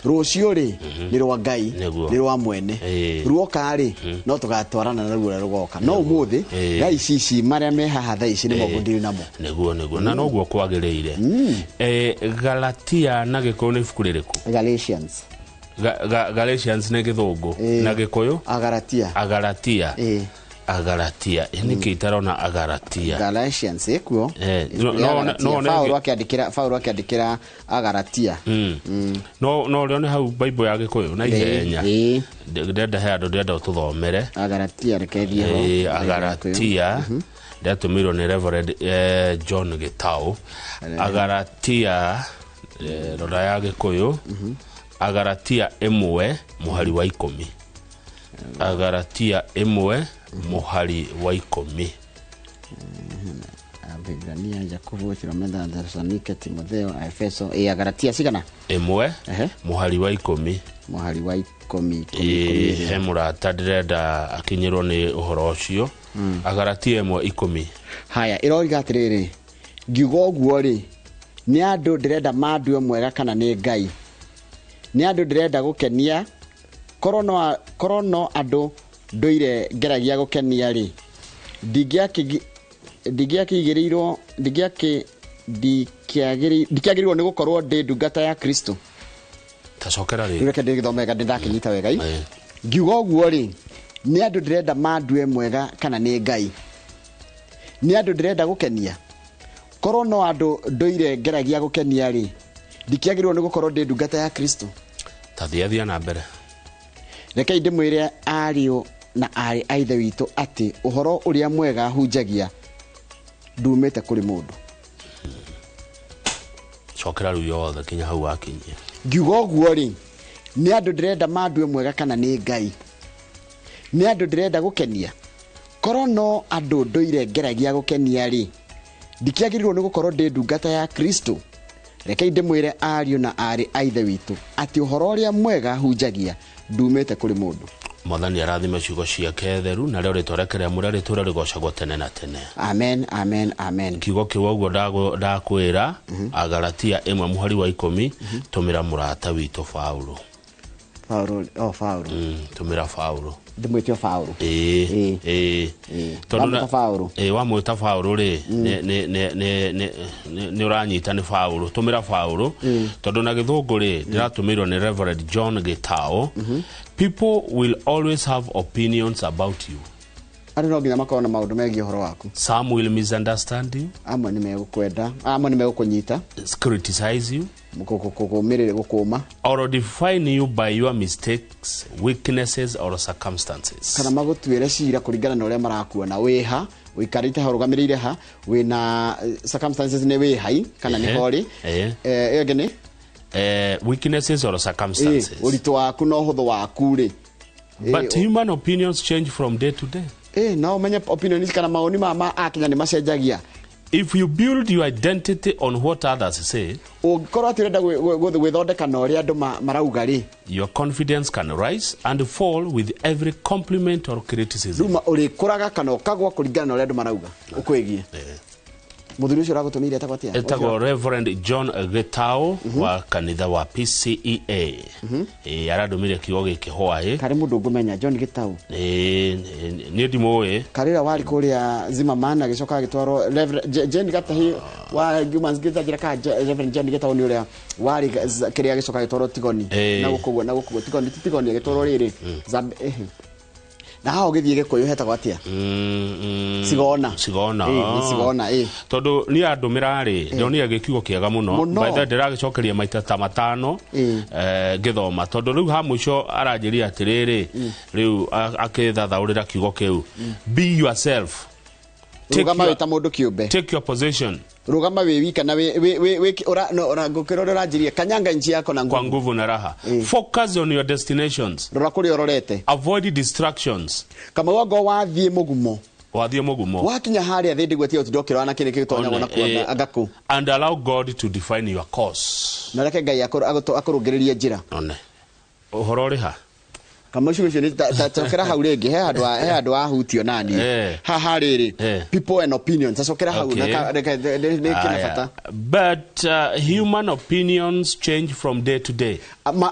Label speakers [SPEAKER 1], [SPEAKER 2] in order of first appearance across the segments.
[SPEAKER 1] Rũciũ rĩ nĩ rwa Ngai.
[SPEAKER 2] Nĩguo.
[SPEAKER 1] Nĩ rwa mwene. Ruoka rĩ, no tũgatwarana naruo ũrĩa rũgoka, no ũmũthĩ thaa ici ici marĩa me haha thaa ici nĩmo ngũndiri namo.
[SPEAKER 2] Nĩguo, na noguo kwagĩrĩire. Galatia na Gĩkũyũ nĩ ibuku rĩrĩkũ?
[SPEAKER 1] Galatians.
[SPEAKER 2] Galatians nĩ Gĩthũngũ. Na Gĩkũyũ?
[SPEAKER 1] Agaratia.
[SPEAKER 2] Agaratia. Agaratia, nĩkĩ itarona Agaratia?
[SPEAKER 1] Galatians ĩkuo.
[SPEAKER 2] No- no- no- no-
[SPEAKER 1] Paulo akĩandĩkĩra Agaratia.
[SPEAKER 2] No no rĩo nĩ hau Bible ya Gĩkũyũ na ihenya. Ndĩrenda he andũ, ndĩrenda ũtũthomere.
[SPEAKER 1] Agaratia, reke thiĩ ho.
[SPEAKER 2] Agaratia ndĩratũmĩirwo nĩ Reverend John Gĩtaũ. Agaratia, rora ya Gĩkũyũ, Agaratia 1 mũhari wa 10. Agaratia 1 mũhari wa 10.
[SPEAKER 1] Abibrania, Jakubu, Filometha, Thesalonike, Timotheo, Efeso. Agaratia cigana?
[SPEAKER 2] 1
[SPEAKER 1] Ehe.
[SPEAKER 2] mũhari wa 10.
[SPEAKER 1] Mũhari wa 10, 10, 10.
[SPEAKER 2] He mũrata ndĩrenda akinyĩrwo nĩ ũhoro ũcio. Agaratia 1:10.
[SPEAKER 1] Haya, ĩroiga atĩrĩrĩ, ngiuga ũguo rĩ, nĩ andũ ndĩrenda mandue mwega kana nĩ Ngai? Nĩ andũ ndĩrenda gũkenia? Korwo no andũ ndũire ngeragia gũkenia rĩ, ndingĩakĩigĩrĩirwo ndingĩakĩ ndikĩagĩrĩirwo nĩ gũkorwo ndĩ ndungata ya Kristo.
[SPEAKER 2] Tacokera
[SPEAKER 1] Rĩu
[SPEAKER 2] rĩ.
[SPEAKER 1] Reke ndĩgĩthome wega, ndĩndakĩnyita wega i. Ngiuga ũguo rĩ, nĩ andũ ndĩrenda mandue mwega kana nĩ Ngai? Nĩ andũ ndĩrenda gũkenia? Korwo no andũ ndũire ngeragia gũkenia rĩ, ndikĩagĩrĩirwo nĩ gũkorwo ndĩ ndungata ya Kristo.
[SPEAKER 2] Tathia, thia na mbere.
[SPEAKER 1] Rekei ndĩmwĩre, ariũ na aarĩ a Ithe witũ, atĩ ũhoro ũrĩa mwega hunjagia ndumĩte kũrĩ mũndũ.
[SPEAKER 2] Cokera rĩu yothe kinya hau wakinyia.
[SPEAKER 1] Ngiuga ũguo rĩ, nĩ andũ ndĩrenda mandue mwega kana nĩ Ngai? Nĩ andũ ndĩrenda gũkenia? Korwo no andũ ndũire ngeragia gũkenia rĩ, ndikĩagĩrĩirwo nĩ gũkorwo ndĩ ndungata ya Kristo. Rekei ndĩmwĩre, ariũ na aarĩ a Ithe witũ, atĩ ũhoro ũrĩa mwega hunjagia ndumĩte kũrĩ mũndũ.
[SPEAKER 2] Mwathani arathime ciugo ciake theru, na rĩo rĩtwa rĩake rĩa mũrĩa rĩtũre rĩgocagwo tene na tene.
[SPEAKER 1] Amen, amen, amen.
[SPEAKER 2] Kiugo kĩu ũguo ndakwĩra, Agaratia 1 mũhari wa 10, tũmĩra mũrata witũ Paulo.
[SPEAKER 1] Paulo, oh, Paulo.
[SPEAKER 2] Tũmĩra Paulo.
[SPEAKER 1] Ndĩmwĩte o Paulo.
[SPEAKER 2] Ĩĩ.
[SPEAKER 1] Ĩĩ.
[SPEAKER 2] Ĩĩ.
[SPEAKER 1] Ĩĩ.
[SPEAKER 2] Tondũ
[SPEAKER 1] Wamwĩta Paulo.
[SPEAKER 2] Ĩĩ, wamwĩta Paulo rĩ, nĩ ũranyita nĩ Paulo. Tũmĩra Paulo, tondũ na Gĩthũngũ rĩ, ndĩratũmĩirwo nĩ Reverend John Gĩtao. People will always have opinions about you.
[SPEAKER 1] Andũ no nginya makorwo na maũndũ megiĩ ũhoro waku.
[SPEAKER 2] Some will misunderstand you,
[SPEAKER 1] Amwe nĩ megũkwenda, amwe nĩ megũkũnyita,
[SPEAKER 2] criticize you,
[SPEAKER 1] kũmĩrĩrĩ gũkũma,
[SPEAKER 2] or define you by your mistakes, weaknesses or circumstances.
[SPEAKER 1] Kana magũtuĩre cira kũringana na ũrĩa marakuona wĩha, ũikarĩte ha, ũrũgamĩrĩire ha, wĩna circumstances, nĩ wĩhai kana nĩ horĩ. Ĩyo ĩngĩ nĩ?
[SPEAKER 2] Weaknesses or circumstances.
[SPEAKER 1] Ũritũ waku na ũhũthũ waku rĩ.
[SPEAKER 2] But human opinions change from day to day.
[SPEAKER 1] No ũmenye opinions kana mawoni ma akenya nĩ macenjagia.
[SPEAKER 2] If you build your identity on what others say,
[SPEAKER 1] Ũngĩkorwo atĩ ũrenda gwĩthondeka na ũrĩa andũ marauga rĩ,
[SPEAKER 2] your confidence can rise and fall with every compliment or criticism.
[SPEAKER 1] Rĩu ũrĩkũraga kana ũkagwa kũringana na ũrĩa andũ marauga ũkwĩgiĩ. Mũthuri ũcio ũragũtũmĩire etagwo atĩa?
[SPEAKER 2] Etagwo Reverend John Gitau wa kanitha wa PCEA. Arandũmĩire kiugo gĩkĩ hwaĩ.
[SPEAKER 1] Karĩ mũndũ ngũmenya John Gitau?
[SPEAKER 2] Niĩ ndimũĩ.
[SPEAKER 1] Karĩra warĩ kũrĩa Zimmerman, agĩcoka agĩtwarwo Reverend Jane Gatahi wa Humans Gĩtanjĩra ka Reverend John Gitau nĩ ũrĩa warĩ kĩrĩa, agĩcoka agĩtwarwo Tigoni. Na gũkũ ũguo, na gũkũ ũguo Tigoni, ti Tigoni, agĩtwarwo rĩrĩ na haha ũgĩthiĩ Gĩkũyũ hetagwo atĩa? Cigona.
[SPEAKER 2] Cigona.
[SPEAKER 1] Ĩ, nĩ Cigona, ĩ.
[SPEAKER 2] Tondũ niĩ andũmĩra rĩ, ndonire gĩkiugo kĩega mũno.
[SPEAKER 1] Mũno.
[SPEAKER 2] By the way, ndĩragĩcokeria maita ta matano ngĩthoma, tondũ rĩu ha mũico aranjĩria atĩrĩrĩ, rĩu akĩthathaũrĩra kiugo kĩu, be yourself. Take
[SPEAKER 1] Rũgama wĩ
[SPEAKER 2] your,
[SPEAKER 1] ta mũndũ kĩũmbe.
[SPEAKER 2] Take your position
[SPEAKER 1] Rũgama wĩ wika na wĩ wĩ wĩ wĩ ũra no ũra ngũkĩra ũrĩa ũranjĩria, kanyanga nchi yako na
[SPEAKER 2] kwa
[SPEAKER 1] nguvu.
[SPEAKER 2] Nguvu na raha. Focus on your destinations.
[SPEAKER 1] Rora kũrĩa ũrorete.
[SPEAKER 2] Avoid distractions.
[SPEAKER 1] Kamau, anga wathiĩ mũgumo,
[SPEAKER 2] Wathiĩ mũgumo,
[SPEAKER 1] wakinya harĩa thĩ ndĩgwetia ũtinda ũkĩrora na kĩrĩ gĩtonyagwo na kuo anga kũ.
[SPEAKER 2] And allow God to define your course.
[SPEAKER 1] Na reke Ngai akũrũngĩrĩrie njĩra.
[SPEAKER 2] One ũhoro ũrĩ ha.
[SPEAKER 1] Kamau ciugo icio nĩ cokera hau rĩngĩ, he handũ wahutio nani. Haha rĩrĩ, people and opinions, cokera hau. Na nĩ kĩna
[SPEAKER 2] Aya.
[SPEAKER 1] bata.
[SPEAKER 2] But human opinions change from day to day.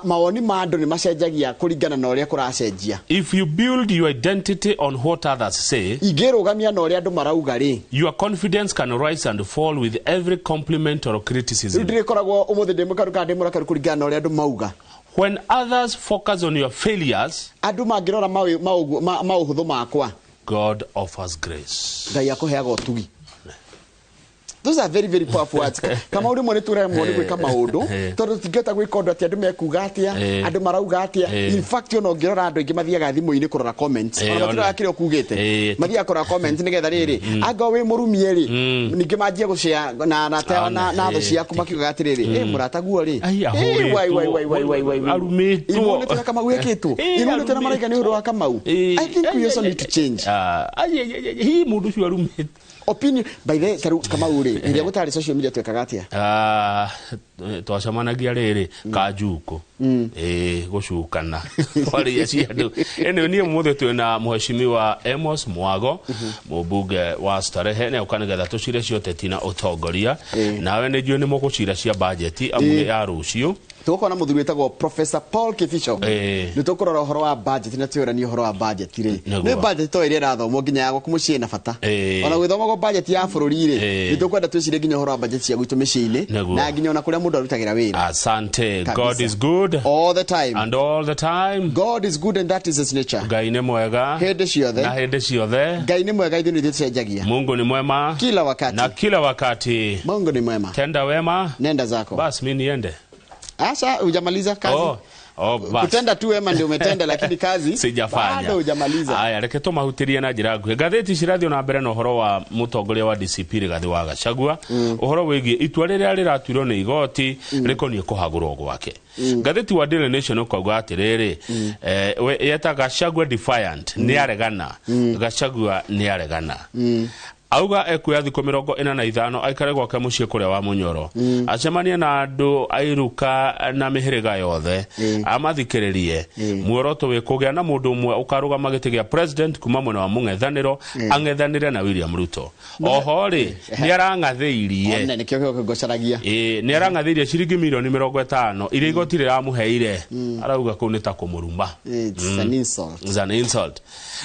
[SPEAKER 1] Mawoni ma andũ nĩ macenjagia kũringana na ũrĩa kũracenjia.
[SPEAKER 2] If you build your identity on what others say,
[SPEAKER 1] Ingĩrũgamia na ũrĩa andũ marauga rĩ,
[SPEAKER 2] your confidence can rise and fall with every compliment or
[SPEAKER 1] rĩu
[SPEAKER 2] criticism.
[SPEAKER 1] ndĩrĩkoragwo ũmũthĩ ndĩ mũkaru kana ndĩ mũrakaru kũringana na ũrĩa andũ mauga.
[SPEAKER 2] When others focus on your failures,
[SPEAKER 1] Andũ mangĩrora maũhũthũ makwa,
[SPEAKER 2] God offers grace.
[SPEAKER 1] Ngai akũheaga ũtugi. Those are very very powerful words. Kama rĩmwe nĩ tũremwo nĩ gwĩka maũndũ tondũ tũtingĩhota gwĩka ũndũ atĩ andũ mekuga atĩa, andũ marauga atĩa. In fact, ona ũngĩrora, andũ aingĩ mathiaga thimũ-inĩ kũrora comments, ona matiraga kĩrĩa ũkugĩte. Mathiaga kũrora comments nĩgetha rĩrĩ angorwo wĩ mũrumie rĩ, ningĩ manjie gũshare na thũ ciaku makiugaga atĩrĩrĩ, "Ĩ mũrataguo rĩ,
[SPEAKER 2] Ai,
[SPEAKER 1] ĩ, wai, wai, wai, wai, wai, wai, wai."
[SPEAKER 2] Arumĩtwo.
[SPEAKER 1] Imwe nĩ Kamau ekĩtwo. Imwe nĩ maraiga nĩ ũndũ wa Kamau. I think we also need to change.
[SPEAKER 2] Ah, ai, ai, ai, ai, hi mũndũ ũcio arumĩtwo.
[SPEAKER 1] Opinion, by the way, tarĩu Kamau rĩ, rĩrĩa gũtarĩ social media twekaga atĩa?
[SPEAKER 2] Ah, twacemanagia rĩrĩ kanjuko ĩ gũcukana twaria cia andũ. Anyway, niĩ mũthĩ twĩna mheshimiwa Amos Mwago, mũmbunge wa Starehe, nĩ oka nĩgetha tũcire cia ũteti na ũtongoria. Nawe nĩ njũĩ nĩ mũgũcira cia bajeti amu nĩ ya rũciũ.
[SPEAKER 1] Tũgũkorwo na mũthuri wĩtagwo Professor Paul Kibicho. Nĩ tũkũrora ũhoro wa budget na twĩranie ũhoro wa budget rĩ. Nĩ budget to ĩrĩa ĩrathomwo nginya ya gwaku mũciĩ na bata. Ona gwĩthomagwo budget ya bũrũri rĩ, nĩ tũkwenda twĩcirie nginya ũhoro wa budget cia gwitũ mĩciĩ-inĩ na nginya ona kũrĩa mũndũ arutagĩra wĩra.
[SPEAKER 2] Asante.
[SPEAKER 1] Kabisa.
[SPEAKER 2] God is good
[SPEAKER 1] all the time.
[SPEAKER 2] And all the time.
[SPEAKER 1] God is good and that is his nature.
[SPEAKER 2] Ngai nĩ mwega
[SPEAKER 1] hĩndĩ ciothe.
[SPEAKER 2] Na hĩndĩ ciothe.
[SPEAKER 1] Ngai nĩ mwega, ithuĩ nĩ ithuĩ tũcenjagia.
[SPEAKER 2] Mungu ni mwema
[SPEAKER 1] kila wakati.
[SPEAKER 2] Na kila wakati.
[SPEAKER 1] Mungu ni mwema.
[SPEAKER 2] Tenda wema.
[SPEAKER 1] Nenda zako.
[SPEAKER 2] Bas, mi niende.
[SPEAKER 1] Asa hujamaliza kazi.
[SPEAKER 2] Oh, bas.
[SPEAKER 1] Kutenda tu wema ndio umetenda, lakini kazi
[SPEAKER 2] sijafanya.
[SPEAKER 1] bado hujamaliza.
[SPEAKER 2] Aya, reke tũmahutĩrie na njĩra nguhĩ. Ngathĩti cirathiĩ na mbere na ũhoro wa mũtongoria wa DCP Rigathĩ wa Gachagua, ũhoro wĩgiĩ itua rĩrĩa rĩratuirwo nĩ igoti rĩkoniĩ kũhagũrwo gwake. Ngathĩti wa Daily Nation ũkauga atĩrĩrĩ, yeta Gachagua defiant, nĩ aregana. Gachagua nĩ aregana, auga ekuoya thikũ 45 aikare gwake mũciĩ kũrĩa wa Mũnyoro, acemanie na andũ airuka na mĩhĩrĩga yothe, amathikĩrĩrie. Muoroto wĩ kũgĩa na mũndũ ũmwe ũkarũgama gĩtĩ gĩa president kuma mwena wa mũng'ethanĩro, ang'ethanĩre na William Ruto. Oho rĩ, nĩ arang'athĩirie.
[SPEAKER 1] One nĩkĩo kĩo ngocaragia.
[SPEAKER 2] Ĩĩ, nĩ arang'athĩirie ciringi mirioni 50 iria igoti rĩramũheire, arauga kũu nĩ ta kũmũruma.
[SPEAKER 1] It's an insult.
[SPEAKER 2] It's an insult.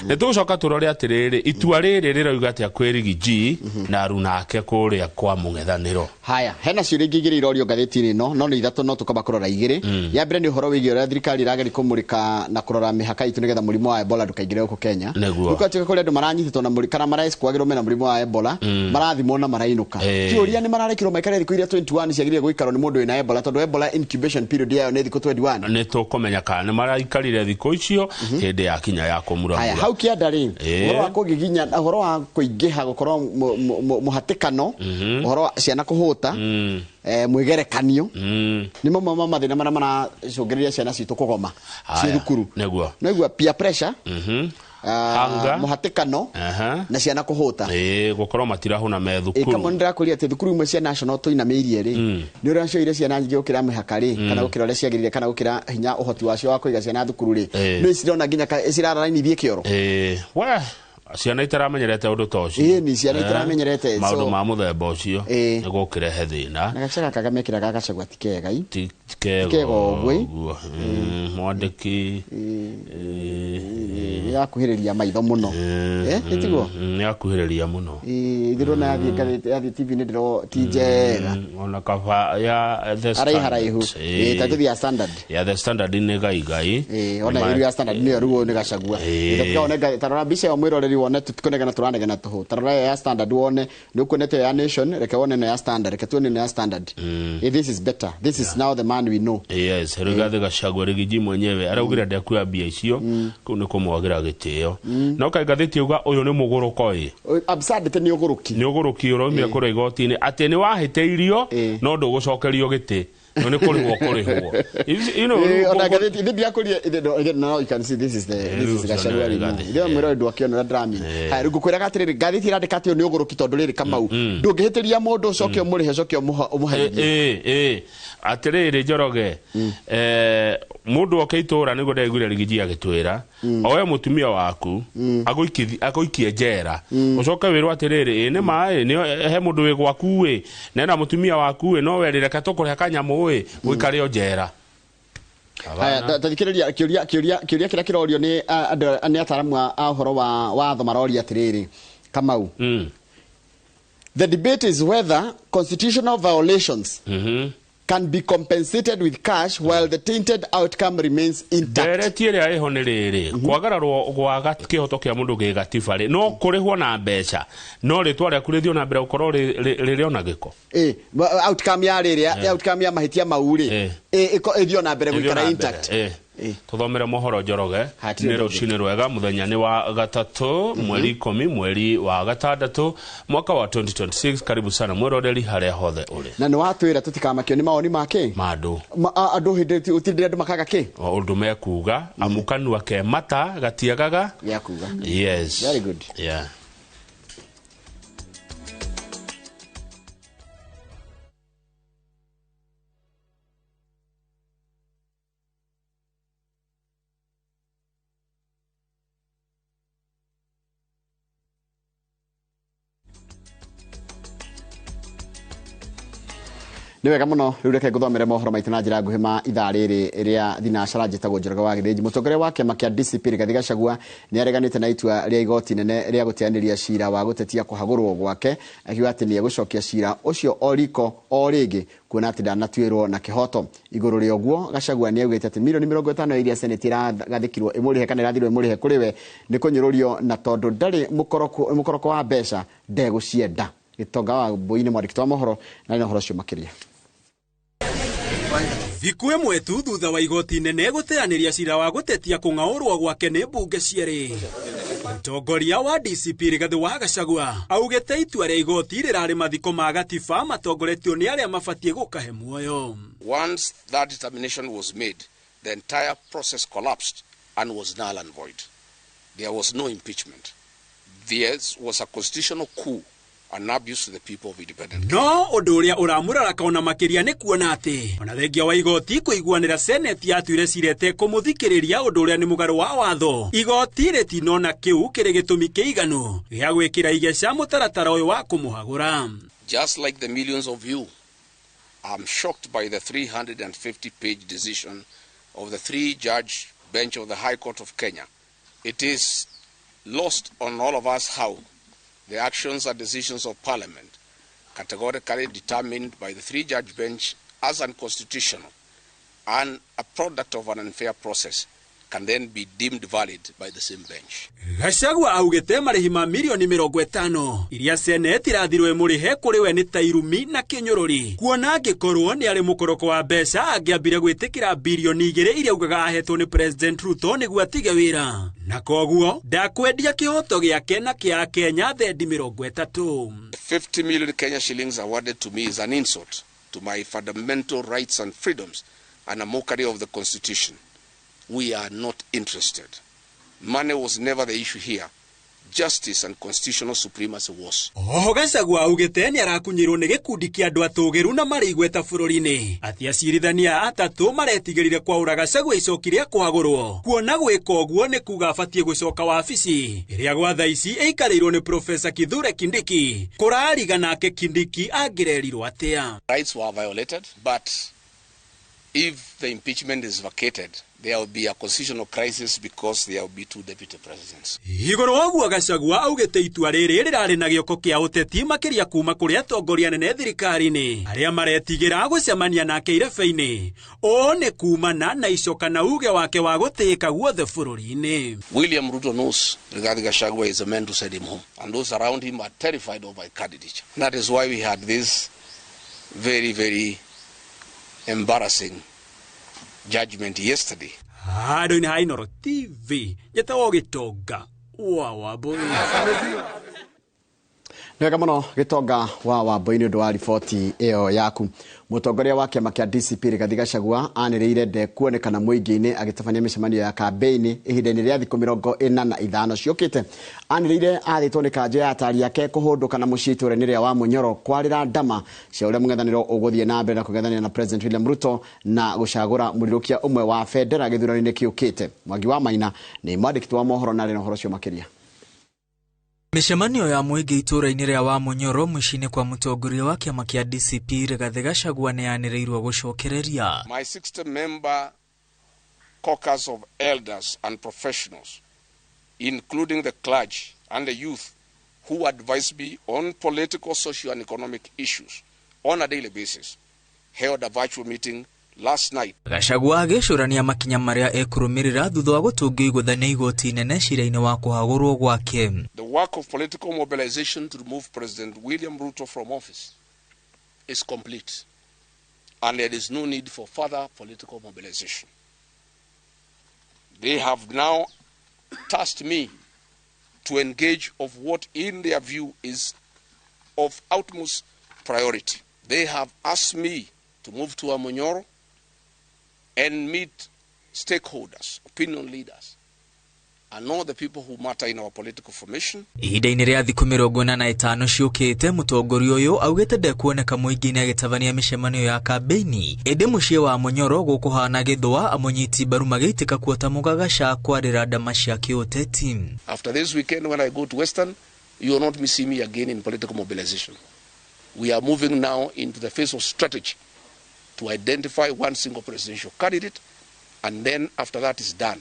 [SPEAKER 2] Nĩ tũgũcoka tũrore atĩrĩrĩ, itua rĩrĩ rĩrauga atĩa kwĩ Rigi G na arunake kũrĩa kwa mũng'ethanĩro.
[SPEAKER 1] Haya, hena ciũria ingĩ igĩrĩ irorio ngathĩti-inĩ ĩno, no nĩ ithatũ, no tũkamba kũrora igĩrĩ. Ya mbere nĩ ũhoro wĩgiĩ ũrĩa thirikari ĩrageria kũmũrĩka na kũrora mĩhaka itũ nĩgetha mũrimũ wa Ebola ndũkaingĩre gũkũ Kenya. Gũgatuĩka kũrĩ andũ maranyitĩtwo na kana mareckwagĩrwo mena mũrimũ wa Ebola, marathimwo na marainũka. Kĩũria nĩ mararekirwo maikare thikũ iria 21 ciagĩrĩire gũikarwo nĩ mũndũ wĩna Ebola, tondũ Ebola incubation period yayo nĩ thikũ 21.
[SPEAKER 2] Nĩ tũkũmenya kana nĩ maraikarire thikũ icio hĩndĩ ya kinya ya
[SPEAKER 1] Haya,
[SPEAKER 2] kũmuramura.
[SPEAKER 1] Hau kĩanda rĩ, ũhoro wa kũgiginya, ũhoro wa kũingĩha gũkorwo mũhatĩkano, ũhoro wa ciana kũhũta, mwĩgerekanio, nĩ mamwe ma mathĩna marĩa maracũngĩrĩria ciana citũ kũgoma ciĩ thukuru. Naigua peer pressure,
[SPEAKER 2] Hunger.
[SPEAKER 1] Mũhatĩkano na ciana kũhũta.
[SPEAKER 2] Ĩĩ, gũkorwo matirahũna me
[SPEAKER 1] Ĩ,
[SPEAKER 2] thukuru.
[SPEAKER 1] Kamau, nĩndĩrakũria atĩ thukuru imwe cia national tũinamĩirie rĩ, nĩ ũrĩa cioire ciana nyingĩ gũkĩra mĩhaka rĩ, kana gũkĩra ũrĩa ciagĩrĩire, kana gũkĩra hinya ũhoti wacio wa kũiga ciana thukuru rĩ, nĩ cirona nginya cirara raini ithiĩ kĩoro.
[SPEAKER 2] Ĩĩ, we ciana itaramenyerete ũndũ ta ũcio.
[SPEAKER 1] Ĩĩ, ni ciana itaramenyerete,
[SPEAKER 2] maũndũ ma mũthemba ũcio nĩ gũkĩrehe thĩna.
[SPEAKER 1] Na gabica gaka gamekĩraga Gachagua ti kega i.
[SPEAKER 2] Ti kega.
[SPEAKER 1] Kega ũguo, ĩ.
[SPEAKER 2] Ũguo. Mwandĩki.
[SPEAKER 1] Yakuhĩrĩria maitho mũno. Ĩ tiguo?
[SPEAKER 2] Nĩ akuhĩrĩria mũno.
[SPEAKER 1] Ĩ, ndĩrona yathiĩ ngathĩti, yathiĩ TV-inĩ ndĩro ti njega.
[SPEAKER 2] Ona kaba ya The
[SPEAKER 1] Haraihu haraihu.
[SPEAKER 2] Standard.
[SPEAKER 1] Ĩ, ta tũthiĩ ya Standard.
[SPEAKER 2] Ya The Standard nĩ gaigai.
[SPEAKER 1] Ĩ, ona ĩru ya Standard nĩyo ruo nĩ Gachagua. Wone tarora mbica ĩyo mwĩroreri, wone tũtikũnegena, tũranegena tũhũ. Tarora ĩyo ya Standard wone, nĩ ũkuonete ĩyo ya Nation, reke wone ĩno ya Standard, reke tuone ĩno ya Standard. Ĩ, this is better, this is now the man we know.
[SPEAKER 2] Yes, Rigathi Gachagua, Rigiji mwenyewe araugire ndekuoya mbia icio, kũu nĩ kũmwagĩra gĩtĩo. No kaĩ ngathĩti yauga ũyũ nĩ mũgũrũko ĩ.
[SPEAKER 1] Absurdity, nĩ ũgũrũki.
[SPEAKER 2] Nĩ ũgũrũki ũraumire kũrĩa igoti-inĩ atĩ nĩ wahĩtĩirio no ndũgũcokerio gĩtĩ, no nĩ kũrĩhwo kũrĩhwo.
[SPEAKER 1] Ona ngathĩti ithe ndirakũria ithe no, you can see this is
[SPEAKER 2] Rĩu
[SPEAKER 1] Gachagua
[SPEAKER 2] ũcio nĩ
[SPEAKER 1] rĩu.
[SPEAKER 2] Rigathi.
[SPEAKER 1] Ithe mwĩrore ndwakiona ũrĩa ndĩramini. Haya, rĩu ngũkwĩraga atĩrĩrĩ, ngathĩti ĩrandĩka atĩ ũyũ nĩ ũgũrũki, tondũ rĩrĩ, Kamau, ndũngĩhĩtĩria mũndũ ũcoke ũmũrĩhe, ũcoke ũmũherithie.
[SPEAKER 2] Ĩ atĩrĩrĩ, Njoroge, Mundu oke itura niguo ndaiguire Rigiji agitwira oe mutumia waku agũikie njera ucoke wirwo atiriri ĩ nĩ maĩ nĩ he mundu wĩ gwaku ĩ nena mutumia waku ĩ no werire ka tũkũrĩa kanyamũ ĩ ũikare o njera.
[SPEAKER 1] Haya, tathikĩrĩria kĩũria kĩũria kĩũria kĩrĩa kĩrorio nĩ andũ nĩ ataramu a ũhoro wa watho maroria atĩrĩrĩ Kamau. The debate is whether constitutional violations can be compensated with cash while the tainted outcome remains intact.
[SPEAKER 2] Ndereti ĩrĩa ĩho nĩ rĩrĩ kwagararwo gwa kĩhoto kĩa mũndũ gĩ gatiba rĩ no kũrĩhwo na mbeca no rĩtwa rĩaku rĩthiĩ na mbere gũkorwo rĩrĩ ona gĩko.
[SPEAKER 1] Outcome ya rĩrĩa outcome ya mahĩtia mau rĩ ĩthiĩ na mbere gũikara intact.
[SPEAKER 2] Tuthomere mohoro Njoroge nĩ rũcinĩ rwega muthenya nĩ wa gatatũ mweri 10 mweri wa gatandatũ mwaka wa 2026. Karibu sana mwiroreri haria hothe uri
[SPEAKER 1] na nĩ watwĩra tũtikamakio nĩ mawoni make
[SPEAKER 2] mandu
[SPEAKER 1] andũ hĩndĩ ũtindire andũ makaga kĩ
[SPEAKER 2] ũndũ mekuga amukanua ke mata gatiagaga
[SPEAKER 1] gĩa kuga.
[SPEAKER 2] Yes,
[SPEAKER 1] very good.
[SPEAKER 2] Yeah.
[SPEAKER 1] Nĩ wega mũno rĩu reke ngũthomere mohoro maitũ na njĩra nguhĩ ma ithaa rĩrĩ rĩa thinacara. Njĩtagwo Njoroge wa Gĩthĩnji. Mũtongoria wa kĩama kĩa DCP Rigathĩ Gachagua nĩ areganĩte na itua rĩa igoti nene rĩa gũteanĩria cira wa gũtetia kũhagũrwo gwake, akiuga atĩ nĩ egũcokia cira ũcio o riko o rĩngĩ kuona atĩ ndanatuĩrwo na kĩhoto. Igũrũ rĩa ũguo Gachagua nĩ augĩte atĩ milioni 50 iria Senate ĩragathĩkirwo ĩmũrĩhe kana ĩrathirwo ĩmũrĩhe kũrĩ we nĩ kũnyũrũrio na tondũ ndarĩ mũkoroko wa mbeca ndegũcienda. Gĩtonga wa Mbui nĩ mwandĩki wa mohoro na nĩ ũhoro ũcio makĩria.
[SPEAKER 3] Thikũ ĩmwe tu thutha wa igoti nene gũteanĩria cira wa gũtetia kũng'aũrwo gwake nĩ mbunge cierĩ. Mũtongoria wa DCP Rigathĩ wa Gachagua augĩte itua rĩa igoti rĩrarĩ mathiko ma gatiba matongoretio nĩ arĩa mabatiĩ gũkahe muoyo.
[SPEAKER 4] Once that determination was made, the entire process collapsed and was null and void. There was no impeachment. There was a constitutional coup and abuse to the people of independent.
[SPEAKER 3] No ũndũ ũrĩa ũramũraraka ona makĩria nĩ kuona atĩ ona thengia wa igoti kũiguanĩra Senate yatuire cirete kũmũthikĩrĩria ũndũ ũrĩa nĩ mũgarũ wa watho. Igoti rĩtinona kĩu kĩrĩ gĩtũmi kĩiganu gĩa gwĩkĩra igeca mũtaratara ũyũ wa kũmũhagũra.
[SPEAKER 4] Just like the millions of you, I'm shocked by the 350-page decision of the three-judge bench of the High Court of Kenya. It is lost on all of us how the actions and decisions of Parliament, categorically determined by the three-judge bench as unconstitutional and a product of an unfair process, can then be deemed valid by the same bench.
[SPEAKER 3] Gachagua augĩte marĩhi ma milioni 50 iria Senate irathirwo ĩmũrĩhe kũrĩ we nĩ ta irumi na kĩnyũrũri, kuona angĩkorwo nĩ arĩ mũkoroko wa mbeca angĩambire gwĩtĩkĩra bilioni 2 iria augaga ahetwo nĩ President Ruto nĩguo atige wĩra, na koguo ndakwendia kĩhoto gĩake na kĩa Kenya thendi 30.
[SPEAKER 4] 50 million Kenya shillings awarded to me is an insult to my fundamental rights and freedoms and a mockery of the Constitution. We are not interested. Money was never the issue here. Justice and constitutional supremacy was.
[SPEAKER 3] Oho Gachagua augĩte nĩ arakunyĩrwo nĩ gĩkundi kĩa andũ atũgĩru na marĩ igweta bũrũri-inĩ atĩ acirithania atatũ maretigĩrire kwaũra Gachagua icoki rĩa kũhagũrwo, kuona gwĩka ũguo nĩ kuga abatiĩ gũcoka wabici ĩrĩa gwa thaa ici ĩikarĩirwo nĩ Profesa Kithure Kindiki. Kũrariga nake Kindiki angĩrerirwo atĩa?
[SPEAKER 4] Rights were violated, but if the impeachment is vacated, there will be a constitutional crisis because there will be two deputy presidents.
[SPEAKER 3] Igũrũ wa ũguo Gachagua augĩte itua rĩrĩ rĩrarĩ na gĩoko kĩa ũteti makĩria kuma kũrĩ atongoria anene thirikari-inĩ arĩa maretigĩra gũcemania nake irebe-inĩ. Ũũ nĩ kumana na icoka na uge wake wa gũtĩĩka guothe bũrũri-inĩ.
[SPEAKER 4] William Ruto knows Rigathi Gachagua is a man to send him home, and those around him are terrified of my candidature. That is why we had this very, very embarrassing judgment yesterday.
[SPEAKER 3] Handũ-inĩ ha Inooro TV, njĩtagwo Gĩtonga wa Wambũi.
[SPEAKER 1] Nĩ wega mũno Gĩtonga wa Wambui nĩ ũndũ wa riboti ĩyo yaku. Mũtongoria wa kĩama kĩa DCP Rigathi Gachagua anĩrĩire ndekuonekana mũingĩ-inĩ agĩtabania mĩcemanio ya kambĩini ihinda-inĩ rĩa thikũ 45 ciũkĩte. Anĩrĩire athĩtwo nĩ kanjũ ya atari ake kũhũndũka na mũciĩ itũũra-inĩ rĩa Wamunyoro kwarĩra ndama cia ũrĩa mũng'ethanĩro ũgũthiĩ na mbere na kũng'ethanĩra na President William Ruto na gũcagũra mũrirũkia ũmwe wa bendera gĩthurano-inĩ kĩũkĩte. Mwangi wa Maina nĩ mwandĩki wa mohoro na arĩ na ũhoro ũcio makĩria.
[SPEAKER 5] Mĩcemanio ya mũingĩ itũũra-inĩ rĩa Wamunyoro mũciĩ-inĩ kwa mũtongoria wa kĩama kĩa DCP Rigathi Gachagua nĩ yanĩrĩirwo gũcokereria.
[SPEAKER 4] My 60 member caucus of elders and professionals, including the clergy and the youth, who advise me on political, social and economic issues on a daily basis, held a virtual meeting last night.
[SPEAKER 5] Gachagua agĩcũrania makinya marĩa ekũrũmĩrĩra thutha wa gũtũngio igũtha nĩ igoti inene cira-inĩ wa kũhagũrwo gwake.
[SPEAKER 4] The work of political mobilization to remove President William Ruto from office is complete, and there is no need for further political mobilization. They have now tasked me to engage of what in their view is of utmost priority. They have asked me to move to Wamunyoro and meet stakeholders, opinion leaders, and all the people who matter in our political formation.
[SPEAKER 5] Ihinda-inĩ rĩa thikũ 45 ciũkĩte, mũtongoria ũyũ augĩte ndekuoneka mũingĩ-inĩ agĩtabania mĩcemanio ya kambĩini, ĩndĩ mũciĩ wa Munyoro gũkũhana gĩthũa amũnyiti mbaru magĩitĩka kuota mũgagaca kwarĩra ndama cia kĩũteti.
[SPEAKER 4] After this weekend when I go to Western, you will not see me again in political mobilization. We are moving now into the phase of strategy to identify one single presidential candidate, and then after that is done,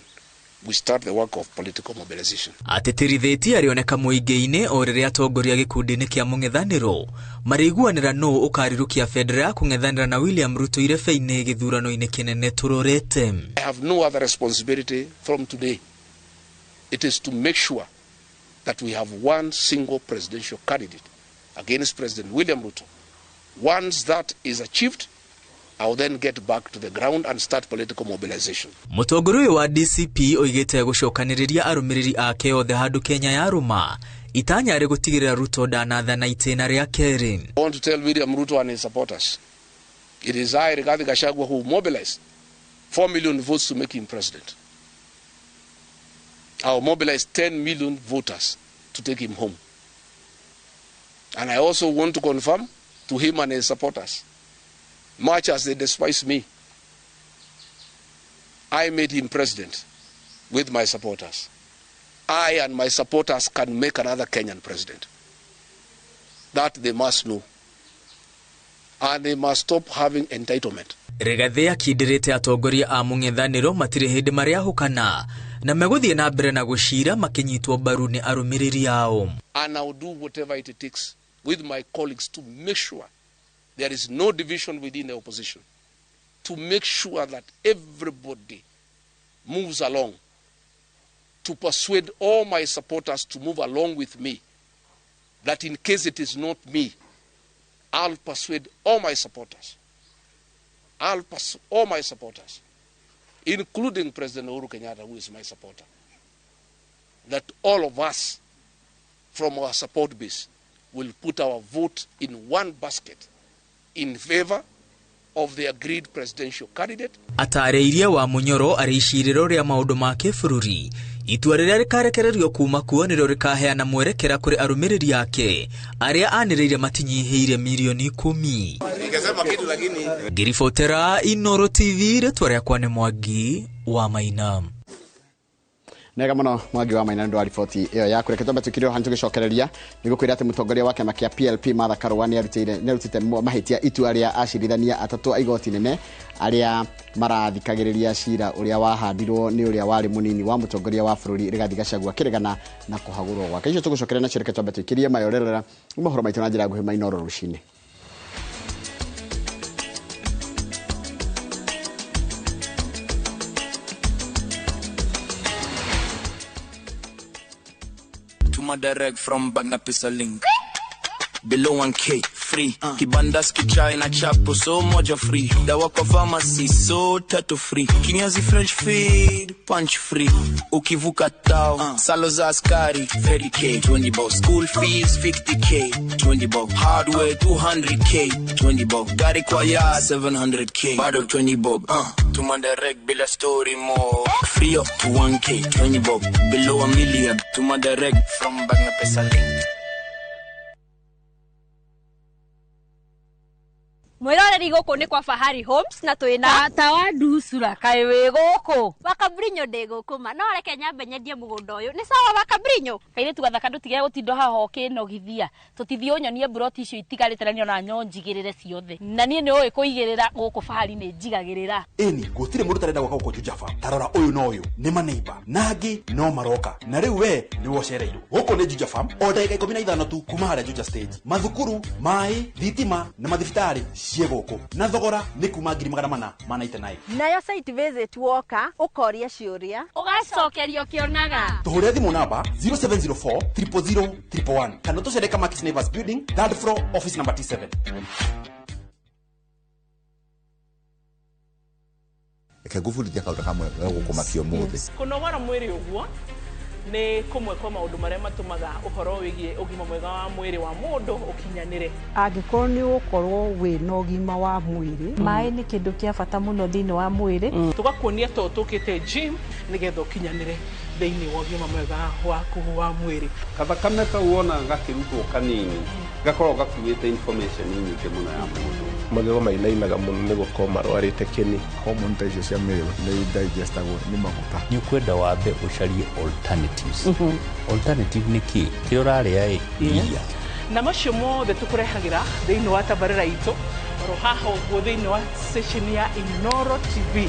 [SPEAKER 4] we start the work of political mobilization.
[SPEAKER 5] Atĩtĩrithĩtie arĩoneka mũingĩ-inĩ o rĩrĩa atongoria gĩkundi-inĩ kĩa mũng'ethanĩro marĩiguanĩra nũ ũkarirũkia bendera ya kũng'ethanĩra na William Ruto irebe-inĩ gĩthurano-inĩ kĩnene tũrorete.
[SPEAKER 4] I have no other responsibility from today. It is to make sure that we have one single presidential candidate against President William Ruto. Once that is achieved, I will then get back to the ground and start political mobilization.
[SPEAKER 5] Mũtongoria ũyũ wa DCP oigĩte gũcokanĩrĩria arũmĩrĩri ake othe handũ Kenya ya rũma itanya rĩ gũtigĩrĩra Ruto ndanathana itĩna rĩa kerĩ.
[SPEAKER 4] I want to tell William Ruto and his supporters, it is I, Rigathi Gachagua, who mobilized 4 million votes to make him president. I will mobilize 10 million voters to take him home. And I also want to confirm to him and his supporters, much as they despise me, I made him president with my supporters. I and my supporters can make another Kenyan president. That they must know. And they must stop having entitlement.
[SPEAKER 5] Rigathi akindĩrĩte atongoria a mũng'ethanĩro matirĩ hĩndĩ marĩahũkana na megũthiĩ na mbere na gũcira makĩnyitwo mbaru nĩ arũmĩrĩri ao.
[SPEAKER 4] And I will do whatever it takes with my colleagues to make sure there is no division within the opposition, to make sure that everybody moves along, to persuade all my supporters to move along with me, that in case it is not me, I'll persuade all my supporters. I'll persuade all my supporters, including President Uhuru Kenyatta, who is my supporter, that all of us from our support base will put our vote in one basket in favor of the agreed presidential candidate.
[SPEAKER 5] Atarĩirie wa Munyoro arĩ icirĩro rĩa maũndũ ma kĩbũrũri itua rĩrĩa rĩkarekererio kuma kuo nĩrĩo rĩkaheana mwerekera kũrĩ arũmĩrĩri ake arĩa anĩrĩire matinyihĩire mirioni 10. Ngĩribotera Inooro TV, rĩtwa rĩakwa nĩ Mwangi wa Maina.
[SPEAKER 1] Nega muno Mwangi wa Maina ndu riboti iyo yaku. Reke twambe tukire hantu tugicokereria ni gukwira ati mutongoria wa kiama kia PLP Martha Karua ni arutite mahitia itua ria acirithania atatu a igoti nene aria marathikagiriria cira uria wahandirwo ni uria wari munini wa mutongoria wa bururi Rigathi Gachagua kiregana na kuhagurwo gwake. Icio tugucokereria nacio, reke twambe tuikirie mayorerera mohoro maitu na njira nguhi ma Inooro rucini.
[SPEAKER 6] Direct from Bagna Pisa link. Below 1K. free, kibandaski chai na chapo so moja free, dawa kwa pharmacy so tatu free, kinyozi french feed punch free, ukivuka tao salo za askari 30k 20 bob, school fees 50k 20 bob, hardware 200k 20 bob, gari kwa ya 700k bado 20 bob, tuma direct bila story more, free up to 1k 20 bob, below a million tuma direct from bag na pesa link.
[SPEAKER 7] Mwiroreri guku ni kwa Fahari Homes na twina
[SPEAKER 8] tata wa nducura kaĩ wĩ gũkũ
[SPEAKER 7] Wakabrinyo ndĩ gũkũ ma no reke nyambe nyendie mũgũnda ũyũ nĩ sawa Wakabrinyo
[SPEAKER 8] kairĩtu gathaka ndũtige gũtinda haha ũkĩnogithia tũtithiĩ ũnyonie mburoti icio itigarĩte na niona nyo njigĩrĩre ciothe na niĩ nĩ ũĩ kũigĩrĩra gũkũ Fahari nĩ njigagĩrĩra
[SPEAKER 9] ĩni gũtirĩ mũndũ ũtarenda gwaka gũkũ Juja Farm tarora ũyũ na ũyũ nĩ maneiba na angĩ no maroka na rĩu we nĩwe ũcereirwo gũkũ nĩ Juja Farm o ndagĩka 15 tu kuma harĩa Juja stage mathukuru maĩ thitima na mathibitarĩ cie gũkũ na thogora nĩ kuma 499
[SPEAKER 10] nayo site visit woka ũkoria ciũria
[SPEAKER 8] ũgacokerio kĩonaga
[SPEAKER 9] tũhũrĩre thimũ namba 0704 000 111 kana tũcere Kamakis Neighbors Building third floor office number T7.
[SPEAKER 11] Reke ngũbundithia kaũndũ kamwe gegũkũmakia ũmũthĩ.
[SPEAKER 12] Kũnogora mwĩrĩ ũguo nĩ kũmwe kwa maũndũ marĩa matũmaga ũhoro wĩgiĩ ũgima mwega wa mwĩrĩ wa mũndũ ũkinyanĩre.
[SPEAKER 13] Angĩkorwo nĩ ũgũkorwo wĩna ũgima wa mwĩrĩ,
[SPEAKER 14] maĩ nĩ kĩndũ kĩa bata mũno thĩinĩ wa mwĩrĩ.
[SPEAKER 12] Tũgakuonia to tũkĩte gym nĩgetha ũkinyanĩre thĩinĩ wa ũgima mwega waku wa mwĩrĩ.
[SPEAKER 15] Kathakame kau wona gakĩrutwo kanini gakoragwo gakuĩte information nyingĩ mũno ya mũndũ.
[SPEAKER 16] Magego mainainaga mũno nĩ gũkorwo marwarĩte kĩni.
[SPEAKER 11] Hormone ta icio cia male nĩ digestagwo nĩ maguta.
[SPEAKER 17] Nĩ ũkwenda wambe ũcarie alternatives. Alternative nĩ kĩ? Kĩrĩa ũrarĩa ĩ iria.
[SPEAKER 12] Na macio mothe tũkũrehagĩra thĩinĩ wa tabarĩra itũ oro haha ũguo thĩinĩ wa station ya Inooro TV.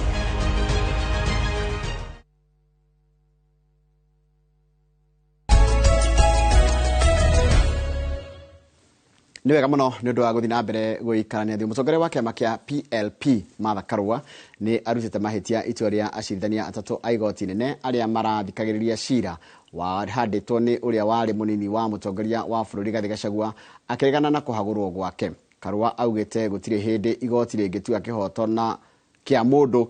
[SPEAKER 1] Nĩ wega mũno nĩ ũndũ wa gũthiĩ na mbere gũikarania thĩ. Mũtongoria wa kĩama kĩa PLP Martha Karua nĩ arutĩte mahĩtia itua rĩa acirithania atatũ a igoti nene arĩa marathikagĩrĩria cira wahandĩtwo nĩ ũrĩa warĩ mũnini wa mũtongoria wa bũrũri Rigathĩ Gachagua akĩregana na kũhagũrwo gwake. Karua augĩte gũtirĩ hĩndĩ igoti rĩngĩtua kĩhoto na kĩa mũndũ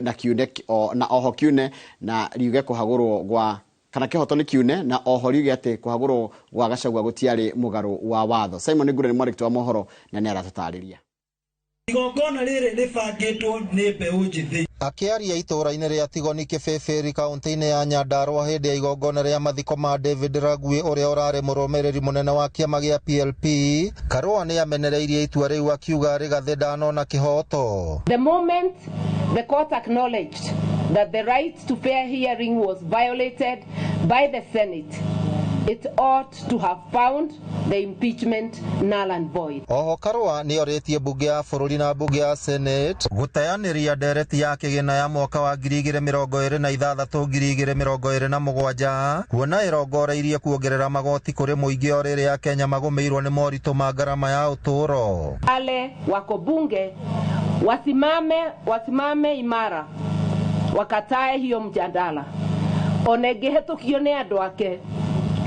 [SPEAKER 1] na kiune na oho kiune na riuge kũhagũrwo gwa kana kĩhoto nĩ kiune na oho riuge atĩ kũhagũrwo gwa Gachagua gũtiarĩ mũgarũ wa watho. Simon Ngure nĩ mwandĩki wa mohoro na nĩ aratũtarĩria.
[SPEAKER 18] Igongona rĩrĩ rĩbangĩtwo nĩ mbeũ njĩthĩ.
[SPEAKER 19] Akĩaria itũũra-inĩ rĩa Tigoni Kĩbĩbĩri kaunti-inĩ ya Nyandarua hĩndĩ ya igongona rĩa mathiko ma David Ragui ũrĩa ũrarĩ mũrũmĩrĩri mũnene wa kĩama gĩa PLP, Karua nĩ amenereirie itua rĩu akiuga Rigathĩ ndanona kĩhoto.
[SPEAKER 20] The moment the court acknowledged that the right to fair hearing was violated by the Senate, it ought to have found the impeachment null and void.
[SPEAKER 19] Oho Karua nĩ orĩtie mbunge ya bũrũri na mbunge ya Senate gũteanĩria ndereti ya kĩgĩna ya mwaka wa 2026 2027 kuona ĩrongoreirie kuongerera magoti kũrĩ mũingĩ o rĩrĩa Kenya magũmĩirwo nĩ moritũ ma ngarama ya ũtũũro.
[SPEAKER 20] Wale wako bunge wasimame imara wakatae hiyo mjadala ona ĩngĩhetũkio nĩ andũ ake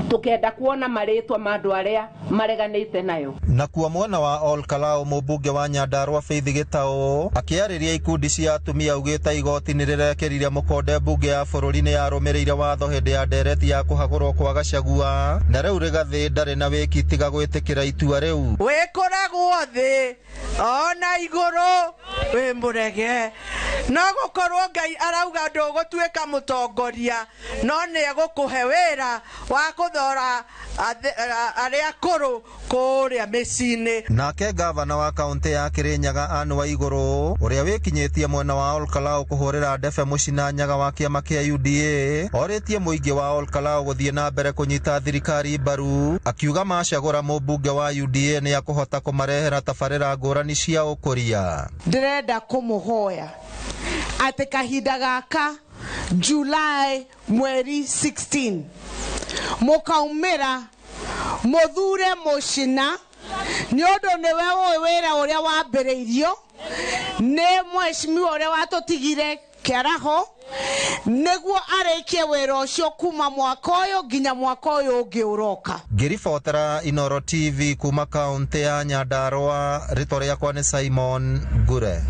[SPEAKER 20] tukenda kuona marĩtwa ma andũ arĩa mareganĩte nayo.
[SPEAKER 19] Nakuo mwena wa Ol Kalou mũmbunge wa Nyandarua Faith Gĩtaũ akĩarĩria ikundi cia atumia augĩte igoti nĩ rĩrekĩrire mũkonde mbunge ya bũrũri nĩ yarũmĩrĩire watho hĩndĩ ya ndereti ya kũhagũrwo kwa Gachagua na rĩu Rigathĩ ndarĩ na wĩki tiga gwĩtĩkĩra itua rĩu.
[SPEAKER 21] Wĩkoragwo thĩ ona igũrũ wĩ mũrege no gũkorwo Ngai arauga ndũgũtuĩka mũtongoria no nĩ egũkũhe wĩra wa gũthora arĩa akũrũ kũrĩa mĩciĩ-inĩ.
[SPEAKER 19] Nake gavana wa kaunti ya Kirinyaga Anne Waigũrũ ũrĩa wĩkinyĩtie mwena wa Ol Kalou kũhũrĩra ndebe Mũcina Nyaga wa kĩama kĩa UDA orĩtie mũingĩ wa Ol Kalou gũthiĩ na mbere kũnyita thirikari mbaru akiuga macagũra mũmbunge wa UDA nĩ akũhota kũmarehera tabarĩra ngũrani cia ũkũria.
[SPEAKER 21] Ndĩrenda kũmũhoya atĩ kahinda gaka July mweri 16 mũkaumĩra mũthure Mũcina nĩ ũndũ nĩwe ũĩ wĩra ũrĩa wambĩrĩirio nĩ mheshimiwa ũrĩa watũtigire Kĩaraho nĩguo arĩkie wĩra ũcio kuma mwaka ũyũ nginya mwaka ũyũ ũngĩ ũroka.
[SPEAKER 19] Ngĩribotera Inoro TV kuma kaunti ya Nyandarua, rĩtwa rĩakwa nĩ Simon Ngure.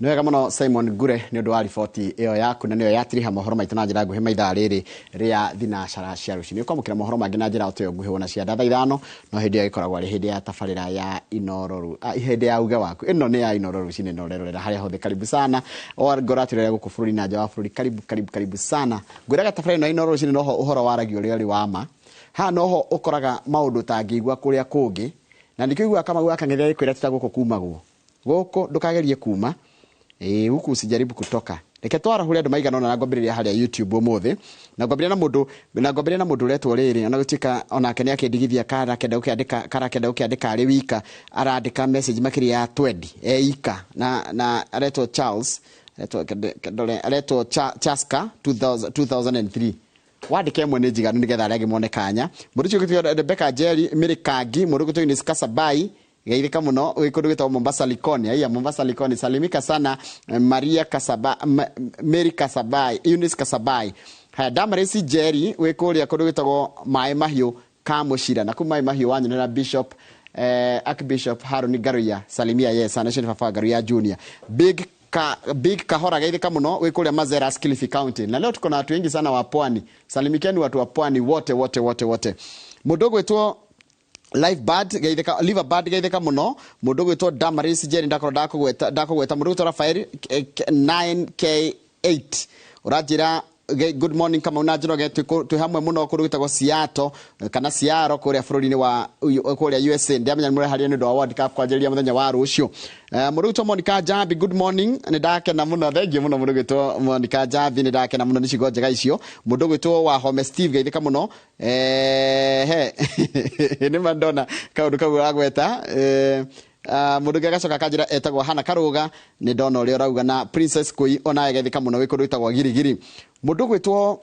[SPEAKER 1] Nĩ wega mũno Simon Ngure nĩ ũndũ wa riboti ĩyo yaku, na nĩyo yatiriha mohoro maitũ na njĩra nguhĩ maithaa rĩrĩ rĩa thinacara cia rũcinĩ. Ũkwamũkĩra mohoro mangĩ na njĩra o ta ĩyo nguhĩ wona cia thaa 5, no hĩndĩ ĩyo ĩkoragwo arĩ hĩndĩ ya tabarĩra ya Inoro, hĩndĩ ya uge waku. Ĩno nĩ ya Inoro rũcinĩ na ũrerorera harĩa hothe. Karibu sana ngora atĩrĩrĩa gũkũ bũrũri na nja wa bũrũri, karibu karibu karibu sana. Ngwĩraga tabarĩra ĩno ya Inoro rũcinĩ noho ũhoro waragio ũrĩa ũrĩ wa ma. Haha noho ũkoraga maũndũ ũtangĩigua kũrĩa kũngĩ, na nĩkĩo ũiguaga Kamau wa Kang'ethe agĩkwĩra ti ta gũkũ kumagwo. Gũkũ ndũkagerie kuma, huku usijaribu kutoka. Reke twarahũre andũ maigana ũna na ngwambĩrĩria harĩa YouTube ũmũthĩ, na ngwambĩrĩria na mũndũ, na ngwambĩrĩria na mũndũ ũretwo rĩrĩ, ona gũtuĩka onake nĩ akĩndigithia karakenda gũkĩandĩka, karakenda gũkĩandĩka arĩ wika, arandĩka message makĩria ya 20 e ika, na aretwo Charles, aretwo ndore, aretwo Chaska 2003. Wandĩke ĩmwe nĩ njiganu nĩgetha arĩa angĩ mone kanya. Mũndũ ũcio ũgĩtwo Rebecca Njeri Mĩrĩkangi, mũndũ ũgĩtwo Eunice Kasabai, geithĩka mũno, wĩ kũndũ gwĩtagwo Mombasa Likoni. Aiya, Mombasa Likoni, salimika sana Maria Kasaba, Mary Kasabai, Eunice Kasabai. Haya, Damaris Njeri wĩ kũrĩa kũndũ gwĩtagwo Maĩ Mahiũ Kamũcira, na kũu Maĩ Mahiũ wanyonera Bishop, Archbishop Haruni Ngaruiya, salimia yes sana, ũcio nĩ baba wa Ngaruiya Junior. Big Big Kahora geithĩka mũno wĩ kũrĩa Mazeras Kilifi County. Na leo tuko na watu wengi sana wa pwani. Salimikeni watu wa pwani wote wote wote wote. Mũndũ ũgwĩtwo Live Bad geithĩka, Live Bad geithĩka mũno. Mũndũ ũgwĩtwo Damaris Njeri ndakorwo ndakũgweta. Mũndũ ũgwĩtwo Rafael 9K8 ũranjĩra good morning Kamau na Njoroge, twĩ hamwe mũno kũndũ gwĩtagwo Seattle kana Seattle kũrĩa bũrũri-inĩ wa kũrĩa USA. Ndiamenya nĩ mũreharĩria nĩ ũndũ wa World Cup kwanjĩrĩria mũthenya wa rũciũ. Mũndũ ũgwĩtwo Monica Njambi, good morning, nĩ ndakena mũno, thank you mũno mũndũ ũgwĩtwo Monica Njambi, nĩ ndakena mũno nĩ ciugo njega icio. Mũndũ ũgwĩtwo Wahome Steve geithĩka mũno. He nĩ ma ndona kaũndũ kau ũragweta. Mũndũ ũngĩ agacoka akanjĩra etagwo Hana Karũga, nĩ ndona ũrĩa ũrauga, na Princess Kũi onaye geithĩka mũno wĩ kũndũ gwĩtagwo Girigiri. Mũndũ ũgwĩtwo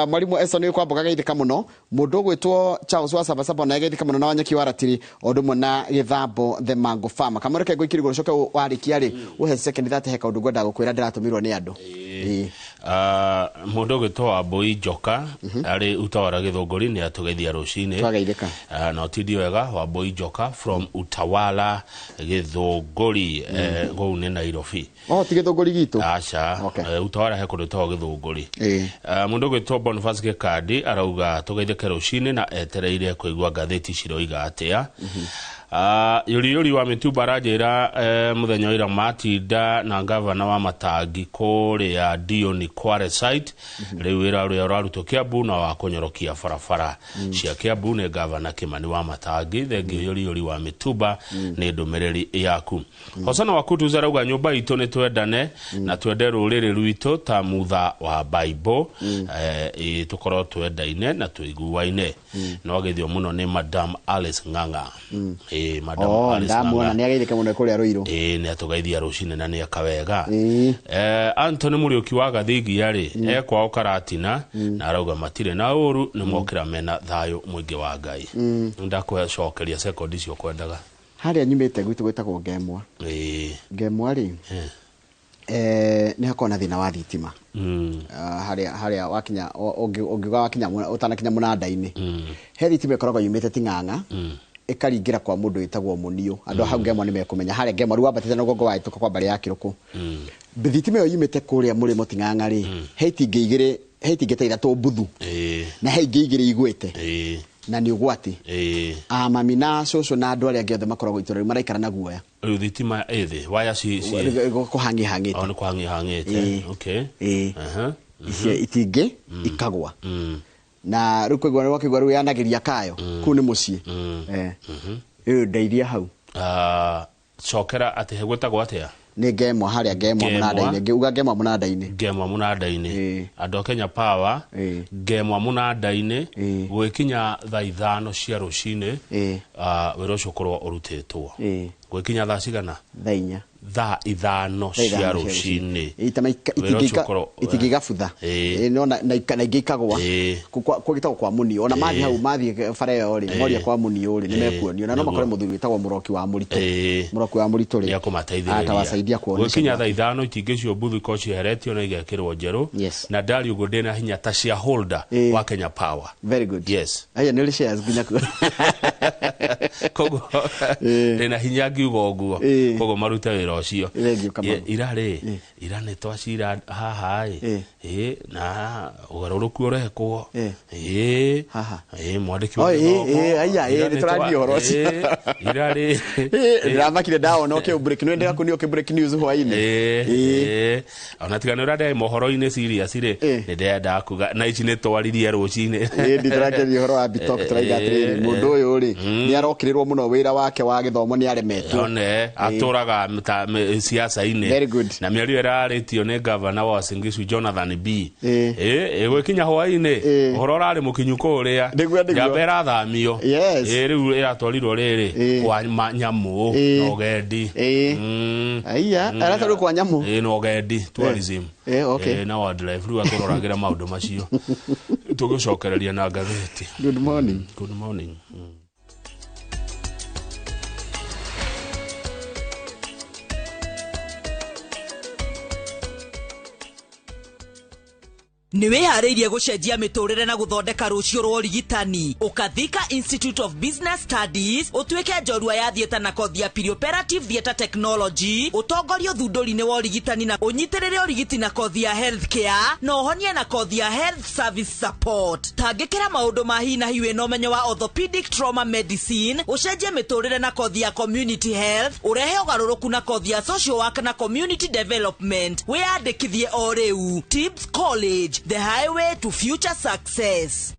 [SPEAKER 1] Mwalimu Eson nĩ kwamboga geithĩka mũno. Mũndũ ũgwĩtwo Charles wa Sabasaba onaye geithĩka mũno, na Wanyeki wa Ratiri o ũndũ ũmwe na Gĩthambo the Mango Farmer. Kamũreke reke ngũikĩrie igũrũ ũcoke warĩkia rĩ, ũhe second 30 he kaũndũ ngwendaga gũkwĩra ndĩratũmirwo nĩ andũ.
[SPEAKER 2] Mũndũ ũgwĩtwo Wambũi Njoka arĩ Utawala Gĩthũngũri nĩ atũgeithia rũcinĩ.
[SPEAKER 1] Twageithĩka.
[SPEAKER 2] Na ũtindi wega Wambũi Njoka from Utawala Gĩthũngũri, kũu nĩ Nairobi.
[SPEAKER 1] Oh, ti Gĩthũngũri gitũ?
[SPEAKER 2] Aca. Utawala he kũndũ gwĩtagwo Gĩthũngũri. Mũndũ ũgwĩtwo Boniface Gĩkandi arauga tũgeithĩke rũcinĩ na etereire kũigua ngathĩti ciroiga atĩa. Yũri Yũri wa Mĩtumba aranjĩra mũthenya wa ira matinda na ngavana wa Matangi kũrĩa Dioni Kware site. Rĩu wĩra ũrĩa ũrarutwo Kiambu na wa kũnyorokia barabara cia Kiambu nĩ ngavana Kimani wa Matangi. Thengiũ Yũri Yũri wa Mĩtumba nĩ ndũmĩrĩri yaku. Hosana wa Kutuza arauga nyũmba itũ nĩ twendane na twende rũrĩrĩ rwitũ ta mutha wa Bible. Tũkorwo twendaine na tũiguaine. No agethio mũno nĩ Madam Alice Ng'ang'a. Madam Alice
[SPEAKER 1] Ndamuona
[SPEAKER 2] Ng'ang'a.
[SPEAKER 1] nĩ ageithĩka mũno kũrĩa Ruiru.
[SPEAKER 2] Nĩ atũgeithia rũcinĩ na nĩ eka wega. Anthony Mũriũki wa Gathingia rĩ, e kwao Karatina, na arauga matirĩ na ũru, nĩ mokĩra mena thayũ mũingĩ wa Ngai. Ndakũcokeria sekondi icio kwendaga.
[SPEAKER 1] Harĩa nyumĩte gwitũ gwĩtagwo Ngemwa. Ngemwa rĩ, nĩ hakoragwo na thĩna wa thitima. Harĩa wakinya, ũngiuga wakinya ũtanakinya mũnanda-inĩ. He thitima ĩkoragwo yumĩte Ting'ang'a, ĩkaringĩra kwa mũndũ wĩtagwo Mũniũ. Andũ hau Ngemwa nĩ mekũmenya. Harĩa Ngemwa rĩu wambatĩte na rũgongo wahĩtũka kwa mbarĩ ya Kĩrũkũ. Thitima ĩyo yumĩte kũrĩa mũrĩmo Ting'ang'a rĩ, he itingĩ igĩrĩ, he itingĩ ta ithatũ mbuthu. Na he ingĩ igĩrĩ igwĩte. Na nĩ ũgwati. Mami na cũcũ na andũ arĩa angĩ othe makoragwo itũũra rĩu maraikara na guoya.
[SPEAKER 2] Rĩu thitima ĩ thĩ, waya ci
[SPEAKER 1] Kũhang'ĩhang'ĩte.
[SPEAKER 2] Oh, nĩ kũhang'ĩhang'ĩte. Okay.
[SPEAKER 1] Icio itingĩ ikagwa. Na rĩu kũigua nĩ wakĩigua rĩu yanagĩria kayo. Kũu nĩ mũciĩ. Ĩyo ndeithia hau.
[SPEAKER 2] Cokera atĩ gwĩtagwo atĩa?
[SPEAKER 1] Nĩ Ngemwa, harĩa Ngemwa
[SPEAKER 2] Ngemwa.
[SPEAKER 1] mũnanda-inĩ. Ngĩuga Ngemwa mũnanda-inĩ.
[SPEAKER 2] Ngemwa mũnanda-inĩ. Andũ a Kenya Power, Ngemwa mũnanda-inĩ, gwĩkinya thaa 5 cia rũcinĩ, wĩra ũcio ũkorwo ũrutĩtwo. Gwĩkinya thaa cigana?
[SPEAKER 1] Thaa inya.
[SPEAKER 2] Thaa 5 cia rũcinĩ. Wĩra ũcio ũkorwo-
[SPEAKER 1] Itingĩgabutha.
[SPEAKER 2] Ĩĩ.
[SPEAKER 1] No na ingĩ ikagwa. Kũgĩtagwo kwa Mũniũ, ona mathiĩ hau, mathiĩ bara ĩyo rĩ, moria kwa Mũniũ rĩ, nĩ mekuonio, na no makore mũthuri wĩtagwo Mũroki wa Mũritũ. Mũroki wa Mũritũ rĩ,
[SPEAKER 2] nĩekũmateithĩrĩria.
[SPEAKER 1] Atawasaidia kuonesha.
[SPEAKER 2] Gũkinya thaa 5 itingĩ icio mbuthu ikorwo cieheretio na igekĩrwo njerũ. Na ndari ũguo ndĩna hinya ta shareholder wa Kenya Power.
[SPEAKER 1] Very good.
[SPEAKER 2] Yes.
[SPEAKER 1] Aya nĩ ũrĩ shares nginya kuo.
[SPEAKER 2] Koguo ndĩna hinya ngiuga ũguo. Koguo marute wĩra ũcio.
[SPEAKER 1] Thank you, Kamau.
[SPEAKER 2] Ira rĩ, ira nĩ twacira haha ĩ, ĩ na ũgarũrũku ũrekwo, ĩ ĩ mwandĩki wa
[SPEAKER 1] Oh,
[SPEAKER 2] gĩthomo.
[SPEAKER 1] aya,
[SPEAKER 2] Ira
[SPEAKER 1] nĩ
[SPEAKER 2] nĩ
[SPEAKER 1] tũraria ũhoro ũcio.
[SPEAKER 2] Ira rĩ,
[SPEAKER 1] Ndĩramakire ndawona ũkĩ break, nĩ ndĩra kũnio break news hwainĩ.
[SPEAKER 2] Ĩ, ona tiga nĩ ũrĩa mohoro-inĩ serious rĩ, nĩ ndĩrendaga kuga na ici nĩ twaririe rũcinĩ.
[SPEAKER 1] Ĩ, nditũrakĩria ũhoro wa Bitok, tũraiga atĩrĩrĩ, mũndũ ũyũ rĩ, nĩ arokĩrĩrwo mũno, wĩra wake wa gĩthomo nĩ aremetwo.
[SPEAKER 2] One atũraga siasa-inĩ.
[SPEAKER 1] Very good.
[SPEAKER 2] Na mĩario ĩrarĩtio nĩ gavana wa Uasin Gishu Jonathan B. Ĩ gwĩkinya hwainĩ ũhoro ũrarĩ mũkinyu kũrĩa.
[SPEAKER 1] Nĩguo, nĩguo.
[SPEAKER 2] Njamba ĩrathamio.
[SPEAKER 1] Yes.
[SPEAKER 2] Ĩ, rĩu ĩratwarirwo rĩrĩ kwa nyamũ na ũgendi.
[SPEAKER 1] Aiya, aratwarirwo kwa nyamũ.
[SPEAKER 2] Ĩ, na ũgendi, tourism.
[SPEAKER 1] Okay.
[SPEAKER 2] Ĩ, na wildlife, rĩu atũroragĩra maũndũ macio tũgũcokereria na ngathĩti.
[SPEAKER 1] Good morning.
[SPEAKER 2] Good morning.
[SPEAKER 3] Nĩ wĩharĩirie gũcenjia mĩtũrĩre na gũthondeka rũciũ rwa ũrigitani? Ũkathika Institute of Business Studies, ũtuĩke njorua ya theatre na kothi ya perioperative theatre technology, ũtongorie ũthundũri-inĩ wa ũrigitani na ũnyitĩrĩre ũrigiti na kothi ya healthcare, na ũhonie na kothi ya health service support. Tangĩkĩra maũndũ ma hi na hi wĩna ũmenyo wa orthopedic trauma medicine, ũcenjie mĩtũrĩre na kothi ya community health, ũrehe ũgarũrũku na kothi ya social work na community development. Wĩyandĩkithie o rĩu. Tibbs College, the highway to future success.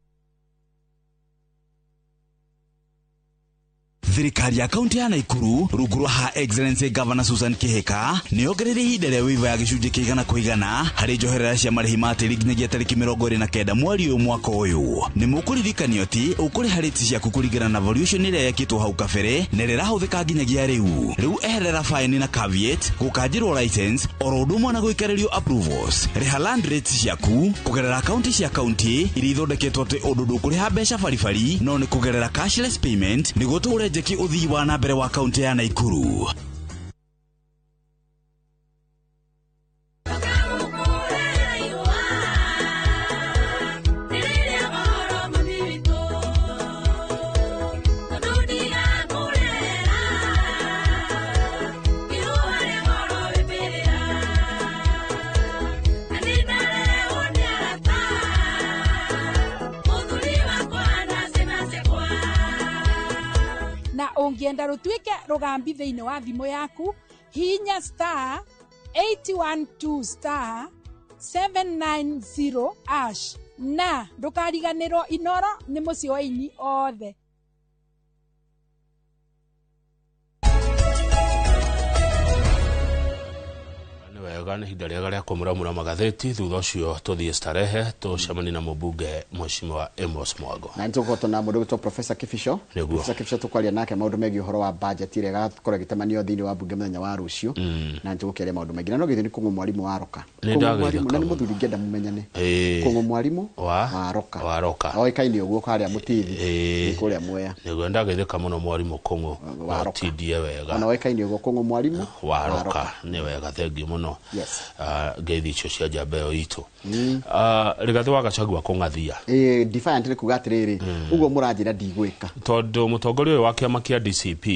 [SPEAKER 22] Thirikari ya kaunti ya Naikuru rungu rwa Her Excellency Governor Susan Kihika nĩ yongereire ihinda rĩa waiver ya gĩcunjĩ kĩa 100% harĩ njoherera cia marĩhi ma tĩri nginyagia tarĩki 29 mweri ũyũ mwaka ũyũ. Nĩ mũkũririkanio atĩ ũkũrĩha rates ciaku kũringana na valuation ĩrĩa yekĩtwo hau kabere na ĩrĩa ĩrahũthĩka nginyagia rĩu. Rĩu eherera fine na caveat, gũkanjĩrwo license oro ũndũ ũmwe na gũikarĩrio approvals. Rĩha land rates ciaku kũgerera akaunti cia kaunti iria ithondeketwo atĩ ũndũ ndũkũrĩha mbeca baribari no nĩ kũgerera cashless payment nĩguo tũhũre njeki ũthii wa na mbere wa kaunti ya Naikuru.
[SPEAKER 23] Na ũngĩenda rũtuĩke rũgambi thĩinĩ wa thimũ yaku, hihinya star 812 star 790 ash, na ndũkariganĩrwo Inoro nĩ mũciĩ wa aini othe.
[SPEAKER 2] Nĩ wega, nĩ ihinda rĩega rĩa kũmuramura magathĩti, thutha ũcio tũthiĩ starehe tũcemanie na mũmbunge Mheshimiwa Amos Mwango.
[SPEAKER 1] Na nĩtũgũkorwo na mũndũ ũgwĩtwo Professor Kibicho.
[SPEAKER 2] Nĩguo.
[SPEAKER 1] Professor Kibicho tũkwaria nake maũndũ megiĩ ũhoro wa budget ĩrĩa ĩgakorwo ĩgĩtamanio thĩinĩ wa mbunge mũthenya wa rũciũ. Na nĩtũgũkĩaria maũndũ maingĩ. Na no githĩ nĩ Kũng'ũ Mwarimũ wa Roka.
[SPEAKER 2] Nĩ
[SPEAKER 1] Kũng'ũ
[SPEAKER 2] ndagĩire
[SPEAKER 1] Mwarimũ, na nĩ
[SPEAKER 2] Kũng'ũ.
[SPEAKER 1] mũthuri ingĩenda mũmenyane. Kũng'ũ Mwarimũ wa Roka.
[SPEAKER 2] Wa Roka.
[SPEAKER 1] Oĩkaine ũguo harĩa Mũtithi. Nĩ kũrĩa Mwea.
[SPEAKER 2] Nĩguo, ndagĩthĩka mũno Mwarimũ Kũng'ũ.
[SPEAKER 1] Wa
[SPEAKER 2] Na
[SPEAKER 1] Roka.
[SPEAKER 2] ũtindie wega.
[SPEAKER 1] Ona oĩkaine ũguo Kũng'ũ Mwarimũ
[SPEAKER 2] wa
[SPEAKER 1] wa
[SPEAKER 2] Roka.
[SPEAKER 1] Roka.
[SPEAKER 2] Nĩ wega, thengiũ mũno.
[SPEAKER 1] Yes.
[SPEAKER 2] Ngeithi icio cia njamba ĩyo itũ. Rigathĩ wa Gachagua kũng'athia.
[SPEAKER 1] Defiant nĩ kuga atĩrĩrĩ, ũguo mũranjĩra ndigwĩka.
[SPEAKER 2] Tondũ mũtongoria ũyũ wa kĩama kĩa DCP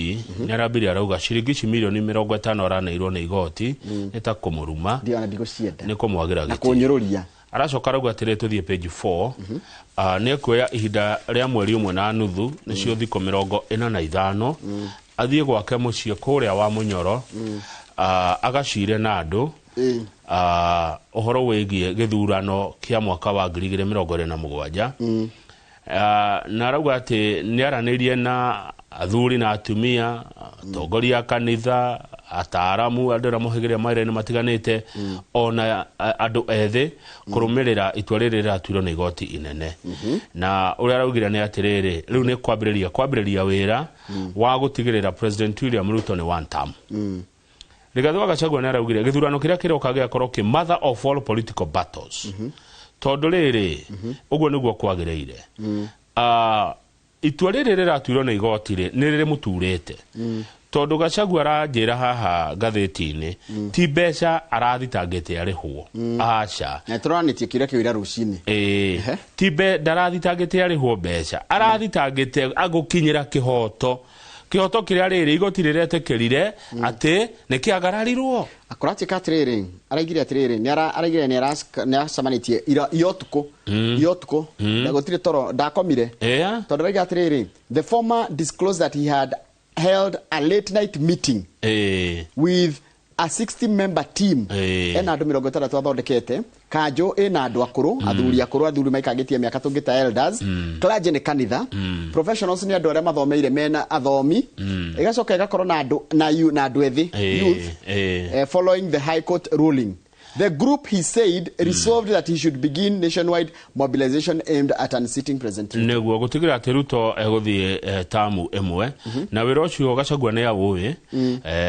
[SPEAKER 2] nĩ arambirie arauga ciringi ici mirioni 50 araneirwo nĩ igoti nĩ ta kũmũruma.
[SPEAKER 1] Ndiona ndigũcienda.
[SPEAKER 2] Nĩ kũmwagĩra
[SPEAKER 1] Na
[SPEAKER 2] gĩtĩo.
[SPEAKER 1] kũnyũrũria.
[SPEAKER 2] Aracoka arauga atĩrĩrĩ, tũthiĩ page 4. Nĩ ekuoya ihinda rĩa mweri ũmwe na nuthu, nĩcio thikũ 45, athiĩ gwake mũciĩ kũrĩa wa Mũnyoro, agacire na andũ ũhoro wĩgiĩ gĩthurano kĩa mwaka wa 2027. Na arauga atĩ nĩ aranĩirie na athuri na atumia, atongoria a kanitha, ataaramu, andũ arĩa mohĩgĩrĩra mawĩra-inĩ matiganĩte, ona andũ ethĩ kũrũmĩrĩra itua rĩrĩ rĩratuirwo nĩ igoti inene. Na ũrĩa araugire nĩ atĩrĩrĩ, rĩu nĩ kwambĩrĩria wĩra wa gũtigĩrĩra President William Ruto nĩ one term. Rigathi wa Gachagua nĩ araugire gĩthurano kĩrĩa kĩroka gĩgakorwo kĩ mother of all political battles. Tondũ rĩrĩ, ũguo nĩguo kwagĩrĩire. Itua rĩrĩ rĩratuirwo nĩ igoti rĩ, nĩ rĩrĩ mũturĩte. Tondũ Gachagua aranjĩra haha ngathĩti-inĩ, ti mbeca arathitangĩte arĩhwo. Aca.
[SPEAKER 1] Na tũranĩtie kĩũria kĩu ira rũcinĩ.
[SPEAKER 2] Ĩĩ. Ti ndarathitangĩte arĩhwo mbeca, arathitangĩte agũkinyĩra kĩhoto. Kĩhoto kĩrĩa rĩrĩ igoti rĩretĩkĩrire atĩ nĩ kĩagararirwo.
[SPEAKER 1] Akũratuĩka atĩrĩrĩ, araigire atĩrĩrĩ, araigire nĩ aracemanĩtie ira iyo ũtukũ. Iyo ũtukũ. Na gũtirĩ toro, ndakomire. Tondũ araiga atĩrĩrĩ, the former disclosed that he had held a late night meeting with a 60 member team. Ena andũ 60 athondekete. Kanjũ ĩna andũ akũrũ, athuri akũrũ, athuri maikangĩtie mĩaka tũngĩta elders. Clergy nĩ kanitha. Professionals nĩ andũ arĩa mathomeire mena athomi. Ĩgacoka ĩgakorwo na andũ na na andũ ethĩ, youth. Following the High Court ruling. The group, he said, resolved that he should begin nationwide mobilization aimed at unseating President Ruto.
[SPEAKER 2] Nĩguo gũtigĩrĩra atĩ Ruto egũthiĩ tamu ĩmwe, na wĩra ũcio Gachagua nĩ aũĩ,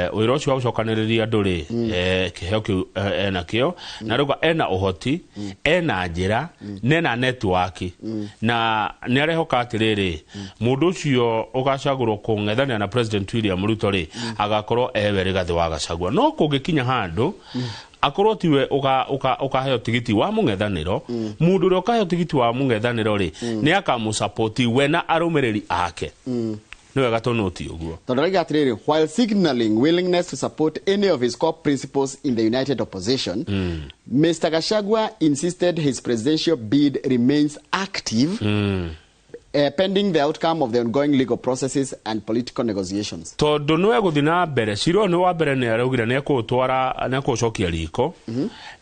[SPEAKER 2] wĩra ũcio wa gũcokanĩrĩria andũ rĩ, kĩheo kĩu ena kĩo, na rĩu ena ũhoti, ena njĩra, na ena network, na nĩ arehoka atĩrĩrĩ, mũndũ ũcio ũgacagũrwo kũng'ethanĩra na President William Ruto rĩ, agakorwo ewe Rigathi wa Gachagua. No kũngĩkinya handũ akorwo tiwe ũkaheo tigiti wa mũng'ethanĩro, mũndũ ũrĩa ũkaheo tigiti wa mũng'ethanĩro rĩ, nĩ akamũsupport we na arũmĩrĩri ake. Nĩ wega tũnũti ũguo.
[SPEAKER 1] Tondũ arauga atĩrĩrĩ, while signaling willingness to support any of his core principles in the united opposition, Mr. Gachagua insisted his presidential bid remains active, pending the outcome of the ongoing legal processes and political negotiations.
[SPEAKER 2] Tondũ nĩ egũthiĩ na mbere, cira ũyũ nĩ wa mbere nĩ araugire nĩ ekũũtwara, nĩ ekũũcokia riko,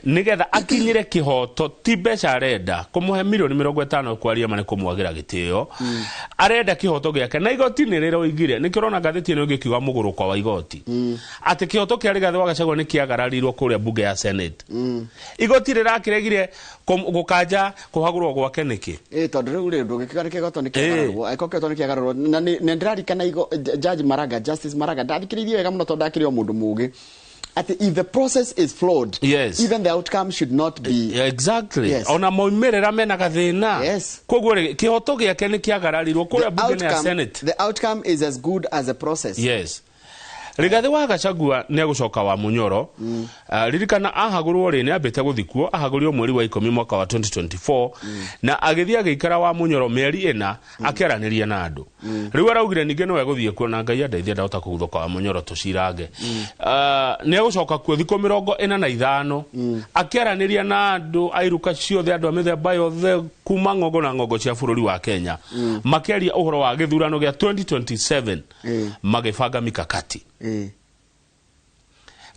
[SPEAKER 2] nĩgetha akinyĩre kĩhoto. Ti mbeca arenda, kũmũhe mirioni 50 kwaria ma nĩ kũmwagĩra gĩtĩo. Arenda kĩhoto gĩake, na igoti nĩ rĩroigire, nĩkĩo ũrona ngathĩti ĩno ĩngĩkiuga mũgũrũko wa igoti, atĩ kĩhoto kĩa Rigathi wa Gachagua nĩ kĩagararirwo kũrĩa bunge ya Senate. Igoti rĩrakĩregire gũkanja kũhagũrwo gwake nĩkĩ?
[SPEAKER 1] Tondũ rĩu rĩ, ndũngĩkiuga nĩ kĩhoto nĩ kĩagararwo. Angĩkorwo kĩhoto nĩ kĩagararwo, na nĩ ndĩrarikana Judge Maraga, Justice Maraga, ndathikĩrĩirie wega mũno tondũ ndakĩrĩ o mũndũ mũũgĩ, atĩ if the process is flawed, even the outcome should not be.
[SPEAKER 2] Exactly.
[SPEAKER 1] Yes.
[SPEAKER 2] Ona moimĩrĩra mena gathĩna. Koguo rĩ, kĩhoto gĩake nĩ kĩagararirwo kũrĩa bunge ya Senate.
[SPEAKER 1] The outcome is as good as the process.
[SPEAKER 2] Yes. Rigathi wa Gachagua nĩ egũcoka wa Munyoro. Ririkana ahagũrwo rĩ, nĩ ambĩte gũthikwo, ahagũrirwo mweri wa 10 mwaka wa 2024, na agĩthiĩ agĩikara wa Munyoro mĩeri 4 akĩaranĩria na andũ. Rĩu araugire ningĩ no egũthiĩ kuo, na Ngai andeithie ndahota kũguthũka wa Munyoro tũcirange. Nĩ egũcoka kuo thikũ 45 akĩaranĩria na andũ a iruka ciothe, andũ a mĩthemba yothe kuma ng'ongo na ng'ongo cia bũrũri wa Kenya, makĩaria ũhoro wa gĩthurano gĩa 2027, magĩbanga mikakati.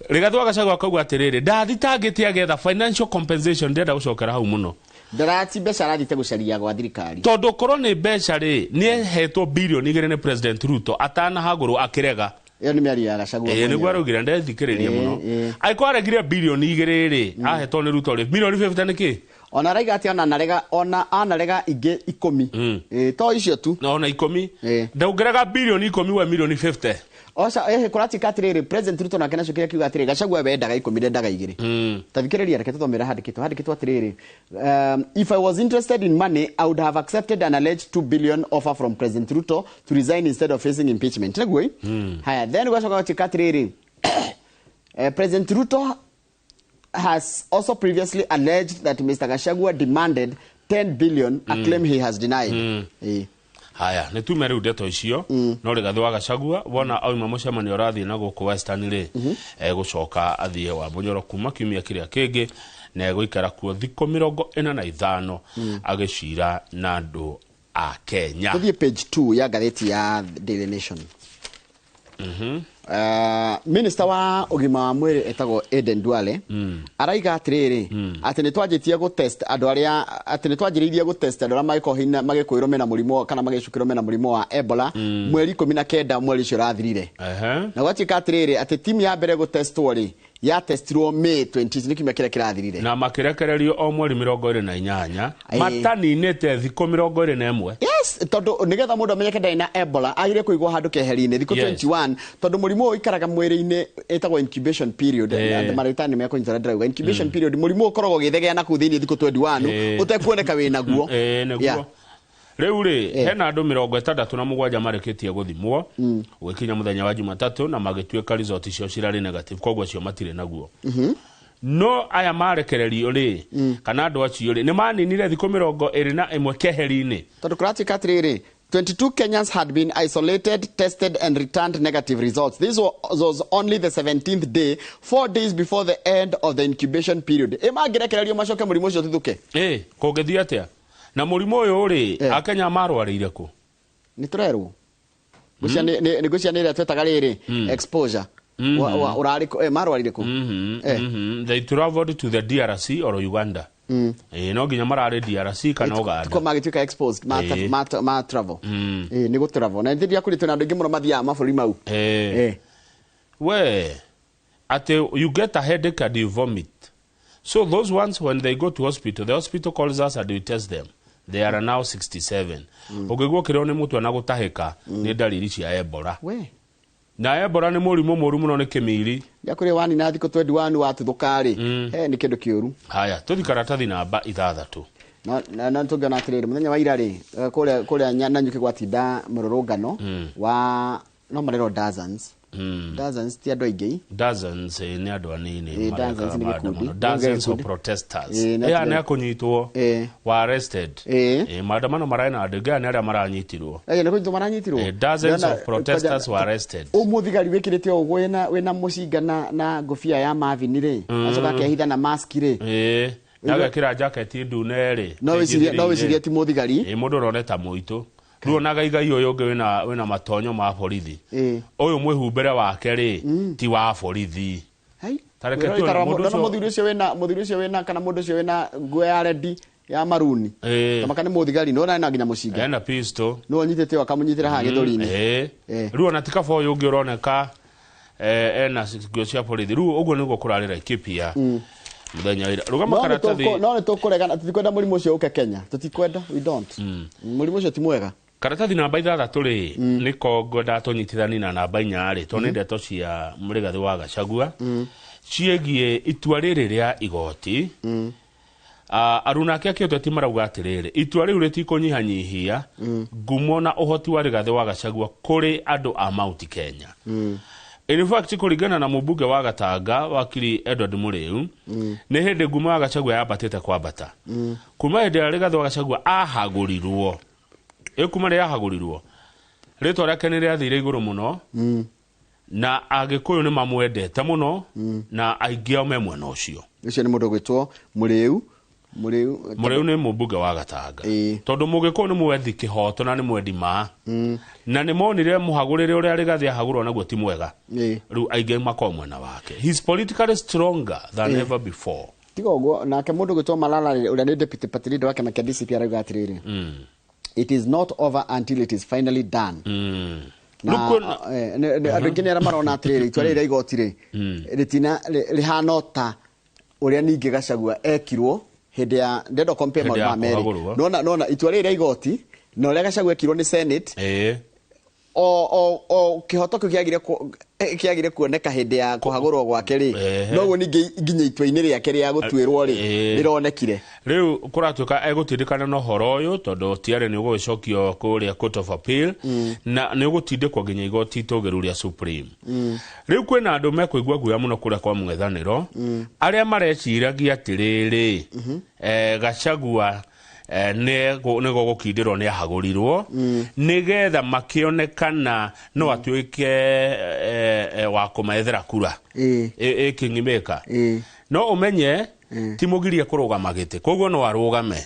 [SPEAKER 2] Rigathi wa Gachagua akauga atĩrĩrĩ, ndathitangĩte agetha financial compensation, ndĩrenda gũcokera hau mũno.
[SPEAKER 1] Ndarati mbeca arathiĩte gũcaria gwa thirikari.
[SPEAKER 2] Tondũ korwo nĩ mbeca rĩ, nĩ ehetwo bilioni 2 nĩ President Ruto atanahagũrwo akĩrega.
[SPEAKER 1] Ĩyo nĩ mĩario ya Gachagua
[SPEAKER 2] Ĩĩ, nĩguo
[SPEAKER 1] mwenyewe.
[SPEAKER 2] araugire, ndethikĩrĩria mũno. Angĩkorwo aregire bilioni 2 rĩ, ahetwo nĩ Ruto rĩ, milioni 50 nĩ kĩ?
[SPEAKER 1] Ona araiga atĩ ona anarega ingĩ 10. To icio tu.
[SPEAKER 2] Ona 10. Ndaongerega bilioni 10 we milioni 50.
[SPEAKER 1] Oca, kũratuĩka atĩrĩrĩ, President Ruto nake nacio kĩrĩa kiuga atĩrĩrĩ, Gachagua wendaga 10 ndendaga 2. Ta thikĩrĩria, reke tũthomere handĩkĩtwo atĩrĩrĩ, if I was interested in money, I would have accepted an alleged 2 billion offer from President Ruto to resign instead of facing impeachment. Nĩguo ĩ? Haya, then gwacoka gũtuĩka atĩrĩrĩ, President Ruto has also previously alleged that Mr. Gachagua demanded 10 billion, a claim he has denied.
[SPEAKER 2] Haya, nĩ tume rĩu ndeto icio, no Rigathi wa Gachagua wona auma mũcemanio ũrathiĩ na gũkũ Western rĩ, egũcoka athiĩ wa Munyoro kuma kiumia kĩrĩa kĩngĩ, na egũikara kuo thikũ 45 agĩcira na andũ a Kenya.
[SPEAKER 1] Tũthiĩ page 2 ya ngathĩti ya Daily Nation. Minister wa ũgima wa mwĩrĩ etagwo Aden Duale, araiga atĩrĩrĩ, atĩ nĩ twanjĩtie gũtest andũ arĩa, atĩ nĩ twanjĩrĩirie gũtest andũ arĩa mangĩkorwo hina magĩkwĩrwo mena mũrimũ kana magĩcukĩrwo mena mũrimũ wa Ebola, mweri 19 mweri ũcio ũrathirire. Na gwatuĩka atĩrĩrĩ, atĩ timu ya mbere gũtestwo rĩ, yatestirwo May 20, nĩ kiumia kĩrĩa kĩrathirire.
[SPEAKER 2] Na makĩrekererio o mweri 28, mataninĩte thikũ 21.
[SPEAKER 1] Yes. Tondũ nĩgetha mũndũ amenyeke ndarĩ na Ebola agĩrĩire kũigwo handũ keheri-inĩ thikũ 21, tondũ mũrimũ ũyũ ũikaraga mwĩrĩ-inĩ, ĩtagwo incubation period. Andũ marĩtani nĩ mekũnyita ũrĩa ndĩrauga. Incubation period, mũrimũ ũkoragwo ũgĩthegea na kũu thĩinĩ thikũ 21 ũtekuoneka wĩ naguo.
[SPEAKER 2] Nĩguo. Rĩu rĩ, hena andũ 67 marĩkĩtie gũthimwo gũgĩkinya mũthenya wa Jumatatũ, na magĩtuĩka result icio cirarĩ negative, koguo acio matirĩ naguo. No aya marekererio rĩ, kana andũ acio rĩ, nĩ maninire thikũ 21 keheri-inĩ.
[SPEAKER 1] Tondũ kũratuĩka atĩrĩrĩ, 22 Kenyans had been isolated, tested and returned negative results. This was only the 17th day, 4 days before the end of the incubation period. Ĩ mangĩrekererio macoke mũrimũ ũcio ũtuthũke?
[SPEAKER 2] Ĩ kũngĩthiĩ atĩa na mũrimũ ũyũ rĩ, Akenya marwarĩire kũ?
[SPEAKER 1] Nĩ tũrerwo ngwĩciria nĩ ĩrĩa twetaga rĩrĩ exposure. Ũrarĩ kũ? Marwarire kũ?
[SPEAKER 2] They traveled to the DRC or Uganda. No nginya mararĩ DRC kana Uganda.
[SPEAKER 1] Tiko magĩtuĩka exposed ma travel. Nĩ gũ travel na nĩ kũrĩ twĩna andũ aingĩ mũno mathiaga mabũrũri mau.
[SPEAKER 2] We ati you get a headache and you vomit, so those ones, when they go to hospital, the hospital calls us and we test them. They are now 67. Ũngĩgwo kĩrĩo nĩ mũtwe na gũtahĩka, nĩ ndariri cia Ebola.
[SPEAKER 1] We.
[SPEAKER 2] Na Ebola nĩ mũrimũ mũru mũno, nĩ kĩmiri.
[SPEAKER 1] Gĩa wanina thikũ 21 watuthũka rĩ, he nĩ kĩndũ kĩũru.
[SPEAKER 2] Haya, tũthi karatathi namba 6.
[SPEAKER 1] Na tũngĩona atĩrĩrĩ, mũthenya wa ira rĩ, kũrĩa Nanyuki gwatinda mũrũrũngano wa no marerwo dozens. Dozens ti andũ aingĩ.
[SPEAKER 2] Dozens, nĩ andũ anini.
[SPEAKER 1] Dozens
[SPEAKER 2] marekaga
[SPEAKER 1] nĩ
[SPEAKER 2] maandamano.
[SPEAKER 1] gĩkundi.
[SPEAKER 2] Dozens of
[SPEAKER 1] Gĩkundi.
[SPEAKER 2] protesters
[SPEAKER 1] Na
[SPEAKER 2] aya nĩ akũnyitwo wa arrested. Maandamano mararĩ na andũ aingĩ, aya nĩ arĩa maranyitirwo.
[SPEAKER 1] Nĩ kũnyitwo maranyitirwo.
[SPEAKER 2] Dozens of protesters were arrested.
[SPEAKER 1] Ũmũthigari wĩkĩrĩte o ũguo wĩna mũcinga na ngũbia ya Marvin rĩ, acoka akehitha na mask rĩ.
[SPEAKER 2] Agekĩra jaketi ndune rĩ.
[SPEAKER 1] No wĩcirie ti mũthigari.
[SPEAKER 2] Mũndũ ũrone ta mũitũ rĩu ona gaigai ũyũ ũngĩ wĩna matonyo ma borithi, ũyũ mwĩhumbĩre wake rĩ, ti wa borithi.
[SPEAKER 1] Hai.
[SPEAKER 2] Ta reke tuone mũndũ
[SPEAKER 1] Ndona
[SPEAKER 2] ũcio.
[SPEAKER 1] Mũthuri ũcio wĩna kana mũndũ ũcio wĩna nguo ya red ya maruni. Kamaka nĩ mũthigari, nĩwona ena nginya mũcinga.
[SPEAKER 2] Ena pistol.
[SPEAKER 1] Nĩwe ũnyitĩte ũyũ akamũnyitĩra haha gĩthũri-inĩ.
[SPEAKER 2] Rĩu ona ti kaba ũyũ ũngĩ ũroneka ena nguo cia borithi. Rĩu ũguo nĩguo kũrarĩ Laikipia mũthenya wa ira. Rũgama
[SPEAKER 1] No nĩ
[SPEAKER 2] karatathi.
[SPEAKER 1] No nĩ tũkũregana, tũtikwenda mũrimũ ũcio ũke Kenya. Tũtikwenda, we don't. Mũrimũ ũcio ti mwega.
[SPEAKER 2] Karatathi namba 6 rĩ, nĩko ngwendaga tũnyitithani na namba 4 rĩ, tondũ nĩ ndeto cia Mũrĩgathĩ wa Gachagua ciĩgiĩ itua rĩrĩ rĩa igoti. Aruna ake akĩũteti marauga atĩrĩrĩ, itua rĩu rĩtikũnyihanyihia ngumo na ũhoti wa Rigathĩ wa Gachagua kũrĩ andũ a Mount Kenya. In fact, kũringana na mũmbunge wa Gatanga, wakiri Edward Mũrĩu, nĩ hĩndĩ ngumo ya Gachagua yambatĩte kwambata kuma hĩndĩ ĩrĩa Rigathĩ wa Gachagua ahagũrirwo. Ĩ kuma rĩrĩa ahagũrirwo, rĩtwa rĩake nĩ rĩathire igũrũ mũno, na Agĩkũyũ nĩ mamwendete mũno, na aingĩ ao me mwena ũcio.
[SPEAKER 1] Ũcio nĩ mũndũ ũgwĩtwo Mũrĩu. Mũrĩu.
[SPEAKER 2] Mũrĩu nĩ mũmbunge wa Gatanga, tondũ Mũgĩkũyũ nĩ mwethi kĩhoto na nĩ mwendi ma, na nĩ monire mũhagũrĩre ũrĩa Rigathĩ ahagũrwo naguo ti mwega. Rĩu aingĩ makorwo mwena wake. He's politically stronger than ever before.
[SPEAKER 1] Tiga ũguo, nake mũndũ ũgwĩtwo Malala ũrĩa nĩ deputy party leader wa kĩama kĩa DCP arauga atĩrĩrĩ, "It is not over until it is finally done." Na
[SPEAKER 2] Rĩu
[SPEAKER 1] andũ aingĩ nĩ arĩa marona atĩrĩrĩ, itua rĩrĩ rĩa igoti rĩ, rĩtina rĩhana o ta ũrĩa ningĩ Gachagua ekirwo hĩndĩ ya ndenda compare
[SPEAKER 2] Hĩndĩ
[SPEAKER 1] maũndũ
[SPEAKER 2] ya
[SPEAKER 1] maya merĩ.
[SPEAKER 2] kũhagũrwo.
[SPEAKER 1] Nona itua rĩrĩ rĩa igoti na ũrĩa Gachagua ekirwo nĩ Senate, o kĩhoto kĩu kĩagire kuoneka hĩndĩ ya kũhagũrwo gwake rĩ, noguo ningĩ nginya itua-inĩ rĩake rĩa gũtuĩrwo rĩ, rĩronekire.
[SPEAKER 2] Rĩu kũratuĩka egũtindĩkana na ũhoro ũyũ, tondũ tiarĩ nĩ ũgũgĩcokio kũrĩa Court of Appeal, na nĩ ũgũtindĩkwo nginya igoti itũgĩru rĩa Supreme. Rĩu kwĩna andũ mekũigua guoya mũno kũrĩa kwa mũng'ethanĩro, arĩa mareciragia atĩrĩrĩ, Gachagua nĩ gũgũkindĩrwo nĩ ahagũrirwo nĩgetha makĩonekana no atuĩke wa kũmethera kura ĩ kingmaker. No ũmenye ti mũgirie kũrũgama gĩtĩ, koguo no arũgame.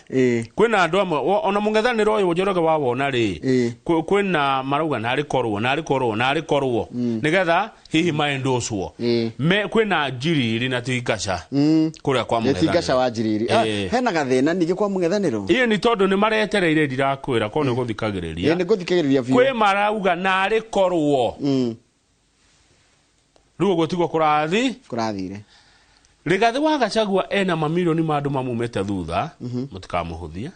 [SPEAKER 2] Kwĩna andũ amwe ona mũng'ethanĩro ũyũ Njoroge wa wona rĩ, kwĩna marauga narĩ korwo, narĩ korwo, narĩ korwo, nĩgetha hihi maendocwo. Kwĩna njiriri na ti ngaca kũrĩa kwa
[SPEAKER 1] Nĩ ti ngaca
[SPEAKER 2] mũng'ethanĩro.
[SPEAKER 1] Wa njiriri. Hena gathĩna ningĩ kwa mũng'ethanĩro.
[SPEAKER 2] Ĩĩ, nĩ tondũ nĩ maretereire, ndirakwĩra korwo nĩ gũthikagĩrĩria.
[SPEAKER 1] Ĩ, nĩ ngũthikagĩrĩria biũ.
[SPEAKER 2] Kwĩ marauga narĩ korwo. Rĩu ũguo tiguo kũrathi.
[SPEAKER 1] Kũrathire.
[SPEAKER 2] Rigathĩ wa Gachagua ena mamirioni ma andũ mamumĩte thutha, mũtikamũhũthie.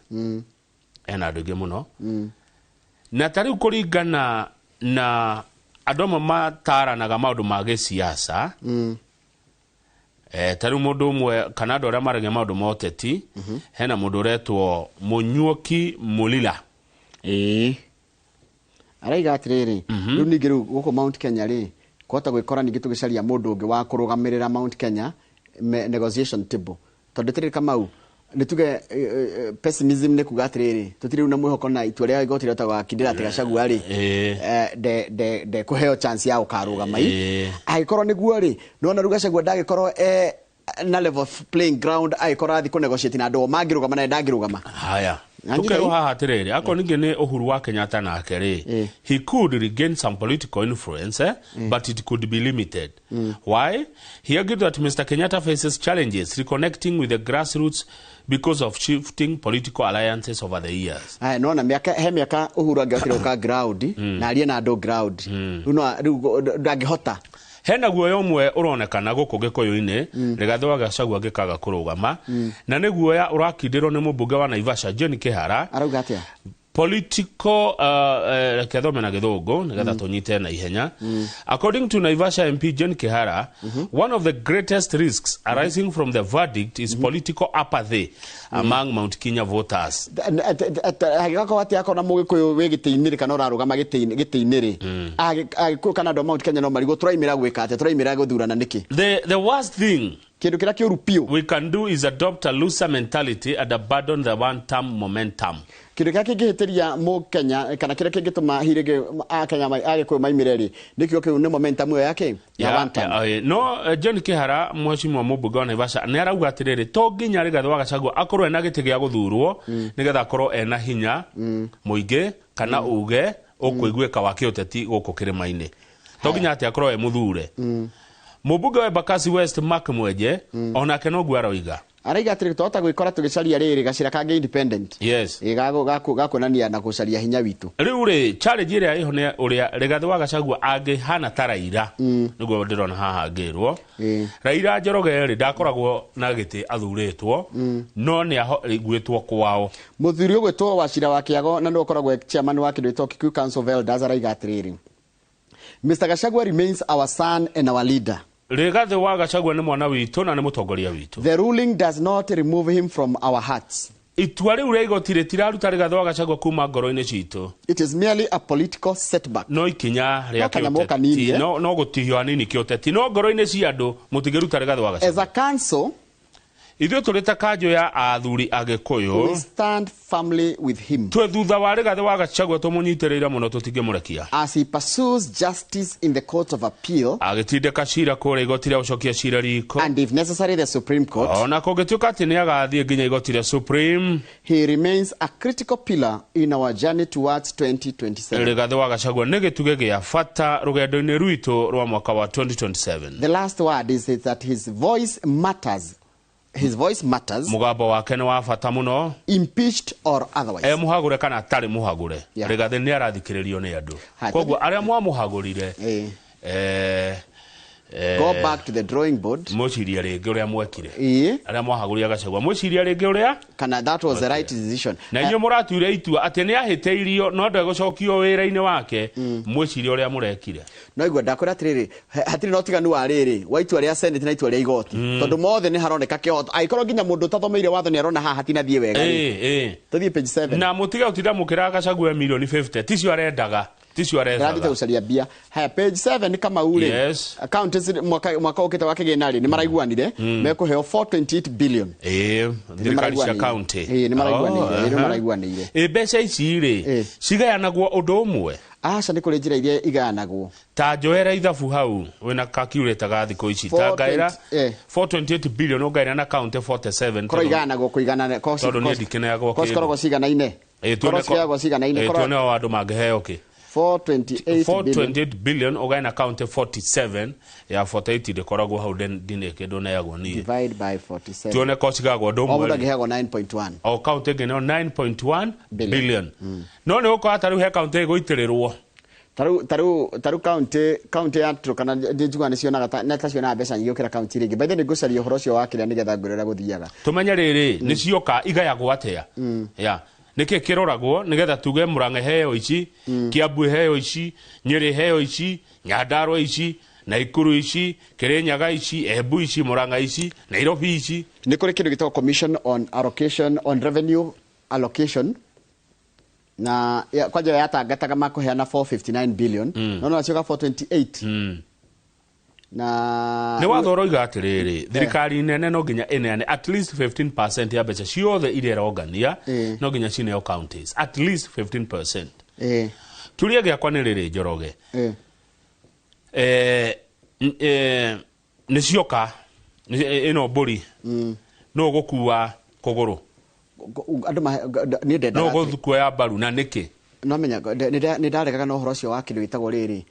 [SPEAKER 2] Ena andũ aingĩ mũno. Na ta rĩu kũringana na andũ amwe mataranaga maũndũ ma gĩsiasa, ta rĩu mũndũ ũmwe kana andũ arĩa maragia maũndũ ma ũteti, hena mũndũ ũretwo Mũnyuoki Mũlila.
[SPEAKER 1] Ĩĩ, araiga atĩrĩrĩ, rĩu ningĩ rĩu gũkũ Mount Kenya rĩ, kũhota gwĩkora ningĩ tũgĩcaria mũndũ ũngĩ wa kũrũgamĩrĩra Mount Kenya negotiation table, tondũ tĩrĩ Kamau, nĩ tuge pessimism nĩ kuga atĩrĩrĩ, tũtirĩ rĩu na mwĩhoko na itua rĩa igoti rĩa wakindĩra atĩ Gachagua rĩ nde kũheo chance ya gũkarũgama i. Angĩkorwo nĩguo rĩ, nĩwona rĩu Gachagua ndangĩkorwo na level playing ground angĩkorwo athiĩ kũnegotiate na andũ o mangĩrũgama naye ndangĩrũgama.
[SPEAKER 2] Haya.
[SPEAKER 1] Nanyita
[SPEAKER 2] Tukerwo haha atiriri, akorwo ningĩ nĩ Uhuru wa Kenyatta nake rĩ, he could regain some political influence, but it could be limited. Why? He argued that Mr. Kenyatta faces challenges reconnecting with the grassroots because of shifting political alliances over the years.
[SPEAKER 1] Aya, nona miaka he miaka Uhuru angĩhotire gũka ground na arie na andũ ground, rĩu no rĩu ndangĩhota.
[SPEAKER 2] Hena guoya ũmwe ũronekana gũkũ Gĩkũyũ-inĩ Rigathĩ wa Gachagua angĩkaga kũrũgama, na nĩ guoya ũrakindĩrwo nĩ mũmbunge wa Naivasha John Kĩhara.
[SPEAKER 1] Arauga atĩa?
[SPEAKER 2] Political reke thome na gĩthũngũ nĩgetha tũnyite na ihenya. According to Naivasha MP John Kihara, one of the greatest risks arising from the verdict is political apathy among Mount Kenya voters.
[SPEAKER 1] Hagĩgakorwo atĩ akorwo na mũgĩkũyũ wĩ gĩtĩ-inĩ rĩ, kana ũrarũgama gĩtĩ-inĩ rĩ, Agĩkũyũ kana andũ a Mount Kenya no marigwo tũraimĩra gwĩka atĩa, tũraimĩra gũthurana nĩkĩ?
[SPEAKER 2] The worst thing
[SPEAKER 1] kĩndũ kĩrĩa kĩũru biũ
[SPEAKER 2] we can do is adopt a looser mentality and abandon the one-term momentum.
[SPEAKER 1] Kĩndũ kĩrĩa kĩngĩhĩtĩria mũkenya kana kĩrĩa kĩngĩtũma hihi rĩngĩ akenya agĩkũyũ maimĩre rĩ, nĩkĩo kĩu nĩ momentum ĩyo yake ya one term.
[SPEAKER 2] No John Kihara mheshimiwa mũmbunge wa Naivasha nĩ arauga atĩrĩrĩ, to nginya Rigathĩ wa Gachagua akorwo ena gĩtĩ gĩa gũthurwo nĩgetha akorwo ena hinya mũingĩ kana uge ũkũiguĩka wa kĩũteti gũkũ kĩrĩma-inĩ, to nginya atĩ akorwo e mũthure. Mũmbunge wa Embakasi West Mark Mwenje onake noguo aroiga.
[SPEAKER 1] Araiga atĩrĩ, twahota gwĩkora tũgĩcaria rĩrĩ gacĩra kangĩ independent.
[SPEAKER 2] Yes.
[SPEAKER 1] Ĩ, gakuonania na gũcaria hinya witũ.
[SPEAKER 2] Rĩu rĩ, challenge ĩrĩa ĩho nĩ ũrĩa Rigathĩ wa Gachagua angĩhana ta Raila, nĩguo ndĩrona haha ngĩrwo. Raila Njoroge rĩ, ndakoragwo na gĩtĩ athurĩtwo, no nĩ aiguĩtwo kwao.
[SPEAKER 1] Mũthuri ũgwĩtwo Wachira wa Kĩago na nĩwe ũkoragwo e chairman wa kĩndũ gĩtagwo Kikuyu Council of Elders araiga atĩrĩrĩ, Mr. Gachagua remains our son and our leader.
[SPEAKER 2] Rigathĩ wa Gachagua nĩ mwana witũ na nĩ mũtongoria witũ.
[SPEAKER 1] The ruling does not remove him from our hearts.
[SPEAKER 2] Itua rĩu rĩa igoti rĩtiraruta Rigathĩ wa Gachagua kuma ngoro-inĩ citũ.
[SPEAKER 1] It is merely a political setback.
[SPEAKER 2] No ikinya rĩa
[SPEAKER 1] No kanyamũ
[SPEAKER 2] kĩũteti,
[SPEAKER 1] kanini, eh?
[SPEAKER 2] no gũtihio hanini kĩũteti, no ngoro-inĩ cia andũ mũtingĩruta Rigathĩ wa Gachagua.
[SPEAKER 1] As a council,
[SPEAKER 2] ithuĩ tũrĩ ta kanjũ ya athuri Agĩkũyũ,
[SPEAKER 1] we stand firmly with him.
[SPEAKER 2] Twĩ thutha wa Rigathĩ wa Gachagua tũmũnyitĩrĩire mũno, tũtingĩmũrekia.
[SPEAKER 1] As he pursues justice in the court of appeal,
[SPEAKER 2] agĩtindĩka cira kũrĩa igoti rĩa gũcokia cira riko,
[SPEAKER 1] and if necessary the Supreme Court,
[SPEAKER 2] ona kũngĩtuĩka atĩ nĩ agathiĩ nginya igoti rĩa Supreme,
[SPEAKER 1] he remains a critical pillar in our journey towards 2027.
[SPEAKER 2] Rigathĩ wa Gachagua nĩ gĩtugĩ gĩa bata rũgendo-inĩ rwitũ rwa mwaka wa 2027.
[SPEAKER 1] The last word is that his voice matters. His voice matters.
[SPEAKER 2] Mũgambo wake nĩ wa bata mũno.
[SPEAKER 1] Impeached or otherwise.
[SPEAKER 2] E mũhagũre kana atarĩ mũhagũre.
[SPEAKER 1] Yeah.
[SPEAKER 2] Rigathĩ nĩ arathikĩrĩrio nĩ andũ.
[SPEAKER 1] Hai,
[SPEAKER 2] Koguo arĩa mwamũhagũrire,
[SPEAKER 1] Go back to the drawing board.
[SPEAKER 2] Mwĩcirie rĩngĩ ũrĩa mwekire. Arĩa mwahagũrire Gachagua, mwĩcirie rĩngĩ ũrĩa?
[SPEAKER 1] Kana that was the right decision.
[SPEAKER 2] Na inyuĩ mũratuire itua atĩ nĩ ahĩtĩirio no ndegũcokio wĩra-inĩ wake, mwĩcirie ũrĩa mũrekire.
[SPEAKER 1] No igua ndakwĩra atĩrĩrĩ, hatirĩ na ũtiganu wa rĩrĩ wa itua rĩa Senate na itua rĩa igoti. Tondũ mothe nĩ haroneka kĩhoto. Angĩkorwo nginya mũndũ ũtathomeire watho nĩ arona haha hatinathiĩ wega rĩ. Tũthiĩ page 7.
[SPEAKER 2] Na mũtige gũtinda mũkĩraga Gachagua milioni 50, ticio arendaga. Ticio arethaga.
[SPEAKER 1] Ndĩrathiĩte gũcaria mbia. Haya, page 7 nĩ Kamau rĩ.
[SPEAKER 2] Yes.
[SPEAKER 1] Counties mwaka ũkĩte wa kĩgĩna rĩ, nĩ maraiguanire, mekũheo 428 billion.
[SPEAKER 2] Thirikari cia county.
[SPEAKER 1] Nĩ maraiguanĩire, nĩ maraiguanĩire.
[SPEAKER 2] Mbeca ici rĩ, cigayanagwo ũndũ ũmwe?
[SPEAKER 1] Aca, nĩ kũrĩ njĩra iria igayanagwo.
[SPEAKER 2] Ta njoera ithabu hau, wĩna calculator ga thikũ ici. Ta
[SPEAKER 1] Four
[SPEAKER 2] ngaĩra
[SPEAKER 1] twenty,
[SPEAKER 2] 428 billion ũngaĩra na county 47.
[SPEAKER 1] Korwo igayanagwo kũigana,
[SPEAKER 2] Tondũ niĩ ndikĩneagwo
[SPEAKER 1] ko
[SPEAKER 2] kĩndũ.
[SPEAKER 1] cikoragwo ciganaine. Korwo cigayagwo ciganaine, korwo
[SPEAKER 2] Tuone o andũ mangĩheo kĩ.
[SPEAKER 1] 428
[SPEAKER 2] Four
[SPEAKER 1] billion.
[SPEAKER 2] twenty-eight billion ũgae na county 47 ya 48 ndĩkoragwo hau ndinĩ kĩndũ neagwo niĩ.
[SPEAKER 1] Divide by 47.
[SPEAKER 2] Tuone ko cigagwo ũndũ
[SPEAKER 1] O
[SPEAKER 2] ũmwe
[SPEAKER 1] mũndũ
[SPEAKER 2] rĩ.
[SPEAKER 1] angĩheagwo 9.1.
[SPEAKER 2] O county ĩngĩ nĩyo 9.1
[SPEAKER 1] Billion.
[SPEAKER 2] billion. No nĩ ũgũkora ta rĩu he county ĩgũitĩrĩrwo.
[SPEAKER 1] Taru county ya Turkana ndĩ njugaga nĩ cionaga ta, nĩ ta cionaga mbeca nyingĩ gũkĩra county iria ingĩ. By the way, nĩ ngũcaria ũhoro ũcio wa kĩrĩa nĩgetha ngwĩre ũrĩa gũthiaga.
[SPEAKER 2] Tũmenye rĩrĩ, nĩ cioka igayagwo atĩa? Ya. Nĩkĩ kĩroragwo nĩgetha tuge Murang'a heo ici, Kiambu heo ici, Nyĩrĩ heo ici, Nyandarua ici, Naikuru ici, Kirinyaga ici, Embu ici, Murang'a ici, Nairobi ici?
[SPEAKER 1] Nĩ kũrĩ kĩndũ gĩtagwo Commission on Allocation, on Revenue Allocation, na kwanja yatangataga makũheana 459 billion, no no cioka 428 na
[SPEAKER 2] Nĩ watho ũroiga atĩrĩrĩ, thirikari nene no nginya ĩneane at least 15% ya mbeca ciothe iria ĩrongania, no nginya cineo counties at least 15%. Kĩũria gĩakwa nĩ rĩrĩ, Njoroge, nĩ cioka ĩno mbũri, no gũkua kũgũrũ?
[SPEAKER 1] Andũ niĩ ndendaga
[SPEAKER 2] No gũkuoya mbaru na nĩkĩ?
[SPEAKER 1] No menya nĩ ndaregaga na ũhoro ũcio wa kĩndũ gĩtagwo rĩrĩ,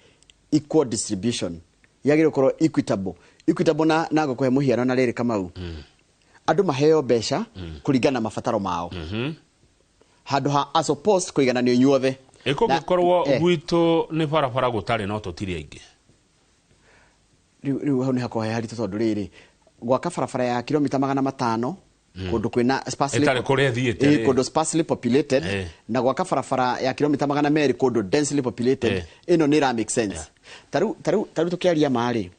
[SPEAKER 1] equal distribution, yagĩrĩirwo gũkorwo equitable, equitable na ngũkũhe mũhiano na rĩrĩ, Kamau, andũ maheo mbeca kũringana na mabataro mao, handũ ha as opposed kũigananio inyuothe.
[SPEAKER 2] Ĩkũngĩkorwo gwitũ nĩ barabara gũtarĩ, no tũtirĩ aingĩ.
[SPEAKER 1] Rĩu hau nĩ hakoragwo he haritũ, tondũ rĩrĩ, gwaka barabara ya kilomita 500 kũndũ kwĩna sparsely
[SPEAKER 2] Ĩtarĩ kũrĩa ĩthiĩte, rĩ.
[SPEAKER 1] Kũndũ sparsely populated, na gwaka barabara ya kilomita 200 kũndũ densely populated, ĩno nĩ ĩra make sense. Tarĩu tũkĩaria marĩ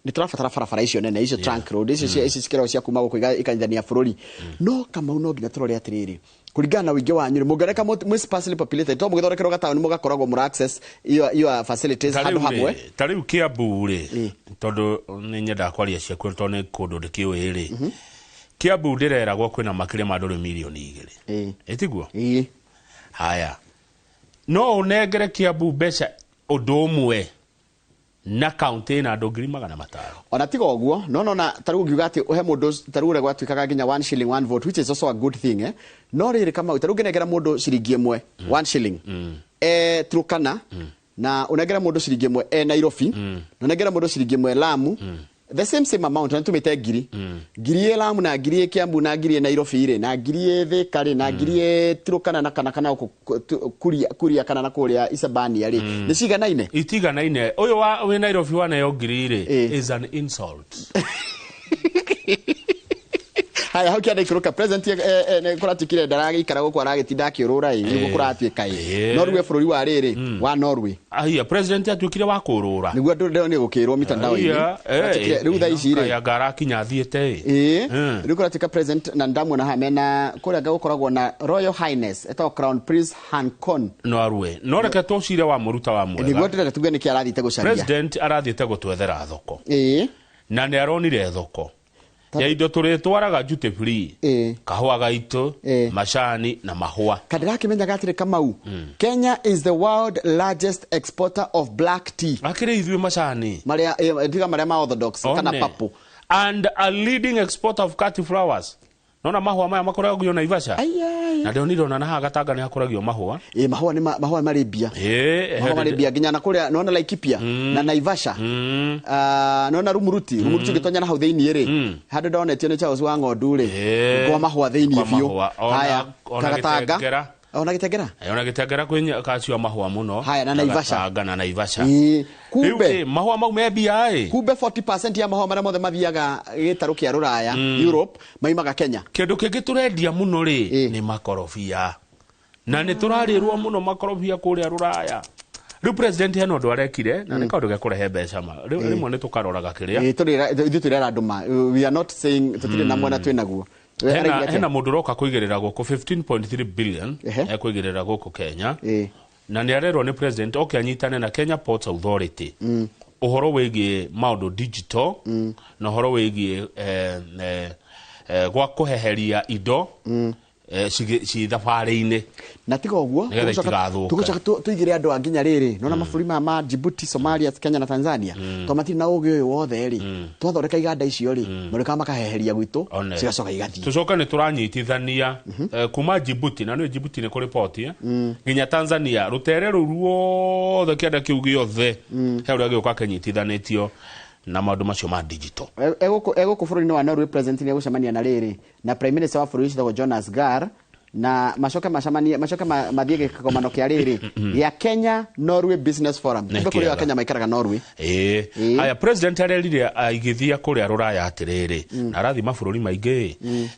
[SPEAKER 1] nĩ tũrabatara barabara icio nene icio, trunk road icio, ici cikĩragwo cia kuma gũkũ ikanyithania bũrũri. No Kamau, no nginya tũrore atĩrĩrĩ, kũringana na ũingĩ wanyu rĩ, mũngĩoneka mwĩ sparsely populated, to mũgĩthondekerwo gataũni mũgakoragwo mũra access your facilities
[SPEAKER 2] Ta
[SPEAKER 1] handũ
[SPEAKER 2] rĩu
[SPEAKER 1] hamwe.
[SPEAKER 2] rĩ, ta rĩu Kiambu rĩ, tondũ nĩ nyendaga kwaria ciakuo tondũ nĩ kũndũ ndĩkĩũĩ rĩ, Kiambu ndĩreragwo kwĩna makĩria ma andũ rĩu 2 mirioni. Ĩtiguo? Haya, no ũnengere Kiambu mbeca ũndũ ũmwe na kaunti ĩna andũ 500,000?
[SPEAKER 1] Ona tiga ũguo, no nona tarĩu ũngiuga atĩ ũhe mũndũ, tarĩu ũrĩa gwatuĩkaga nginya 1 shilling 1 vote, which is also a good thing, eh? No rĩrĩ, Kamau, tarĩu ũngĩnengera mũndũ ciringi 1, 1 shilling Turkana, na ũnengere mũndũ ciringi 1 Nairobi, na ũnengere mũndũ ciringi 1 Lamu, the same same amount, na tũmĩte ngiri, ngiri ĩ Lamu na ngiri ĩ Kiambu na ngiri ĩ Nairobi rĩ, na ngiri ĩ Thika rĩ, na ngiri ĩ Turkana na kana gũkũ Kuria kana na kũrĩa Isebania rĩ, nĩ ciganaine?
[SPEAKER 2] Itiganaine. Ũyũ wa wĩ Nairobi waneo ngiri rĩ is an insult.
[SPEAKER 1] Haya, hau kĩanda ikũrũka, president kũratuĩkire ndaragĩikara gũkũ, aragĩtinda akĩũrũra ĩ, nĩguo kũratuĩka ĩ, no rĩu e bũrũri wa rĩrĩ wa Norway.
[SPEAKER 2] Aya, president atuĩkire wa kũrũra?
[SPEAKER 1] Nĩguo andũ ndĩronire gũkĩrwo mitandao-inĩ.
[SPEAKER 2] Aya,
[SPEAKER 1] Kũratuĩkire- rĩu thaa ici rĩ,
[SPEAKER 2] anga arakinya athiĩte ĩ.
[SPEAKER 1] Ĩĩ, rĩu kũratuĩka president na ndamuona haha mena kũrĩa gũkoragwo na Royal Highness etagwo Crown Prince Haakon.
[SPEAKER 2] No arue, no reke tũcire wa mũruta wa
[SPEAKER 1] Nĩguo
[SPEAKER 2] mwega.
[SPEAKER 1] ndĩrenda tuge nĩkĩ arathiĩte gũcaria.
[SPEAKER 2] President arathiĩte gũtwethera thoko, na nĩ aronire thoko ya indo tũrĩtwaraga duty free, kahũa gaitũ, macani na mahũa.
[SPEAKER 1] Kandĩrakĩmenyaga atĩrĩ, Kamau, Kenya is the world largest exporter of black tea.
[SPEAKER 2] Akĩrĩ ithuĩ macani
[SPEAKER 1] marĩa tiga marĩa ma orthodox kana
[SPEAKER 2] One.
[SPEAKER 1] purple.
[SPEAKER 2] And a leading exporter of cut flowers. Nona mahũa maya makoragio Naivasha, na ndĩronire ona na haha Gatanga nĩ hakũragio mahũa.
[SPEAKER 1] Ĩ, mahũa nĩ mahũa marĩ mbia. Mahũa marĩ mbia nginya na kũrĩa nona Laikipia na Naivasha. Ah, nona Rumuruti, Rumuruti ũngĩtonya na hau thĩiniĩ rĩ, handũ ndonetio nĩ Charles wa ng'ondu rĩ, kwa mahũa thĩiniĩ
[SPEAKER 2] Kwa
[SPEAKER 1] biũ.
[SPEAKER 2] mahũa.
[SPEAKER 1] Haya,
[SPEAKER 2] Ona
[SPEAKER 1] Kagatanga.
[SPEAKER 2] Gĩtengera.
[SPEAKER 1] Ona Gĩtengera.
[SPEAKER 2] Ona Gĩtengera kwĩ kacio mahũa mũno.
[SPEAKER 1] Haya, na Naivasha.
[SPEAKER 2] Gatanga na Naivasha.
[SPEAKER 1] Ĩ, kumbe
[SPEAKER 2] Rĩu, mahũa mau me mbia ĩ.
[SPEAKER 1] Kumbe 40% ya mahũa marĩa mothe mathiaga gĩtarũ kĩa rũraya, Europe, maimaga Kenya.
[SPEAKER 2] Kĩndũ kĩngĩ tũrendia mũno rĩ nĩ makorobia, na nĩ tũrarĩrwo mũno makorobia kũrĩa rũraya. Rĩu president hena ũndũ arekire na nĩ kaũndũ gekũrehe mbeca ma. Rĩu rĩmwe nĩ tũkaroraga kĩrĩa.
[SPEAKER 1] Ĩ, ithuĩ tũrera andũ ma we are not saying tũtirĩ na mwena twĩ naguo. We
[SPEAKER 2] Hena,
[SPEAKER 1] araigire atĩa?
[SPEAKER 2] hena mũndũ ũroka kũigĩrĩra gũkũ 15.3 billion ekũigĩrĩra gũkũ Kenya, na nĩ arerwo nĩ president oke anyitane na Kenya Ports Authority ũhoro wĩgiĩ maũndũ digital na ũhoro wĩgiĩ gwa kũheheria indo ci thabarĩ-inĩ.
[SPEAKER 1] Na tiga ũguo,
[SPEAKER 2] Nĩgetha itigathũke.
[SPEAKER 1] tũgũcoka tũigĩre andũ a nginya rĩrĩ, nona mabũrũri maya ma Djibouti, Somalia, Kenya na Tanzania, to matirĩ na ũgĩ ũyũ wothe rĩ, twathondeka iganda icio rĩ, marĩkaga makaheheria gwitũ,
[SPEAKER 2] One.
[SPEAKER 1] cigacoka igathiĩ.
[SPEAKER 2] Tucoke nĩ tũranyitithania kuma Djibouti, na nĩ Djibouti nĩ kũrĩ port, nginya Tanzania, rũtere rũu ruothe, kĩanda kĩu gĩothe he ũrĩa gĩũka kĩnyitithanĩtio na maũndũ macio ma digital.
[SPEAKER 1] Egũkũ bũrũri-inĩ wa Norway, president nĩ egũcemania na rĩrĩ na prime minister wa bũrũri ũcio, Jonas Gahr. Na macoke macemanie, macoke mathiĩ gĩkogomano kĩa rĩrĩ gĩa Kenya Norway Business Forum.
[SPEAKER 2] Nĩ
[SPEAKER 1] Kumbe kũrĩ
[SPEAKER 2] kĩega.
[SPEAKER 1] Akenya maikaraga Norway.
[SPEAKER 2] Ĩĩ. Haya, president arerire aigithia kũrĩa rũraya atĩrĩrĩ, na arathiĩ mabũrũri maingĩ,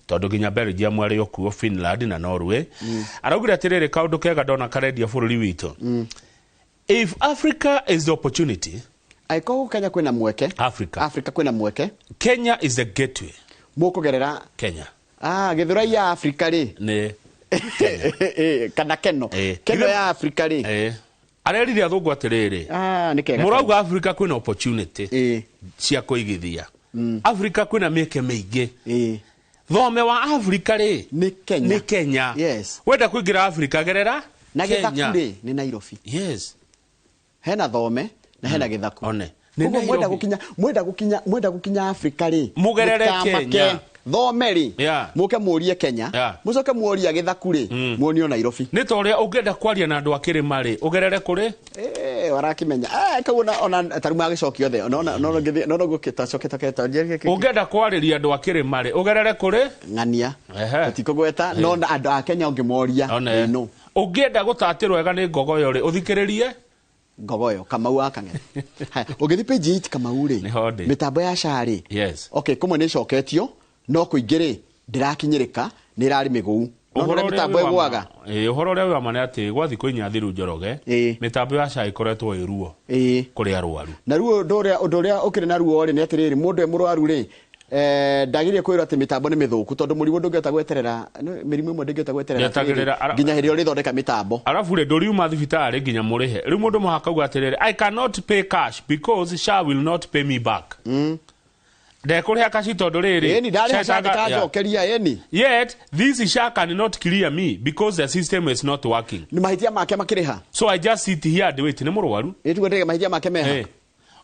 [SPEAKER 2] tondũ nginya Belgium arĩ o kuo, Finland na Norway. Araugire atĩrĩrĩ, kaũndũ kega ndona karendia bũrũri witũ, if Africa is the opportunity,
[SPEAKER 1] Angĩkorwo Kenya kwĩna mweke,
[SPEAKER 2] Africa,
[SPEAKER 1] Africa kwĩna mweke,
[SPEAKER 2] Kenya is the gateway.
[SPEAKER 1] Mũkũgerera
[SPEAKER 2] Kenya.
[SPEAKER 1] Ah, Gĩthũrai ya Africa rĩ,
[SPEAKER 2] nĩ
[SPEAKER 1] kana Keno, Keno ya Africa rĩ.
[SPEAKER 2] Arerire athũngũ atĩrĩrĩ,
[SPEAKER 1] Ah, nĩ kega.
[SPEAKER 2] Mũrauga Africa kwĩna opportunity cia kũigithia, Africa kwĩna mĩeke mĩingĩ, thome wa Africa rĩ
[SPEAKER 1] nĩ Kenya.
[SPEAKER 2] Nĩ Kenya.
[SPEAKER 1] Yes.
[SPEAKER 2] Wenda kũingĩra Africa, gerera
[SPEAKER 1] Na
[SPEAKER 2] Kenya.
[SPEAKER 1] gĩthaku rĩ nĩ Nairobi.
[SPEAKER 2] Yes.
[SPEAKER 1] Hena thome na hena gĩthaku.
[SPEAKER 2] One. Nĩ
[SPEAKER 1] Koguo mwenda
[SPEAKER 2] Nairobi.
[SPEAKER 1] gũkinya, mwenda gũkinya Africa rĩ,
[SPEAKER 2] Mũgerere
[SPEAKER 1] mũkamake.
[SPEAKER 2] Kenya.
[SPEAKER 1] Thome rĩ, mũke mũrie Kenya, mũcoke mũrie gĩthaku rĩ, muonio Nairobi.
[SPEAKER 2] Nĩ ta ũrĩa ũngĩenda kwaria na andũ a kĩrĩma rĩ, ũgerere kũrĩ
[SPEAKER 1] Eh, warakimenya. Eh, kau ona ona tarĩu magĩcokia othe. Ona no ngĩthiĩ no gũkĩtacoke.
[SPEAKER 2] Ũngĩenda kwarĩria andũ a kĩrĩma rĩ, ũgerere kũrĩ
[SPEAKER 1] Ng'ania. Tũtikũgweta no na andũ a Kenya ũngĩmoria,
[SPEAKER 2] One.
[SPEAKER 1] no.
[SPEAKER 2] Ũngĩenda gũtatĩrwo wega nĩ ngogoyo rĩ, ũthikĩrĩrie
[SPEAKER 1] Ngogoyo Kamau wa Kang'ethe. Haya, ũngĩthiĩ page 8 Kamau rĩ,
[SPEAKER 2] Nĩho ndĩ.
[SPEAKER 1] mĩtambo ya SHA rĩ,
[SPEAKER 2] Yes.
[SPEAKER 1] okay, kũmwe nĩ ĩcoketio no kũingĩ rĩ ndĩrakinyĩrĩka, nĩ ĩrarĩ mĩgũu, no
[SPEAKER 2] Ũhoro
[SPEAKER 1] nĩ
[SPEAKER 2] ũrĩa
[SPEAKER 1] mĩtambo
[SPEAKER 2] wĩ wa ma-
[SPEAKER 1] ĩgũaga.
[SPEAKER 2] Ĩĩ, ũhoro ũrĩa wĩ wa ma nĩ atĩ gwa thikũ inya thiru, Njoroge, mĩtambo ya SHA ĩkoretwo ĩ ruo kũrĩ arwaru.
[SPEAKER 1] Na ruo, ũndũ ũrĩa ũkĩrĩ na ruo rĩ, nĩ atĩrĩrĩ, mũndũ e mũrwaru rĩ, ndagĩrĩire kwĩrwo atĩ mĩtambo nĩ mĩthũku, tondũ mũrimũ ndũngĩhota gweterera, mĩrimũ ĩmwe ndĩngĩhota gweterera
[SPEAKER 2] Ndetagĩrĩra,
[SPEAKER 1] atĩrĩrĩ, nginya hĩndĩ ĩrĩa ũrĩthondeka mĩtambo.
[SPEAKER 2] Arabu rĩ, ndũriuma thibitarĩ nginya mũrĩhe. Rĩu mũndũ mũhaka auga atĩrĩrĩ, "I cannot pay cash because SHA will not pay me back." Ndekũrĩha cash tondũ rĩrĩ,
[SPEAKER 1] Ĩni, ndarĩha
[SPEAKER 2] SHA
[SPEAKER 1] SHA ndĩkanjokeria, ĩni.
[SPEAKER 2] Yet this SHA cannot clear me because the system is not working.
[SPEAKER 1] Nĩ mahĩtia make makĩrĩha.
[SPEAKER 2] So I just sit here and wait. Nĩ mũrwaru.
[SPEAKER 1] Ĩtugo ndĩge mahĩtia make meha.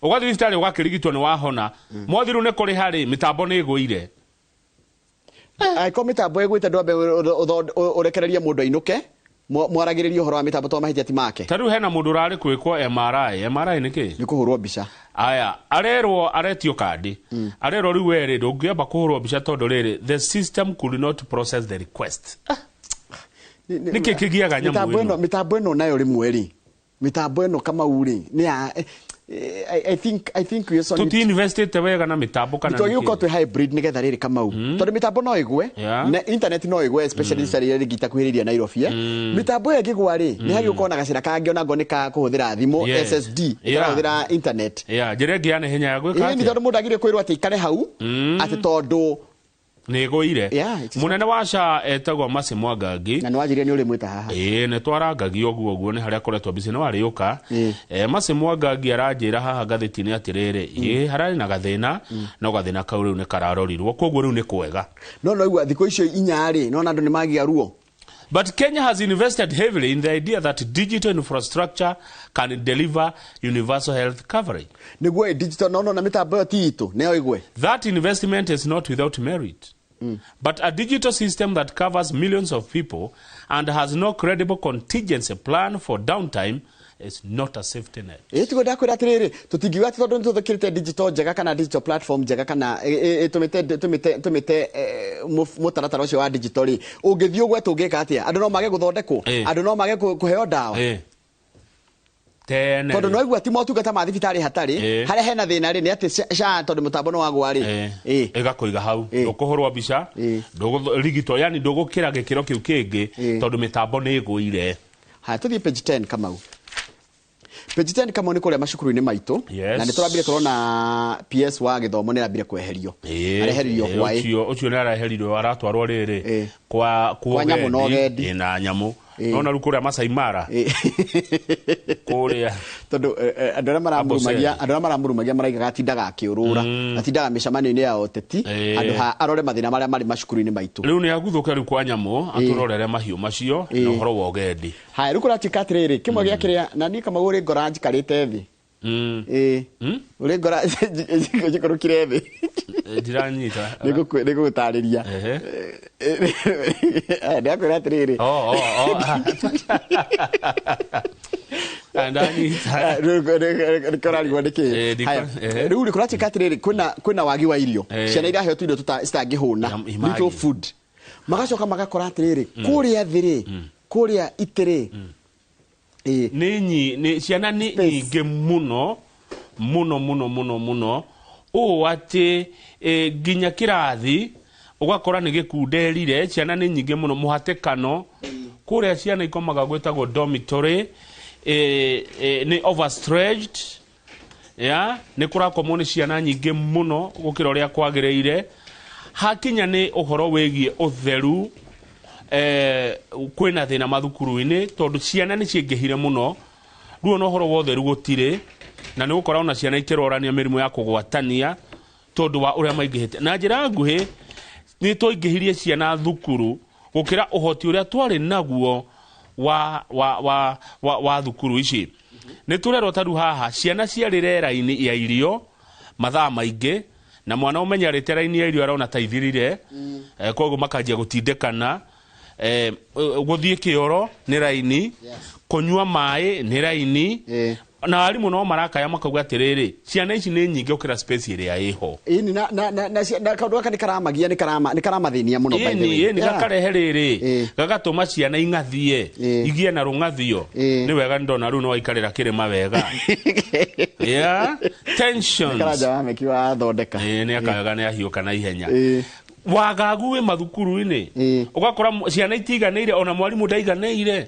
[SPEAKER 2] Ũgathiĩ thibitarĩ ũgakĩrigitwo, nĩ wahona, mwathiru nĩ kũrĩha rĩ, mĩtambo nĩ ĩgũire.
[SPEAKER 1] Angĩkorwo mĩtambo ĩgwĩte, ndwambe ũrekererie mũndũ ainũke, mwaragĩrĩrie ũhoro wa mĩtambo, tondũ mahĩtia ti make.
[SPEAKER 2] Ta rĩu hena mũndũ ũrarĩ kwĩkwo MRI. MRI nĩ kĩ?
[SPEAKER 1] Nĩ kũhũrwo mbica.
[SPEAKER 2] Aya, arerwo, aretio kandi, arerwo rĩu werĩ ndũngĩamba kũhũrwo mbica tondũ rĩrĩ, the system could not process the request. Nĩkĩ kĩgiaga nyamũ
[SPEAKER 1] Mĩtambo
[SPEAKER 2] ĩno?
[SPEAKER 1] ĩno, mĩtambo ĩno nayo rĩmwe rĩ, mĩtambo ĩno Kamau rĩ, nĩ ya I think we also need
[SPEAKER 2] Tũti-investite wega na mĩtambo kana
[SPEAKER 1] twagĩrĩirwo
[SPEAKER 2] nĩkĩ?
[SPEAKER 1] gũkorwo twĩ hybrid nĩgetha rĩrĩ Kamau, tondũ mĩtambo no ĩgwe na internet no ĩgwe, especially mm. rĩrĩa rĩngĩ itakuhĩrĩirie Nairobi, Mĩtambo ĩyo ĩngĩgwa rĩ, nĩ hagĩrĩirwo gũkorwo na gacĩra kangĩ onako nĩ ka kũhũthĩra thimũ, SSD ĩtarahũthĩra internet.
[SPEAKER 2] Yeah, njĩra ĩngĩ ya naihenya ya gwĩka
[SPEAKER 1] Ĩni,
[SPEAKER 2] atĩa?
[SPEAKER 1] tondũ mũndũ agĩrĩirwo kwĩrwo atĩ ikare hau atĩ tondũ
[SPEAKER 2] Nĩ ĩgũire.
[SPEAKER 1] Yeah, it is.
[SPEAKER 2] Mũnene wa SHA etagwo Mercy Mwangangi.
[SPEAKER 1] Na nĩ wanjĩrire nĩ ũrĩmwĩta haha.
[SPEAKER 2] Ĩĩ, nĩ twarangagia ũguo ũguo, nĩ harĩa akoretwo busy, nĩ warĩũka. Mercy Mwangangi aranjĩra haha ngathĩti-inĩ atĩrĩrĩ, ĩĩ, hararĩ na gathĩna, no gathĩna kau rĩu nĩ kararorirwo, koguo rĩu nĩ kwega.
[SPEAKER 1] No igua thikũ icio 4 rĩ, nona andũ nĩ magĩa ruo.
[SPEAKER 2] But Kenya has invested heavily in the idea that digital infrastructure can deliver universal health coverage.
[SPEAKER 1] Nĩguo digital, no na mĩtambo ĩyo ti itũ, nĩyo ĩgwe.
[SPEAKER 2] That investment is not without merit. But a digital system that covers millions of people and has no credible contingency plan for downtime is not a safety net.
[SPEAKER 1] Ĩ, tiguo ndakwĩra atĩrĩrĩ, tũtingiuga atĩ tondũ nĩ tũthũkĩrĩte digital njega kana digital platform njega kana tũmĩte mũtaratara ũcio wa digital rĩ, ũngĩthiĩ ũgwe tũngĩka atĩa? Andũ no mage gũthondekwo, andũ no mage kũheo ndawa.
[SPEAKER 2] Tene.
[SPEAKER 1] Tondũ no igua ti motungata ma thibitarĩ hatarĩ harĩa hena thĩna rĩ, nĩ atĩ SHA, tondũ mũtambo nĩ wagwa rĩ,
[SPEAKER 2] Ĩgakũiga hau, ndũkũhũrwo mbica, ndũgũrigitwo, yani ndũgũkĩra gĩkĩro kĩu kĩngĩ tondũ mĩtambo nĩ ĩgũire.
[SPEAKER 1] Haya, tũthiĩ page 10 Kamau. Page 10 Kamau, nĩ kũrĩa macukuru-inĩ maitũ. Na nĩ tũrambire tũrona PS wa gĩthomo nĩ arambire kweherio, areherio hwaĩ.
[SPEAKER 2] Ũcio nĩ areherirwo, aratwarwo rĩrĩ kwa
[SPEAKER 1] Kwa nyamũ na ũgendi.
[SPEAKER 2] Na nyamũ. Nona rĩu kũrĩa Masai Mara kũrĩa.
[SPEAKER 1] Tondũ andũ arĩa maramurumagia, andũ arĩa maramurumagia maraigaga atindaga akĩũrũra, atindaga mĩcemanio-inĩ ya ũteti handũ ha arore mathĩna marĩa marĩ macukuru-inĩ maitũ.
[SPEAKER 2] Rĩu nĩ aguthũke rĩu kwa nyamũ, atũrorere mahiũ macio na ũhoro wa ũgendi.
[SPEAKER 1] Haya, rĩu kũratuĩka atĩrĩrĩ, kĩmwe gĩa kĩrĩa na niĩ Kamau ũrĩ ngora njikarĩte thĩ, ĩĩ, ũrĩ ngora njikũrũkire thĩ.
[SPEAKER 2] Ndiranyita.
[SPEAKER 1] Nĩngũgũtarĩria. Ndakwĩra atĩrĩrĩ,
[SPEAKER 2] Oh. Ndanyita.
[SPEAKER 1] Nĩkũrarigwo nĩkĩ. Haya, rĩu rĩ, kũratuĩka atĩrĩrĩ, kwĩna wagi wa irio, ciana iraheo tũirio citangĩhũna,
[SPEAKER 2] Imagine.
[SPEAKER 1] little food. Magacoka magakora atĩrĩrĩ, kũrĩa thĩ rĩ, kũrĩa itĩ rĩ,
[SPEAKER 2] nĩ ciana nĩ nyingĩ mũno mũno mũno mũno mũno ũũ atĩ nginya kĩrathi ũgakora nĩ gĩkunderire, ciana nĩ nyingĩ mũno, mũhatĩkano kũrĩa ciana ikomaga gwĩtagwo dormitory, nĩ overstretched, ya nĩ kũrakomwo nĩ ciana nyingĩ mũno gũkĩra ũrĩa kwagĩrĩire. Hakinya nĩ ũhoro wĩgiĩ ũtheru, kwĩna thĩna mathukuru-inĩ tondũ ciana nĩ ciaingĩhire mũno, rĩu ona ũhoro wa ũtheru gũtirĩ, na nĩ gũkora ona ciana ikĩrorania mĩrimũ ya kũgwatania tondũ wa ũrĩa maingĩhĩte. Na njĩra nguhĩ nĩ twaingĩhirie ciana thukuru gũkĩra ũhoti ũrĩa twarĩ naguo wa thukuru ici. Nĩ tũrerwo ta rĩu haha ciana ciarĩ rera-inĩ ya irio mathaa maingĩ, na mwana ũmenya arĩte raini ya irio arona ta ithirire, koguo makanjia gũtindĩkana, gũthiĩ kĩoro nĩ raini, kũnyua maĩ nĩ raini, na arimũ no marakaya makauga atĩrĩrĩ, ciana ici nĩ nyingĩ gũkĩra space ĩrĩa ĩho.
[SPEAKER 1] Ĩni na kaũndũ gaka nĩ karamagia, nĩ karamathĩnia mũno by the way.
[SPEAKER 2] Ĩni gakarehe rĩrĩ, gagatũma ciana ing'athie, igie na rũng'athio. Nĩ wega ndona rĩu no waikarĩra kĩrĩma wega. Yeah, tensions.
[SPEAKER 1] Nĩ karanja wa meki wa thondeka.
[SPEAKER 2] Nĩ akaga nĩ ahiũka na ihenya. Wagagu wĩ mathukuru-inĩ, ũgakora ciana itiganĩire, ona mwarimũ ndaiganĩire.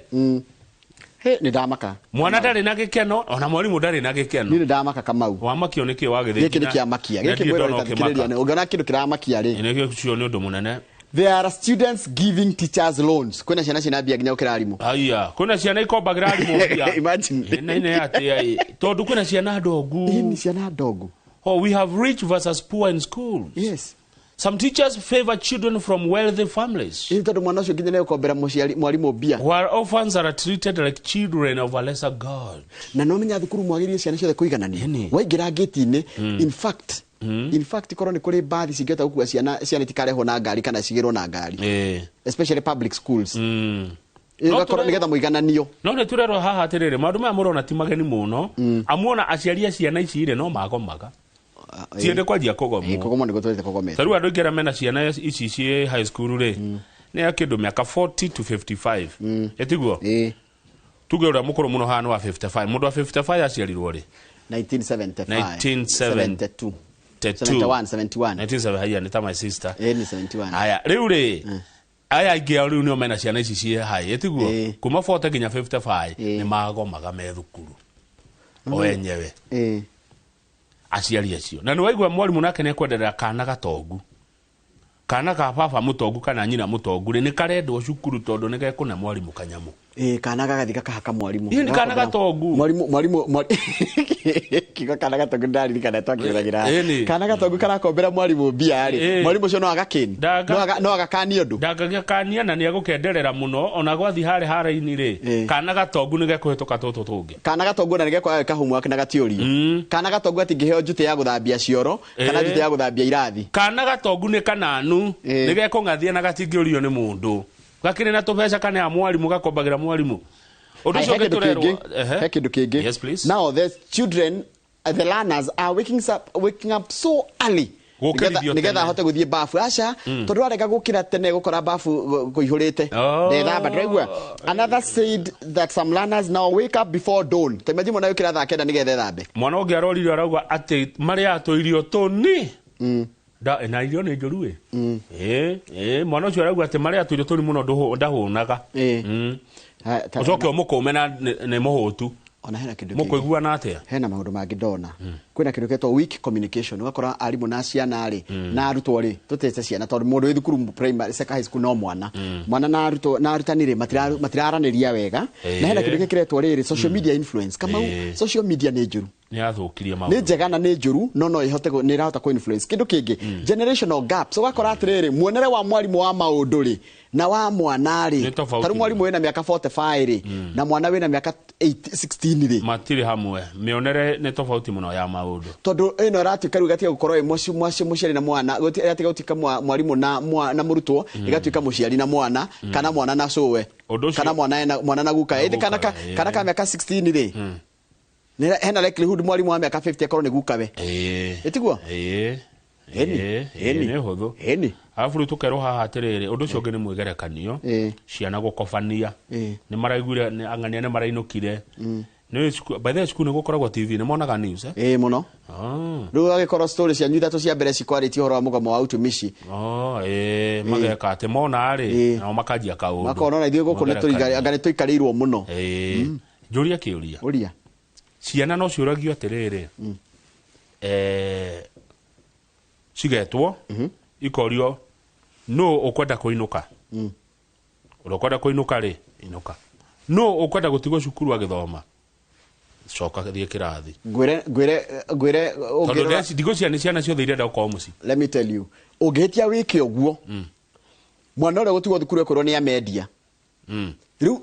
[SPEAKER 1] He, nĩ ndamaka.
[SPEAKER 2] Mwana ndarĩ na gĩkeno, ona mwarimũ ndarĩ na gĩkeno.
[SPEAKER 1] Niĩ nĩ ndamaka Kamau.
[SPEAKER 2] Wamakio nĩ kĩ wagĩthĩnjĩra?
[SPEAKER 1] Gĩkĩ nĩ kĩamakia. Gĩkĩ mwĩrĩ ũtathikĩrĩria nĩ, ũngĩona kĩndũ kĩramakia rĩ.
[SPEAKER 2] Nĩ ũcio nĩ ũndũ mũnene.
[SPEAKER 1] There are students giving teachers loans. Kwĩna ciana ciĩna mbia nginya gũkĩra arimũ.
[SPEAKER 2] Haiya, kwĩna ciana ikombagĩra arimũ mbia.
[SPEAKER 1] Imagine.
[SPEAKER 2] Nĩ atĩa ĩ? Tondũ kwĩna ciana ndongu.
[SPEAKER 1] Ĩni ciana ndongu.
[SPEAKER 2] Oh, we have rich versus poor in schools.
[SPEAKER 1] Yes.
[SPEAKER 2] Some teachers favor children from wealthy families.
[SPEAKER 1] Ĩni tondũ mwana ũcio nginya nĩ ũkombera mũciari mwarimũ mbia.
[SPEAKER 2] While orphans are treated like children of a lesser God.
[SPEAKER 1] Na no menya thukuru mwagĩrĩire ciana ciothe kũiganania. Waingĩra gate-inĩ, in fact korwo nĩ kũrĩ mbathi cingĩhota gũkua ciana itikarehwo na ngari kana cigĩrwo na ngari. Especially public schools. Ĩgakorwo nĩgetha mũigananio.
[SPEAKER 2] No nĩ tũrerwo haha atĩrĩrĩ, maũndũ maya mũrona ti mageni mũno. Amuona aciari a ciana ici rĩ no magomaga. Tiende kwanjia kũgomwo.
[SPEAKER 1] Kũgomwo nĩguo twendete kũgomete.
[SPEAKER 2] Ta rĩu andũ aingĩ arĩa mena ciana ici ciĩ high school rĩ, nĩ a kĩndũ mĩaka 40 to 55. Ĩtiguo? Tuge ũrĩa mũkũrũ mũno haha nĩ wa 55. Mũndũ wa 55 aciarirwo rĩ?
[SPEAKER 1] 1975.
[SPEAKER 2] 1972.
[SPEAKER 1] 71, 71.
[SPEAKER 2] 1970, haya, nĩ ta my sister.
[SPEAKER 1] Nĩ 71.
[SPEAKER 2] Haya, rĩu rĩ, aya aingĩ ao rĩu nĩo mena ciana ici ciĩ high, ĩtiguo? Kuma 40 nginya 55 nĩ magomaga me thukuru. O enyewe. Aciari acio. Na nĩ waigua mwarimũ nake nĩ ekwenderera kana gatongu. Kana ka baba mũtongu kana nyina mũtongu rĩ, nĩ karendwo cukuru tondũ nĩ gekũne mwarimũ kanyamũ.
[SPEAKER 1] Kana gagathiĩ gakahaka mwarimũ.
[SPEAKER 2] Ĩĩ, nĩ kana gatongu.
[SPEAKER 1] Mwarimũ, kiugo kana gatongu ndaririkana twakĩhũthagĩra. Kana gatongu karakombera mwarimũ mbia rĩ, mwarimũ ũcio no agakĩni. No agakania ũndũ.
[SPEAKER 2] Ndangagĩkania na nĩ egũkenderera mũno, ona gwathiĩ harĩa hara-inĩ rĩ, kana gatongu nĩ gekũhĩtũka tũtũ tũngĩ.
[SPEAKER 1] Kana gatongu ona nĩ gekwaga gwĩka homework na gatiũrio. Kana gatongu atingĩheo njutĩ ya gũthambia cioro, kana njutĩ ya gũthambia irathi.
[SPEAKER 2] Kana gatongu nĩ kananu, nĩ gekũng'athia na gatingĩũrio nĩ mũndũ. Gakĩrĩ na tũbeca kana ya mwarimũ gakombagĩra mwarimũ. Ũndũ ũcio ũngĩ tũrerwo,
[SPEAKER 1] he kĩndũ kĩngĩ.
[SPEAKER 2] Yes, please.
[SPEAKER 1] Now the children, the learners are waking up so early. Nĩgetha ahote gũthiĩ bafu. Aca, tondũ arega gũkĩra tene gũkora bafu kũihũrĩte. Ndethamba, ndĩraigua. Another said that some learners now wake up before dawn. Ta imagine mwana yũkĩra thaa 9 nĩgetha ethambe.
[SPEAKER 2] Mwana ũngĩ arorire arauga atĩ marĩa tũirio tũni. Na irio nĩ njũru ĩ. Mwana ũcio arauga atĩ marĩa tũirio tũni mũno ndahũnaga. Ũcoke ũmũkũme na nĩ mũhũtu.
[SPEAKER 1] Ona hena kĩndũ kĩngĩ.
[SPEAKER 2] Mũkũiguana atĩa?
[SPEAKER 1] Hena maũndũ mangĩ ndona. Kwĩna kĩndũ gĩtagwo weak communication. Ũgakora arimũ na ciana rĩ, na arutwo rĩ, tũtĩte ciana tondũ mũndũ wĩ thukuru primary, secondary, high school no mwana. Mwana na arutwo na arutani rĩ, matiraranĩria wega. Na hena kĩndũ gĩkĩretwo rĩrĩ social media influence. Kamau, social media nĩ njũru.
[SPEAKER 2] Nĩ yathũkirie maũndũ.
[SPEAKER 1] Nĩ njega na nĩ njũru, no no ihote nĩ ĩrahota kũ influence. Kĩndũ kĩngĩ, generational gaps. Ũgakora atĩrĩrĩ, muonere wa mwarimũ wa maũndũ rĩ, na wa mwana rĩ,
[SPEAKER 2] ta
[SPEAKER 1] rĩu mwarimũ wĩna mĩaka 45 rĩ, na mwana wĩna mĩaka 16 rĩ,
[SPEAKER 2] matirĩ hamwe. Mĩonere nĩ tofauti mũno ya maũndũ.
[SPEAKER 1] Tondũ ĩno ĩratuĩka rĩu ĩgatiga gũkorwo ĩ mũciari na mwana, ĩgatiga gũtuĩka mwarimũ na mũrutwo, ĩgatuĩka mũciari na mwana, kana mwana na cũwe, kana mwana na guka. Ĩndĩ kana ka mĩaka 16 rĩ, hena likelihood mwarimu wa mĩaka 50 akorwo nĩ gukawe. Ĩtiguo? Ĩni.
[SPEAKER 2] Ĩĩ, nĩ hũthũ.
[SPEAKER 1] Ĩni.
[SPEAKER 2] Arabu rĩu tũkerwo haha atĩrĩrĩ, ũndũ ũcio ũngĩ nĩ mwĩgerekanio, ciana gũkobania, nĩ maraiguire ang'ania nĩ marainũkire. Nĩ cukuru, by the way, cukuru nĩ gũkoragwo TV, nĩ monaga news, eh?
[SPEAKER 1] Ĩĩ mũno. Rĩu agĩkorwo story cianyu ithatũ cia mbere cikwarĩtie ũhoro wa mũgomo wa utumishi.
[SPEAKER 2] Oh, ĩĩ, mageka atĩ mona rĩ, nao makanjia kaũndũ.
[SPEAKER 1] Makona ona ithuĩ gũkũ anga nĩ tũikarĩirwo mũno.
[SPEAKER 2] Ĩĩ. Njũrie kĩũria.
[SPEAKER 1] Ũria.
[SPEAKER 2] Ciana no ciũragio atĩrĩrĩ, cigetwo ikorio nũ ũkwenda kũinũka, ũrĩa ũkwenda kũinũka rĩ, inũka, nũ ũkwenda gũtigwo cukuru agĩthoma, coka thiĩ kĩrathi.
[SPEAKER 1] Ngwĩre ngwĩre
[SPEAKER 2] tondũ ndigũciria nĩ ciana ciothe irenda gũkorwo mũciĩ.
[SPEAKER 1] Let me tell you, ũngĩhĩtia wĩke ũguo, mwana ũrĩa gũtigwo thukuru ekwĩrwo nĩ amendia. Rĩu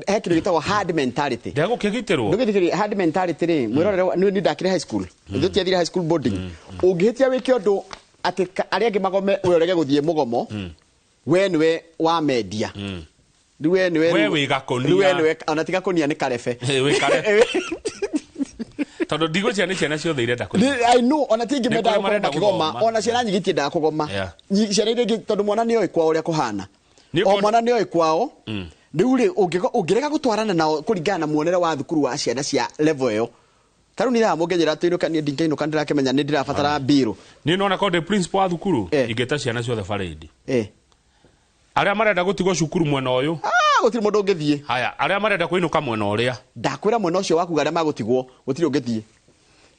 [SPEAKER 1] he kĩndũ gĩtagwo hard mentality.
[SPEAKER 2] Ndegũkĩgitĩrwo.
[SPEAKER 1] Ndũgĩthikĩrĩria hard mentality rĩ, mwĩrorere nĩ ndakĩrĩ high school, ithuĩ tiathire high school boarding. Ũngĩhĩtia wĩke ũndũ atĩ arĩa angĩ magome, we ũrege gũthiĩ mũgomo, we nĩwe wamendia. Rĩu we nĩwe
[SPEAKER 2] We wĩ gakũnia.
[SPEAKER 1] Rĩu we nĩwe, ona ti gakũnia nĩ karebe.
[SPEAKER 2] Wĩ karebe. Tondũ ndigũciria nĩ ciana ciothe irenda kũigua.
[SPEAKER 1] I know, ona ti ingĩ
[SPEAKER 2] Nĩ
[SPEAKER 1] mendaga
[SPEAKER 2] kũrĩ
[SPEAKER 1] gũkorwo
[SPEAKER 2] marenda
[SPEAKER 1] makĩgoma,
[SPEAKER 2] gũthoma.
[SPEAKER 1] ona ciana nyingĩ itiendaga kũgoma. Ciana iria ingĩ, tondũ mwana nĩoĩ kwao ũrĩa kũhana.
[SPEAKER 2] Nĩ
[SPEAKER 1] O mwana nĩoĩ kwao. Rĩu rĩ, ũngĩrega gũtwarana nao kũringana na muonere wa thukuru wa ciana cia level ĩyo. Ta rĩu niĩ haha mũngĩnjĩra atĩ inũka, niĩ ndingĩinũka, nĩndĩrakĩmenya nĩ ndĩrabatara mbirũ.
[SPEAKER 2] Niĩ nĩwona korwo ndĩ principal wa thukuru, ingĩta ciana ciothe parade. Arĩa marenda gũtigwo cukuru mwena ũyũ.
[SPEAKER 1] Gũtirĩ mũndũ ũngĩthiĩ.
[SPEAKER 2] Haya, arĩa marenda kũinũka mwena ũrĩa.
[SPEAKER 1] Ndakwĩra mwena ũcio waku arĩa magũtigwo, gũtirĩ ũngĩthiĩ.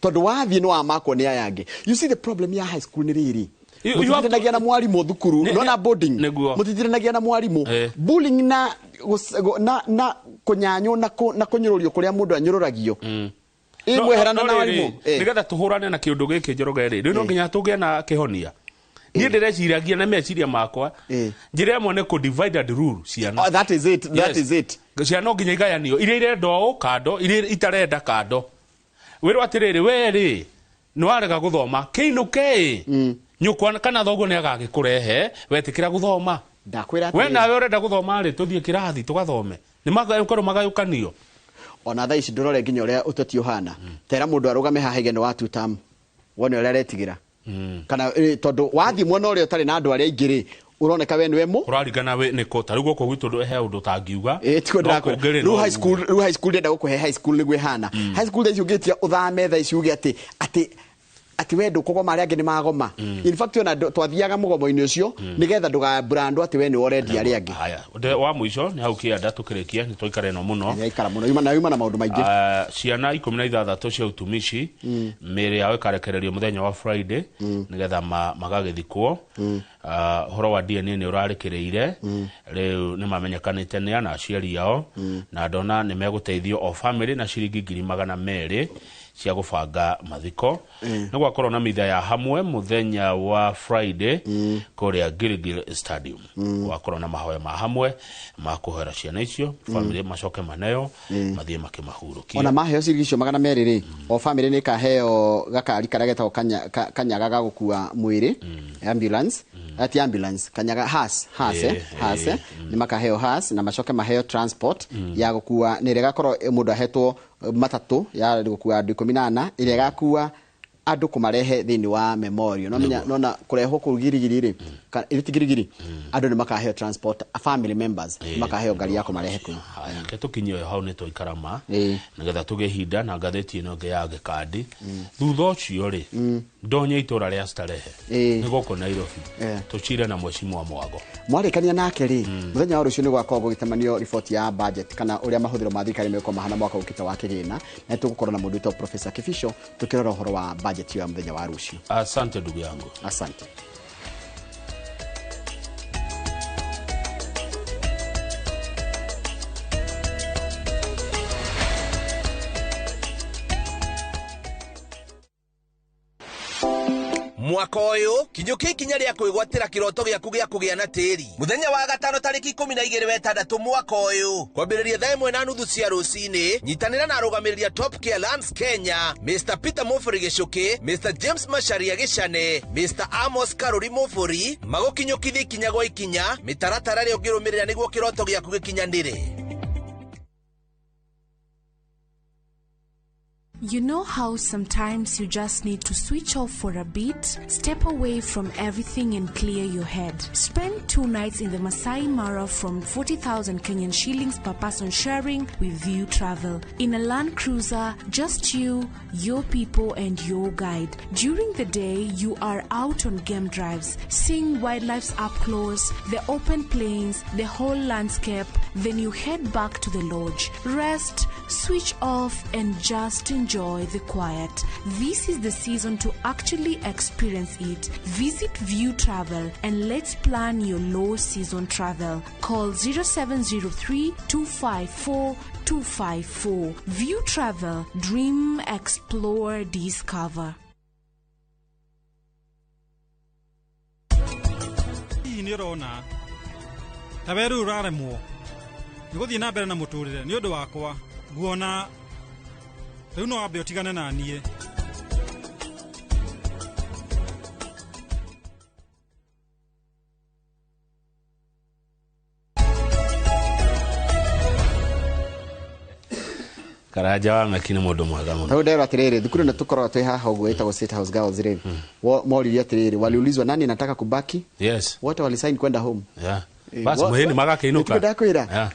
[SPEAKER 1] Tondũ wathiĩ nĩ wamakwo nĩ aya angĩ. You see the problem ya high school nĩ rĩrĩ.
[SPEAKER 2] You have to
[SPEAKER 1] Mũtitiranagia na mwarimũ thukuru, nona boarding.
[SPEAKER 2] Nĩguo.
[SPEAKER 1] Mũtitiranagia na mwarimũ. Bullying na na kũnyanywo na kũnyũrũrio kũrĩa mũndũ anyũrũragio. Ĩ mweherana na mwarimũ.
[SPEAKER 2] Nĩgetha tũhũrane na kĩũndũ gĩkĩ Njoroge rĩ, rĩu no nginya tũgĩe na kĩhonia. Niĩ ndĩreciragia na meciria makwa, njĩra ĩmwe nĩ kũ divide and rule ciana.
[SPEAKER 1] Oh, that is it, that is it.
[SPEAKER 2] Ciana no nginya igayanio, iria irenda ũũ kando, iria itarenda kando. Wĩrwo atĩrĩrĩ, we rĩ, nĩ warega gũthoma, kĩinũke ĩ. Nyũkwa kana thoguo nĩ agagĩkũrehe, wetĩkĩra gũthoma.
[SPEAKER 1] Ndakwĩra
[SPEAKER 2] We
[SPEAKER 1] atĩrĩrĩ.
[SPEAKER 2] nawe ũrenda gũthoma rĩ, tũthiĩ kĩrathi tũgathome. Nĩ makorwo magayũkanio.
[SPEAKER 1] Ona thaa ici ndũrore nginya ũrĩa ũteti ũhana. Tera mũndũ arũgame haha aige nĩ wa two term. Wone ũrĩa aretigĩra. Kana tondũ wathiĩ mwena ũrĩa ũtarĩ na andũ arĩa aingĩ rĩ, ũroneka we nĩwe mũ.
[SPEAKER 2] Ũraringana we nĩkũ, ta rĩu gũkũ gwitũ he ũndũ ũtangiuga.
[SPEAKER 1] Tiguo
[SPEAKER 2] No
[SPEAKER 1] ndĩrakwĩra.
[SPEAKER 2] kũngĩ rĩ,
[SPEAKER 1] Rĩu
[SPEAKER 2] no
[SPEAKER 1] high school, rĩu high school ndĩrenda gũkũhe high school nĩguo ĩhana. High school thaa ici ũngĩtia ũthame thaa ici uge atĩ we ndũkũgoma arĩa angĩ nĩ magoma. In fact ona twathiaga mũgomo-inĩ ũcio nĩgetha ndũgabrandwo atĩ we nĩwe ũrendia arĩa angĩ.
[SPEAKER 2] Haya, wa mũico nĩ hau kĩanda tũkĩrĩkia, nĩ twaikara ĩno mũno.
[SPEAKER 1] Nĩ aikara mũno, yuma na maũndũ maingĩ.
[SPEAKER 2] Ciana 16 cia utumishi, mĩĩrĩ yao ĩkarekererio mũthenya wa Friday, nĩgetha magagĩthikwo. Ũhoro wa DNA nĩ ũrarĩkĩrĩire. Rĩu nĩ mamenyekanĩte nĩ ana aciari ao, na ndona nĩ megũteithio o family na ciringi 200,000 cia gũbanga mathiko. Nĩ gwakorwo na mitha ya hamwe mũthenya wa Friday kũrĩa Gilgil Stadium. Gwakorwo na mahoya ma hamwe ma kũhoera ciana icio, family macoke maneo, mathiĩ makĩmahurũkia.
[SPEAKER 1] Ona maheo ciringi icio 200 rĩ, o family nĩ ĩkaheo gakari karĩa getagwo kanyaga ga gũkua mwĩrĩ, ambulance, ati ambulance, kanyaga hearse, hearse, hearse, nĩ makaheo hearse na macoke maheo transport ya gũkua, nĩ ĩrĩa ĩgakorwo mũndũ ahetwo matatũ ya gũkua andũ 14, ĩrĩa ĩgakua andũ kũmarehe thĩinĩ wa memorial. No menya, nona kũrehwo kũu Girigiri rĩ, ĩrĩ ti Girigiri, andũ nĩ makaheo transport, family members nĩ makaheo ngari ya kũmarehe kũu.
[SPEAKER 2] Haya, reke tũkinye ũyũ hau nĩ twaikara ma, nĩgetha tũgĩe ihinda na ngathĩti ĩno ĩngĩ ya gĩkandi. Thutha ũcio rĩ, ndonye itũra rĩa Starehe. Nĩ gũkũ Nairobi. Tũcire na Mheshimiwa Mwago.
[SPEAKER 1] Mwarĩkania nake rĩ, mũthenya wa rũciũ nĩ gwakorwo gũgĩtamanio riboti ya budget kana ũrĩa mahũthĩro ma thirikari megũkorwo mahana mwaka ũkĩte wa kĩgĩna, na nĩtũgũkorwo na mũndũ wĩtagwo Professor Kibicho tũkĩrora ũhoro wa budget ya mũthenya wa rũciũ.
[SPEAKER 2] Asante ndugu yangu.
[SPEAKER 1] Asante.
[SPEAKER 4] Mwaka ũyũ kinyũkia ikinya rĩa kwĩgwatĩra kĩroto gĩaku gĩa kũgĩa na tĩri. Mũthenya wa gatano tarĩki ikũmi na igĩrĩ wa ĩtandatũ mwaka ũyũ kwambĩrĩria thaa ĩmwe na nuthu cia rũcinĩ, nyitanĩra na arũgamĩrĩri a Top Care Lands Kenya, Mr Peter Mufuri Gĩcũkĩ, Mr James Macharia Gĩcane, Mr Amos Karuri Mufuri, magũkinyũkithia ikinya gwa ikinya mĩtaratara ĩrĩa ũngĩrũmĩrĩra nĩguo kĩroto gĩaku gĩkinyanĩre.
[SPEAKER 5] You know how sometimes you just need to switch off for a bit, step away from everything and clear your head. Spend 2 nights in the Masai Mara from 40,000 Kenyan shillings per person sharing with View Travel. In a Land Cruiser, just you, your people and your guide. During the day, you are out on game drives, seeing wildlife up close, the open plains, the whole landscape. Then you head back to the lodge, rest, switch off and just enjoy the quiet. This is the season to actually experience it. Visit View Travel and let's plan your low season travel. Call 0703 254 254. View Travel. Dream, explore, discover.
[SPEAKER 6] Hihi nĩ ũrona ta we rĩu ũraremwo nĩ gũthiĩ na mbere na mũtũrĩre nĩ ũndũ wakwa nguona rĩu no wambe ũtigane na niĩ.
[SPEAKER 2] Karanja wa Meki nĩ mũndũ mwega mũno.
[SPEAKER 1] Tau ndero atiriri thukuru na tukorwo twi haha ũguo ĩtagwo State House Girls rĩ, moririe atiriri, waliulizwa nani anataka kubaki?
[SPEAKER 2] Yes.
[SPEAKER 1] Wote walisign kwenda home.
[SPEAKER 2] Yeah. Basi muheni magakĩinũka.
[SPEAKER 1] Ndakwĩra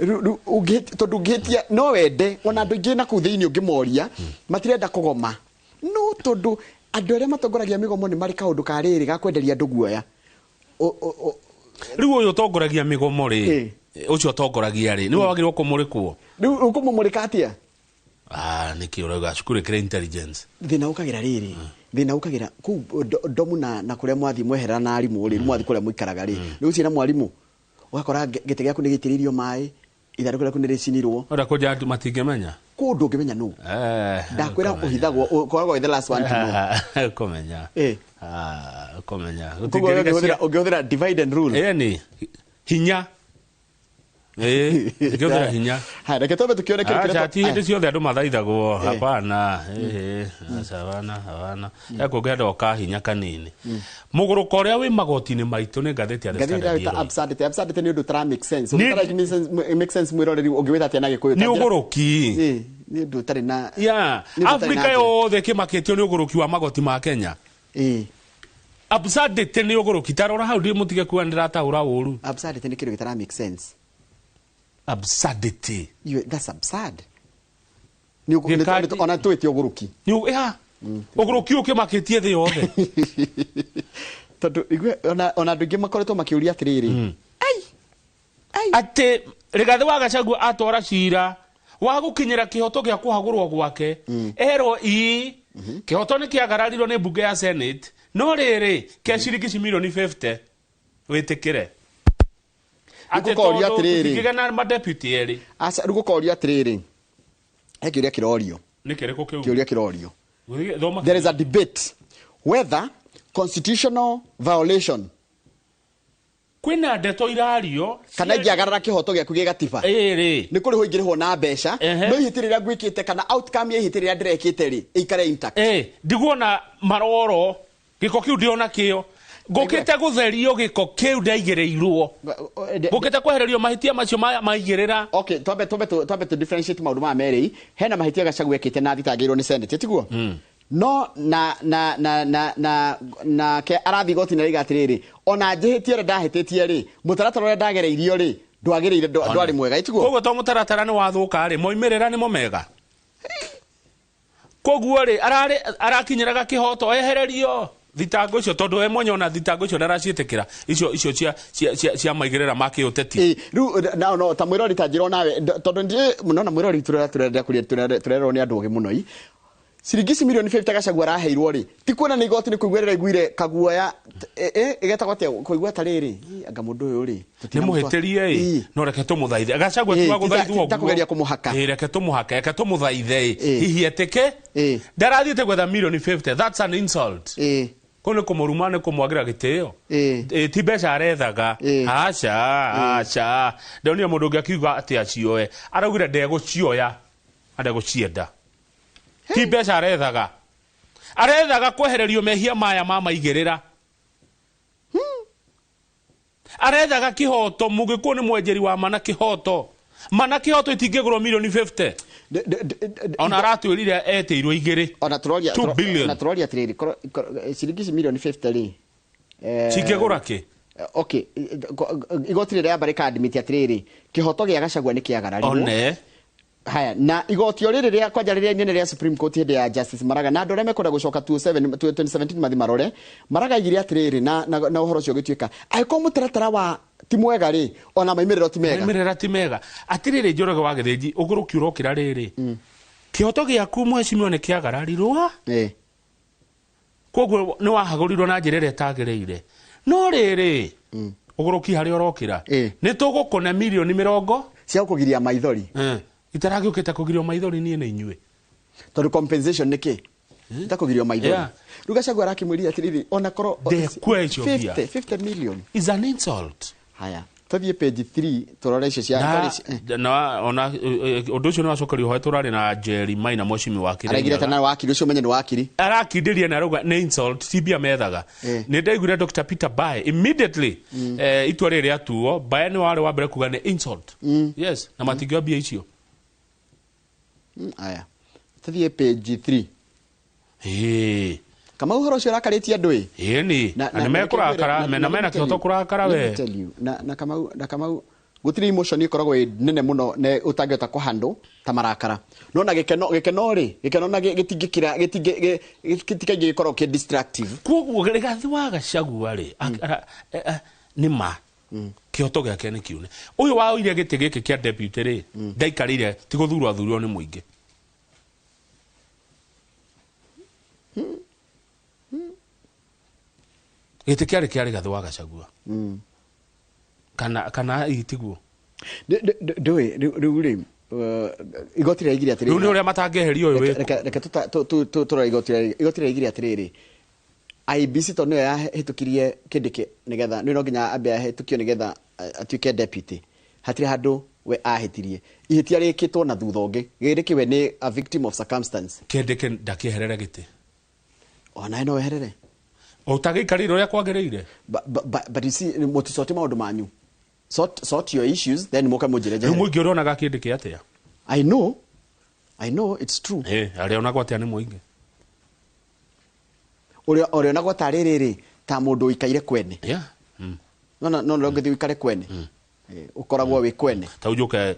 [SPEAKER 1] tondũ ũngĩtia no wende ona andũ aingĩ na kũu thĩinĩ ũngĩmoria matirenda kũgoma, no tondũ andũ arĩa matongoragia mĩgomo nĩ marĩ kaũndũ ka rĩrĩ ga kwenderia andũ guoya.
[SPEAKER 2] Rĩu ũyũ ũtongoragia mĩgomo rĩ, ũcio ũtongoragia rĩ, nĩwe wagĩrĩirwo kũmũrĩkwo.
[SPEAKER 1] Rĩu ũkũmũmũrĩka atĩa?
[SPEAKER 2] Nĩkĩ ũrauga cukuru ĩkĩrĩ intelligence.
[SPEAKER 1] Thĩna ũkagĩra rĩrĩ, thĩna ũkagĩra kũu ndomu na kũrĩa mwathiĩ mwehera na arimũ rĩ, mwathiĩ kũrĩa mũikaraga rĩ, rĩu ciĩ na mwarimũ ũgakora gĩtĩ gĩaku nĩ gĩitĩrĩirio maĩ, ithandũkũ rĩaku nĩ rĩcinirwo.
[SPEAKER 2] Ora kũnja andũ matingĩmenya.
[SPEAKER 1] Kũu ndũngĩmenya nũ. Ndakwĩra ũhithagwo, ũkoragwo wĩ the last one to know.
[SPEAKER 2] Ũkũmenya. Ũkũmenya.
[SPEAKER 1] Ũngĩhũthĩra divide and rule.
[SPEAKER 2] Ĩni hinya. Ngĩhũthĩra hinya.
[SPEAKER 1] Haya, reke twambe tũkĩone kĩndũ kĩrĩa
[SPEAKER 2] Acha ti hĩndĩ ciothe andũ mathaithagwo. Hapana. Acha hapana, hapana. Ekũngĩ andũ oka hinya kanini. Mũgũrũko ũrĩa wĩ magoti-inĩ maitũ nĩ ngathĩti ya The Standard.
[SPEAKER 1] Ngathĩti ya absurdity, absurdity nĩ ũndũ ũtara make sense. Ũtara make sense mwĩroreri ũngĩwĩta atĩa na Gĩkũyũ?
[SPEAKER 2] Nĩ ũgũrũki.
[SPEAKER 1] Nĩ ũndũ ũtarĩ na
[SPEAKER 2] Afrika yothe ĩkĩmakĩtio nĩ ũgũrũki wa magoti ma Kenya. Absurdity nĩ ũgũrũki. Ta rora hau mũtige kuga nĩndĩrataũra ũru.
[SPEAKER 1] Absurdity nĩ kĩndũ gĩtara make sense.
[SPEAKER 2] Absurdity.
[SPEAKER 1] That's absurd. Ona twĩte ũgũrũki.
[SPEAKER 2] Ũgũrũki ũkĩmakĩtie thĩ yothe.
[SPEAKER 1] Tondũ igue ona andũ aingĩ makoretwo makĩũria atĩrĩrĩ.
[SPEAKER 2] Atĩ Rigathĩ wa Gachagua atwara cira wa gũkinyĩra kĩhoto gĩa kũhagũrwo gwake, erwo ii kĩhoto nĩ kĩagararirwo nĩ mbunge ya Senate, no rĩrĩ ke ciringi ci mirioni 50 wĩtĩkĩre. Atĩ
[SPEAKER 1] Rĩu
[SPEAKER 2] tondũ tũtingĩgĩa na madeputy erĩ.
[SPEAKER 1] Aca, rĩu gũkoria atĩrĩrĩ, he kĩũria kĩrorio.
[SPEAKER 2] Nĩ kĩrĩkũ kĩu?
[SPEAKER 1] Kĩũria kĩrorio. There is a debate whether constitutional violation
[SPEAKER 2] kwĩna ndeto irario
[SPEAKER 1] kana ingĩagarara kĩhoto gĩaku gĩ gatiba
[SPEAKER 2] ĩrĩ
[SPEAKER 1] nĩ kũrĩhwo ingĩrĩhwo na mbeca, no ihĩtia rĩrĩa ngwĩkĩte kana outcome ya ihĩtia rĩrĩa ndĩrekĩte rĩ ĩikare intact.
[SPEAKER 2] Ndiguona maroro gĩko kĩu ndĩona kĩo ngũkĩte gũtherio gĩko kĩu ndaigĩrĩirwo, ngũkĩte kwehererio mahĩtia macio maigĩrĩra.
[SPEAKER 1] Okay, twambe to differentiate maũndũ maya merĩ. Hena mahĩtia Gachagua ekĩte na athitangĩirwo nĩ Senate, tiguo? No na na na na na na ke arathi goti na riga atiriri ona njĩhĩtie ũrĩa ndahĩtĩtie rĩ, mũtaratara ũrĩa ndagereirio rĩ ndwagĩrĩire, ndwarĩ mwega, tiguo?
[SPEAKER 2] Koguo to mũtaratara nĩ wathũka rĩ, moimĩrĩra nĩmo mega. Koguo rĩ arakinyĩraga kĩhoto ehererio thitango icio tondũ we mwenye ona thitango icio ndaraciĩtĩkĩra icio cia cia maigĩrĩra ma kĩũteti.
[SPEAKER 1] Rĩu no no ta mwĩrori ta njĩra onawe tondũ ndiĩ mũno na mwĩrori tũrerwo tũrerwo nĩ andũ ogĩ mũno i ciringi ici mirioni 50 Gachagua araheirwo rĩ, ti kuona nĩ igoti nĩ kũiguĩrĩra iguire kaguoya ĩgetagwo atĩa kũigua ta rĩrĩ anga mũndũ ũyũ rĩ
[SPEAKER 2] nĩ mũhĩtĩrie ĩ, no reke tũmũthaithe Gachagua tiga gũthaithwo ũguo,
[SPEAKER 1] ta kũgeria kũmũhaka,
[SPEAKER 2] reke tũmũhake, reke tũmũthaithe hihi etĩke ndarathiĩte gwetha mirioni 50, that's an insult. Kũu nĩ kũmũruma, nĩ kũmwagĩra gĩtĩo. Ti mbeca arethaga. Aca aca ndonire mũndũ ũngĩ akiuga atĩ acioe, araugire ndegũcioya, ndegũcienda. Ti mbeca arethaga, arethaga kwehererio mehia maya ma maigĩrĩra. Arethaga kĩhoto. Mũgĩkũyũ nĩ mwenjeri wa mana kĩhoto, mana kĩhoto itingĩgũrwo mirioni 50. Ona aratwĩrire etĩirwo igĩrĩ.
[SPEAKER 1] Ona tũroria
[SPEAKER 2] 2 billion.
[SPEAKER 1] Ona tũroria atĩrĩrĩ, ciringi ici milioni 50 rĩ,
[SPEAKER 2] Cingĩgũra kĩ?
[SPEAKER 1] Okay, igoti rĩrĩa rĩamba rĩka-admit atĩrĩrĩ, kĩhoto gĩa Gachagua nĩ kĩagararirwo.
[SPEAKER 2] One.
[SPEAKER 1] Haya, na igoti o rĩrĩ rĩa kwanja rĩrĩa inene rĩa Supreme Court hĩndĩ ya Justice Maraga, na andũ arĩa mekwenda gũcoka 27 2017 mathi marore, Maraga aigire atĩrĩrĩ, na ũhoro ũcio ũgĩtuĩka angĩkorwo mũtaratara wa ti mwega rĩ, ona maimĩrĩro ti mega.
[SPEAKER 2] Maimĩrĩra ti mega. Atĩrĩrĩ, Njoroge wa Gĩthĩnji, ũgũrũki ũrokĩra rĩrĩ, kĩhoto gĩaku mheshimiwa nĩ kĩagararirwo, koguo nĩ wahagũrirwo na njĩra ĩrĩa ĩtagĩrĩire. No rĩrĩ, ũgũrũki harĩa ũrokĩra, nĩ tũgũkũne milioni mĩrongo
[SPEAKER 1] cia gũkũgiria maithori.
[SPEAKER 2] Itaragĩũkĩte kũgirio maithori niĩ na inyuĩ.
[SPEAKER 1] Tondũ compensation nĩ kĩ? Itakũgirio maithori. Rĩu Gachagua arakĩmwĩrire atĩrĩrĩ, ona korwo
[SPEAKER 2] Ndekuoya icio mbia.
[SPEAKER 1] 50 million
[SPEAKER 2] is an insult.
[SPEAKER 1] Haya, tũthiĩ page 3 tũrore icio cia
[SPEAKER 2] Na,
[SPEAKER 1] icio.
[SPEAKER 2] na ona ũndũ ũcio nĩ wacokerio hoe tũrarĩ na Jerry Maina mheshimiwa wa Kĩrĩnyaga.
[SPEAKER 1] Araigire tana wakiri ũcio ũmenye nĩ wakiri.
[SPEAKER 2] Arakindĩria na arauga nĩ insult, ti mbia methaga. Nĩ ndaiguire Dr. Peter Bae immediately, itua rĩrĩ rĩatuo, Bae nĩ warĩ wa mbere kuga nĩ insult. Yes, na matingĩoya mbia icio.
[SPEAKER 1] Aya, tũthiĩ page 3.
[SPEAKER 2] Ĩĩ.
[SPEAKER 1] Kamau, ũhoro ũcio ũrakarĩtie andũ ĩ.
[SPEAKER 2] Ĩni, na nĩ mekũrakara, na mena kĩhoto kũrakara
[SPEAKER 1] Let me
[SPEAKER 2] we.
[SPEAKER 1] tell you, na Kamau gũtirĩ emotion ĩkoragwo ĩ nene mũno ne ũtangĩhota kũhandle ta marakara, no na gĩkeno rĩ, gĩkeno na gĩtingĩkĩra gĩtikaingĩ gĩkoragwo kĩ destructive.
[SPEAKER 2] Koguo Rigathi wa Gachagua rĩ, nĩ ma kĩhoto gĩake nĩ kiune. Ũyũ waoire gĩtĩ gĩkĩ kĩa deputy rĩ, ndaikarĩire, ti gũthurwo athurirwo nĩ mũingĩ. Gĩtĩ kĩarĩ kĩa Rigathi wa Gachagua. Kana itiguo.
[SPEAKER 1] Ndũĩ rĩu rĩ, igoti rĩraigire atĩrĩrĩ.
[SPEAKER 2] Rĩu nĩ ũrĩa matangĩeherio ũyũ wĩkũ.
[SPEAKER 1] Reke tũrore igoti rĩraigire atĩrĩrĩ, IEBC tondũ nĩyo yahĩtũkirie Kindiki, nĩgetha nĩ no nginya ambe ahĩtũkio nĩgetha atuĩke deputy, hatirĩ handũ we ahĩtirie, ihĩtia rĩkĩtwo na thutha ũngĩ gĩrĩkĩ we nĩ a victim of circumstance.
[SPEAKER 2] Kindiki ndakĩeherere gĩtĩ.
[SPEAKER 1] Onawe no weherere.
[SPEAKER 2] Ũtagĩikarĩire ũrĩa kwagĩrĩire.
[SPEAKER 1] But you see, mũtisort maũndũ manyu, sort your issues, then mũke mũnjĩre
[SPEAKER 2] Rĩu
[SPEAKER 1] njehere.
[SPEAKER 2] Mũingĩ ũronaga Kindiki atĩa?
[SPEAKER 1] I know it's true.
[SPEAKER 2] Arĩa onagwo atĩa nĩ mũingĩ?
[SPEAKER 1] Ũrĩa onagwo ta rĩrĩ ta mũndũ ũikaire kwene. No no ũngĩthiĩ ũikare kwene, ũkoragwo wĩ kwene.
[SPEAKER 2] Ta ũnjũke.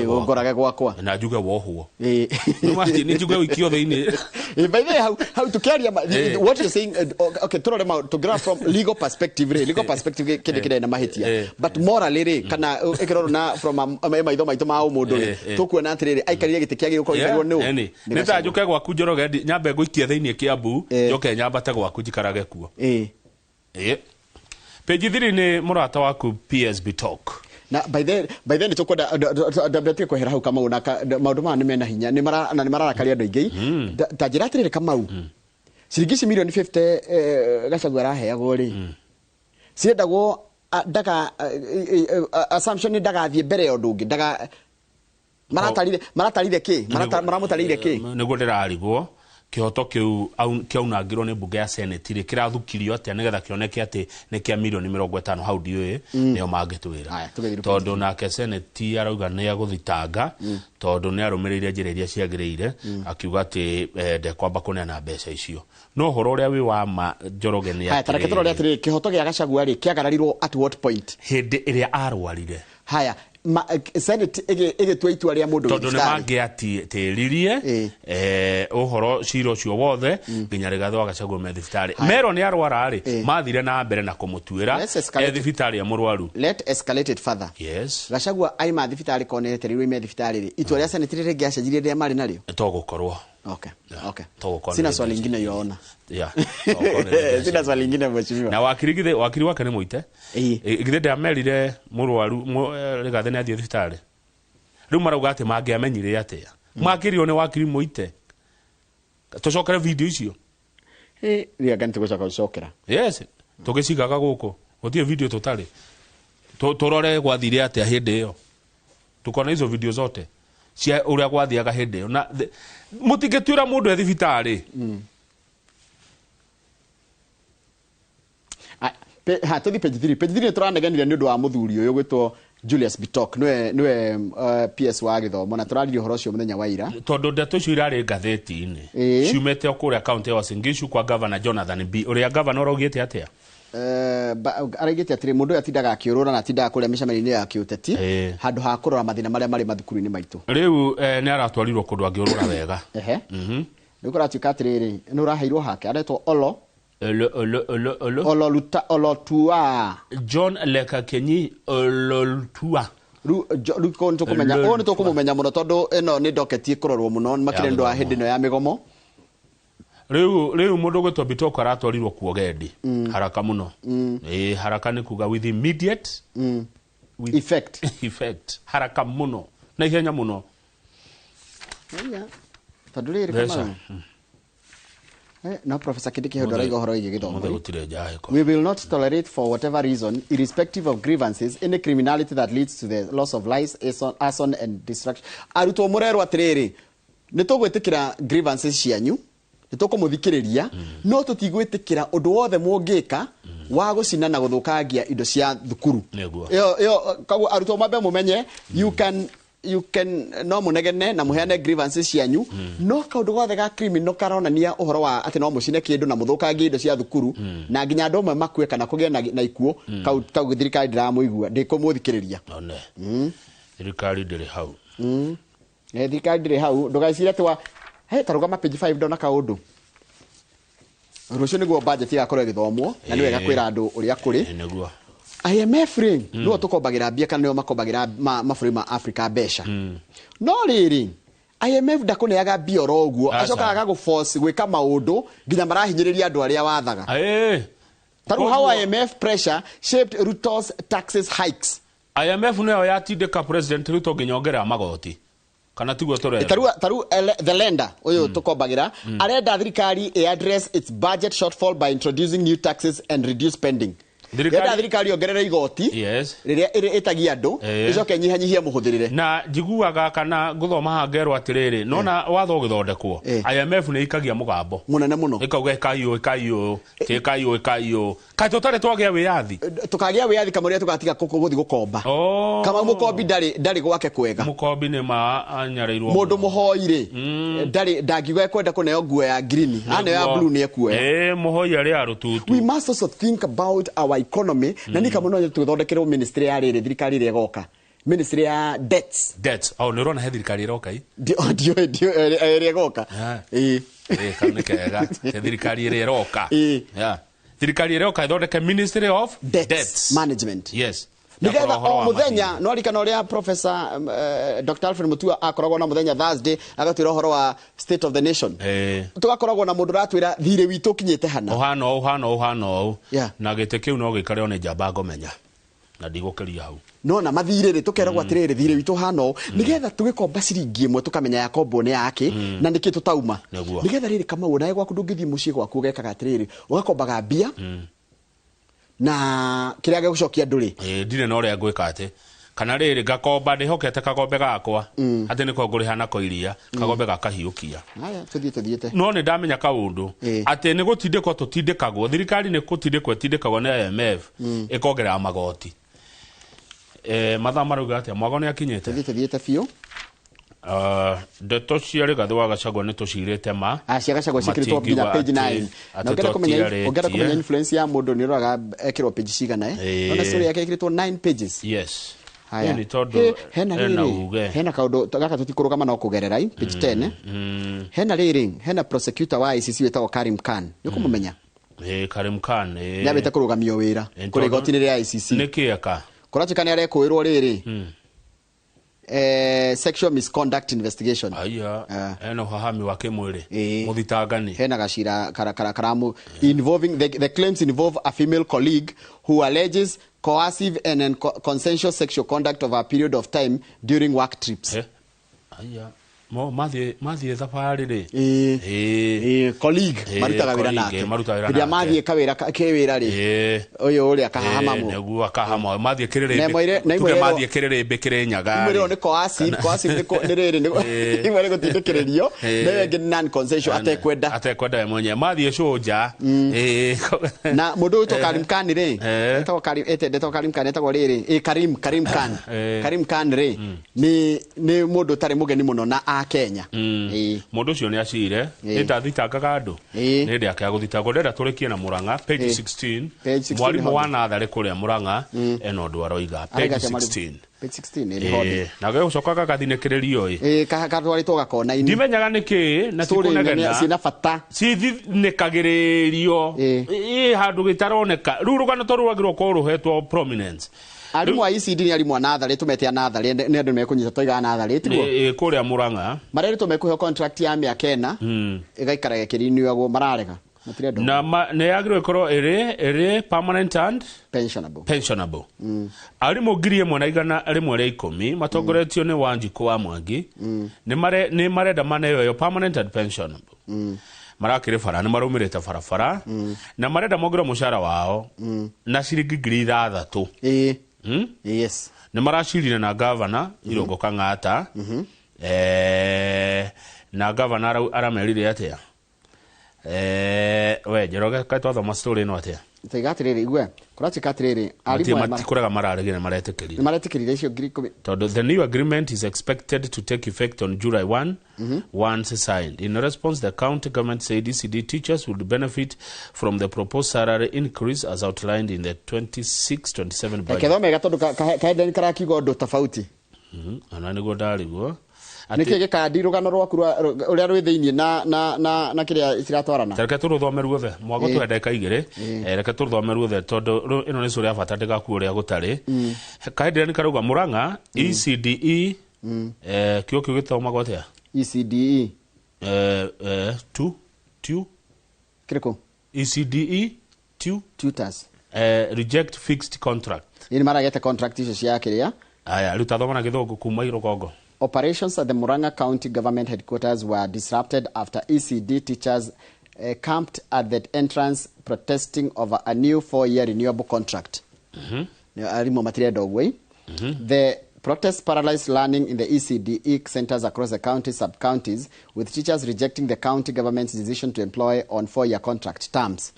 [SPEAKER 1] Ũngorage gwakwa.
[SPEAKER 2] Na njuge wohwo. Nĩ njuge ũikio thĩinĩ.
[SPEAKER 1] By the way, how tukiaria what you're saying, okay, turore tũngĩrora from legal perspective rĩ, legal perspective kĩndĩ kĩrĩa na mahĩtia, but morally rĩ, kana ĩkĩrorwo na from maitho maitũ ma ũmũndũ rĩ, tũkuona atĩrĩrĩ, aikarire gĩtĩ kĩagĩrĩirwo gũkorwo gĩikarĩrwo nĩ ũ?
[SPEAKER 2] Nĩ nĩ ta njũke gwaku Njoroge, nyambe ngũikie thĩinĩ Kĩambu, njoke nyambate gwaku njikarage kuo. Page 3 nĩ mũrata waku PSB Talk.
[SPEAKER 1] Na by the nĩ tũkwenda ndambĩtie kwehera hau, Kamau, na maũndũ maya nĩ mena hinya, nĩ mara na nĩ mararakaria andũ aingĩ. Ta njĩra atĩrĩrĩ, Kamau, ciringi ici milioni 50 Gachagua araheagwo rĩ, ciendagwo ndaga assumption nĩ ndagathiĩ mbere ya ũndũ ũngĩ, ndaga maratarire kĩ? Maramũtarĩire kĩ?
[SPEAKER 2] Nĩguo ndĩrarigwo, kĩhoto kĩu kĩaunangirwo nĩ mbunge ya Senate rĩ, kĩrathukirio atĩa nĩgetha kĩoneke atĩ nĩ kĩa milioni 50? Hau ndiũĩ, nĩo mangĩtwĩra, tondũ nake Senate arauga nĩ agũthitanga, tondũ nĩ arũmĩrĩire njĩra iria ciagĩrĩire, akiuga atĩ ndekwamba kũneana mbeca icio. No ũhoro ũrĩa wĩ wa ma, Njoroge, nĩ
[SPEAKER 1] Haya, tareke tũrore atĩrĩrĩ, kĩhoto gĩa Gachagua rĩ, kĩagararirwo at what point?
[SPEAKER 2] Hĩndĩ ĩrĩa arwarire.
[SPEAKER 1] Haya, Senate ĩgĩtua itua rĩa mũndũ wĩ
[SPEAKER 2] Tondũ nĩ
[SPEAKER 1] thibitarĩ.
[SPEAKER 2] mangĩatĩririe ũhoro cira ũcio wothe nginya Rigathĩ wa Gachagua me thibitarĩ, merwo nĩ arwara rĩ, mathire na mbere na kũmũtuĩra
[SPEAKER 1] Let's escalate
[SPEAKER 2] e thibitarĩ e mũrwaru.
[SPEAKER 1] Let escalate it further.
[SPEAKER 2] Yes.
[SPEAKER 1] Gachagua aima thibitarĩ, konetereirwo ime thibitarĩ rĩ, itua rĩa Senate rĩrĩ rĩngĩacenjirie rĩrĩa marĩ narĩo?
[SPEAKER 2] To gũkorwo.
[SPEAKER 1] Okay.
[SPEAKER 2] To gũkorwo.
[SPEAKER 1] Sina swali ingine, Your.
[SPEAKER 2] Yeah, togukorwo nĩ
[SPEAKER 1] Sina swali ingine, mheshimiwa.
[SPEAKER 2] Na wakiri, githĩ wakiri wake nĩ mũite? Githĩ ndamerire mũrwaru Rigathĩ nĩ athiĩ thibitarĩ? Rĩu marauga atĩ mangĩamenyire atĩa makĩrio nĩ wakiri mũite? Tũcokere video icio.
[SPEAKER 1] Rĩanga nĩ tũgũcoka gũcokera.
[SPEAKER 2] Yes, tũgĩcigaga gũkũ, gũtirĩ video tũtarĩ. Tũrore gwathire atĩa hĩndĩ ĩyo, tukona hizo video zote cia ũrĩa gwathiaga hĩndĩ ĩyo, na mũtingĩtuĩra mũndũ e thibitarĩ.
[SPEAKER 1] Ha, tũthi page 3. Page 3 nĩ tũranegenire nĩ ũndũ wa mũthuri ũyũ gwĩtwo Julius Bitok niwe PS wa gĩthomo na tũraririe ũhoro ũcio mũthenya wa ira.
[SPEAKER 2] Tondũ ndeto icio irarĩ ngathĩti-inĩ ciumĩte o kũrĩa kaunti ya Uasin Gishu kwa Governor Jonathan B ũrĩa governor araugĩte atĩa?
[SPEAKER 1] Araigĩte atĩrĩ mũndũ ũyũ atindaga akĩũrũra na atindaga kũrĩa mĩcemanio-inĩ ya kĩũteti handũ ha kũrora mathĩna marĩa marĩ mathukuru-inĩ maitũ.
[SPEAKER 2] Rĩu nĩ aratwarirwo kũndũ angĩũrũra wega.
[SPEAKER 1] Ehe. Rĩu kũratuĩka atĩrĩrĩ nĩ ũraheirwo hake aretwo Olo
[SPEAKER 2] Olo Olo
[SPEAKER 1] Olo Olotua
[SPEAKER 2] John Lekakenyi Ololtua.
[SPEAKER 1] Rĩu ko nĩtũkũmenya ũyũ nĩtũkũmũmenya mũno tondũ ĩno nĩ doketi ĩkũrorwo mũno makĩria nĩ ũndũ wa hĩndĩ ĩno ya mĩgomo.
[SPEAKER 2] Rĩu mũndũ ũgwĩtwo Bitoko aratwarirwo kuo Gendi haraka mũno. Haraka nĩ kuga with immediate with
[SPEAKER 1] effect.
[SPEAKER 2] Effect haraka mũno na ihenya mũno.
[SPEAKER 1] Tondũ rĩrĩ kama no Professor Kindiki hau ndaraiga ũhoro wĩgiĩ gĩthomo. We will not tolerate for whatever reason, irrespective of grievances, any criminality that leads to the loss of lives, arson and destruction. Arutwo mũrerwo atĩrĩrĩ nĩ tũgwĩtĩkĩra grievances cianyu, nĩ tũkũmũthikĩrĩria, no tũtigwĩtĩkĩra ũndũ wothe mũngĩka wa gũcina na gũthũkangia indo cia thukuru. Ĩyo koguo arutwo mambe mũmenye you can no munegene na muheane grievances cianyu, no kaundu gothe ga criminal karonania uhoro wa ati no mucine kindu na muthukangie indo cia thukuru na nginya andu amwe makue kana kugie na ikuo kau thirikari ndiramuigua ndikumuthikiriria.
[SPEAKER 2] One thirikari ndiri hau.
[SPEAKER 1] Thirikari ndiri hau ndugacire ati wa he tarugama page 5 ndona kaundu rucio niguo budget igakorwo igithomwo na ni wega kwira andu uria kuri
[SPEAKER 2] niguo
[SPEAKER 1] IMF rĩ nĩo tũkombagĩra mbia kana nĩo makombagĩra mabũrũri ma Africa mbeca. No rĩrĩ IMF ndakũneaga mbia oro ũguo, acokaga agagũforce gwĩka maũndũ nginya marahinyĩrĩria andũ arĩa wathaga. Tarĩu how IMF pressure shaped Ruto's taxes hikes.
[SPEAKER 2] IMF nĩyo yatindĩka President Ruto nginya ongerera magoti kana tiguo tũrerwo.
[SPEAKER 1] Tarĩu the lender ũyũ tũkombagĩra arenda thirikari ĩ address its budget shortfall by introducing new taxes and reduce spending. Thirikari thirikari ongerera igoti riria ĩtagia andũ icoke nyihanyihie mũhũthĩrĩre.
[SPEAKER 2] Na njiguaga kana ngũthoma haha ngerwo atĩrĩrĩ nona watho ũgĩthondekwo IMF nĩ ikagia mũgambo
[SPEAKER 1] mũnene mũno
[SPEAKER 2] ĩkauga ĩkai ũũ ĩkai ũũ ĩkai ũũ ĩkai ũũ kaĩ tũtarĩ twagĩa wĩyathi
[SPEAKER 1] tũkagĩa wĩyathi kamũira tũgatiga gũthiĩ gũkomba. Kamau mũkombi ndarĩ gwake kwega.
[SPEAKER 2] Mũkombi nĩ ma anyarĩirwo
[SPEAKER 1] mũndũ mũhoi rĩ ndarĩ ndangiuga ekwenda kũneo nguo ya green aneo ya blue nĩ ekuoya.
[SPEAKER 2] Mũhoi arĩ ya rũtutu.
[SPEAKER 1] We must also think about our economy na nika muno twithondekerwo ministry ya riri thirikari ĩrĩa ĩgoka ministry ya debts.
[SPEAKER 2] Oh nĩ ũrona he thirikari ĩroka i
[SPEAKER 1] ndio ĩrĩa ĩgoka.
[SPEAKER 2] Kau nĩ kega thirikari ĩrĩa ĩroka. Thirikari ĩrĩa ĩroka ĩthondeke ministry of debts
[SPEAKER 1] management.
[SPEAKER 2] Yes.
[SPEAKER 1] Nigetha o muthenya no arikana ũrĩa Professor Dr. Alfred Mutua akoragwo na muthenya Thursday agatwĩra ũhoro wa state of the nation. Tugakoragwo na mũndũ ũratwĩra thirĩ witũ ũkinyĩte hana
[SPEAKER 2] ũhana ũhana ũhana ũũ na gĩtĩ kĩu no gĩikare o nĩ njamba ngũmenya na ndigũkĩria hau.
[SPEAKER 1] No na mathirĩ rĩ tũkeragwo atĩrĩrĩ thirĩ witũ hana ũũ nigetha tũgĩkomba ciringi ĩmwe tũkamenya yakombwo nĩ yake na nĩkĩ tũtauma nigetha rĩrĩ Kamau nawe gwaku ndũngĩthiĩ mũciĩ gwaku ũgekaga atĩrĩrĩ ũgakombaga mbia na kĩrĩa gĩgũcokia ndũrĩ.
[SPEAKER 2] Ndirĩ na ũrĩa ngwĩka atĩ kana rĩrĩ ngakomba ndĩhokete kagombe gakwa atĩ nĩko ngũrĩha nako iria kagombe gakahiũkia.
[SPEAKER 1] Haya tũthiĩte
[SPEAKER 2] no nĩ ndamenya kaũndũ atĩ nĩ gũtindĩkwo tũtindĩkagwo thirikari nĩ gũtindĩkwo ĩtindĩkagwo nĩ IMF ĩkongerera magoti. Mathaa marauga atĩa mwago nĩ akinyĩte
[SPEAKER 1] tũthiĩte biũ.
[SPEAKER 2] Ndeto cia Rigathĩ wa Gachagua nĩ tũcirĩte ma
[SPEAKER 1] cia Gachagua ciĩkĩrĩtwo nginya page 9 na ũngĩenda kũmenya influence ya mũndũ nĩ ũroraga ekĩrwo page cigana nona story yake ĩkĩrĩtwo 9 pages.
[SPEAKER 2] Yes. Nĩ tondũ
[SPEAKER 1] hena rĩrĩ hena kaũndũ gaka tũtikũrũgama no kũgerera page 10 hena rĩrĩ hena prosecutor wa ICC wĩtagwo Karim Khan nĩ ũkũmũmenya?
[SPEAKER 2] Karim Khan
[SPEAKER 1] nĩambĩte kũrũgamio wĩra kũrĩ igoti-inĩ rĩa ICC.
[SPEAKER 2] Nĩkĩ eka
[SPEAKER 1] kũratuĩka nĩ arekũĩrwo rĩrĩ sexual misconduct investigation.
[SPEAKER 2] Aya ena uhahami wa kimwiri muthitangani
[SPEAKER 1] hena gacira karamu involving the claims involve a female colleague who alleges coercive and consensual sexual conduct over a period of time during work trips.
[SPEAKER 2] Aya Mo mathiĩ thabarĩ rĩ.
[SPEAKER 1] Ĩĩ, colleague marutaga wĩra nake.
[SPEAKER 2] Marutaga wĩra
[SPEAKER 1] Rĩrĩa
[SPEAKER 2] nake.
[SPEAKER 1] mathiĩ kawĩra kĩwĩra rĩ, ũyũ ũrĩa akahahama mũ.
[SPEAKER 2] Nĩguo akahama mathiĩ
[SPEAKER 1] Na
[SPEAKER 2] kĩrĩrĩmbĩ.
[SPEAKER 1] na
[SPEAKER 2] Tuge
[SPEAKER 1] imwe
[SPEAKER 2] mathiĩ kĩrĩrĩmbĩ Kĩrĩnyaga.
[SPEAKER 1] Imwe rĩo nĩ coercive, coercive nĩ rĩrĩ nĩ imwe nĩ gũtindĩkĩrĩrio, na ĩyo ĩngĩ nĩ non consensual atekwenda.
[SPEAKER 2] Atekwenda we mwenyewe. Mathiĩ cũnja.
[SPEAKER 1] Na mũndũ ũyũ Karim Khan rĩ, etagwo Karim, ndetagwo Karim Khan, etagwo rĩrĩ, Karim Khan. Karim Khan rĩ, nĩ mũndũ ũtarĩ mũgeni mũno na a Kenya.
[SPEAKER 2] Mũndũ ũcio nĩ acire, nĩ ndathitangaga andũ. Nĩ ndĩ ake agũthitangwo, ndĩrenda tũrĩkie na Murang'a, page 16.
[SPEAKER 1] Page 16
[SPEAKER 2] Mwarimũ
[SPEAKER 1] nĩ
[SPEAKER 2] wa natharĩ kũrĩa Murang'a ena ũndũ aroiga. Page
[SPEAKER 1] Arauga atĩa mwarimũ?
[SPEAKER 2] 16.
[SPEAKER 1] Page 16 nĩ hodi.
[SPEAKER 2] Na gagũcoka gagathinĩkĩrĩrio ĩ.
[SPEAKER 1] Gatwarĩtwo gakona-inĩ.
[SPEAKER 2] Ndimenyaga nĩkĩ na
[SPEAKER 1] Story nene
[SPEAKER 2] tikũnegena.
[SPEAKER 1] ciĩna bata.
[SPEAKER 2] Cithinĩkagĩrĩrio. Ĩ handũ gĩtaroneka. Rĩu rũgano to rwagĩrĩirwo gũkorwo rũhetwo prominence.
[SPEAKER 1] Arimũ a ECD nĩ arimũ a natharĩ, tũmete a natharĩ, nĩ andũ mekũnyita twaiga natharĩ, tiguo?
[SPEAKER 2] Kũrĩa Murang'a.
[SPEAKER 1] Marerĩtwo mekũheo contract ya mĩaka 4, ĩgaikara ĩkĩrinywagwo, mararega. Matirenda
[SPEAKER 2] Na nĩ yagĩrĩirwo ĩkorwo ĩrĩ permanent and
[SPEAKER 1] pensionable.
[SPEAKER 2] Pensionable. Arimũ 1,110 matongoretio nĩ Wanjikũ wa Mwangi nĩ marenda maneo ĩyo permanent and pensionable. Marakĩrĩ bara, nĩ marũmĩrĩte barabara na marenda mongererwo mũcara wao na ciringi 6,000.
[SPEAKER 1] Yes.
[SPEAKER 2] Nĩ maracirire na gavana Irũngũ Kang'ata. Na gavana aramerire atĩa? We Njoroge, kaĩ twathoma story ĩno atĩa?
[SPEAKER 1] Taiga atĩrĩrĩ, igue, kũratuĩka atĩrĩrĩ, arimũ aya
[SPEAKER 2] Matikũrega mararegire, maretĩkĩrire.
[SPEAKER 1] Nĩ maretĩkĩrire icio 10,000.
[SPEAKER 2] Tondũ the new agreement is expected to take effect on July 1 once signed. In response, the county government said ECD teachers would benefit from the proposed salary increase as outlined in the 26-27 budget.
[SPEAKER 1] Reke thome tondũ kahendeni karakiuga ũndũ tofauti.
[SPEAKER 2] Ona nĩguo ndarigwo.
[SPEAKER 1] Nĩkĩ gĩkandi rũgano rwaku ũrĩa rwĩ thĩiniĩ na kĩrĩa ciratwarana?
[SPEAKER 2] Reke tũrũthome ruothe. Mwago tũhe ndagĩka 2. Reke tũrũthome ruothe tondũ ĩno nĩ story ya bata ndĩgakuo ũrĩa gũtarĩ. Kahendeni karauga Murang'a ECDE, kĩo kĩu gĩthomagwo atĩa?
[SPEAKER 1] ECDE.
[SPEAKER 2] Tu, tu.
[SPEAKER 1] Kĩrĩkũ?
[SPEAKER 2] ECDE, tu.
[SPEAKER 1] Tutors.
[SPEAKER 2] Reject fixed contract.
[SPEAKER 1] Nĩ maragete contract icio cia kĩrĩa?
[SPEAKER 2] Aya, rĩu tathoma na gĩthũngũ kuma rũgongo.
[SPEAKER 1] Operations at the Murang'a County Government headquarters were disrupted after ECD teachers camped at the entrance protesting over a new 4-year renewable contract. Arimũ matirenda ũguo. The protests paralyzed learning in the ECDE centers across the county sub-counties, with teachers rejecting the county government's decision to employ on 4-year contract terms.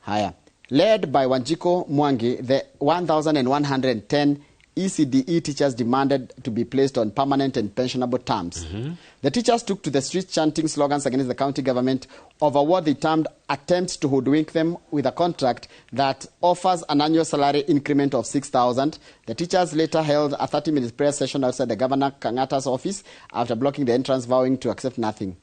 [SPEAKER 1] Haya. Led by Wanjiko Mwangi, the 1,110 ECDE teachers demanded to be placed on permanent and pensionable terms. The teachers took to the streets chanting slogans against the county government over what they termed attempts to hoodwink them with a contract that offers an annual salary increment of 6,000. The teachers later held a 30-minute prayer session outside the Governor Kang'ata's office after blocking the entrance, vowing to accept nothing.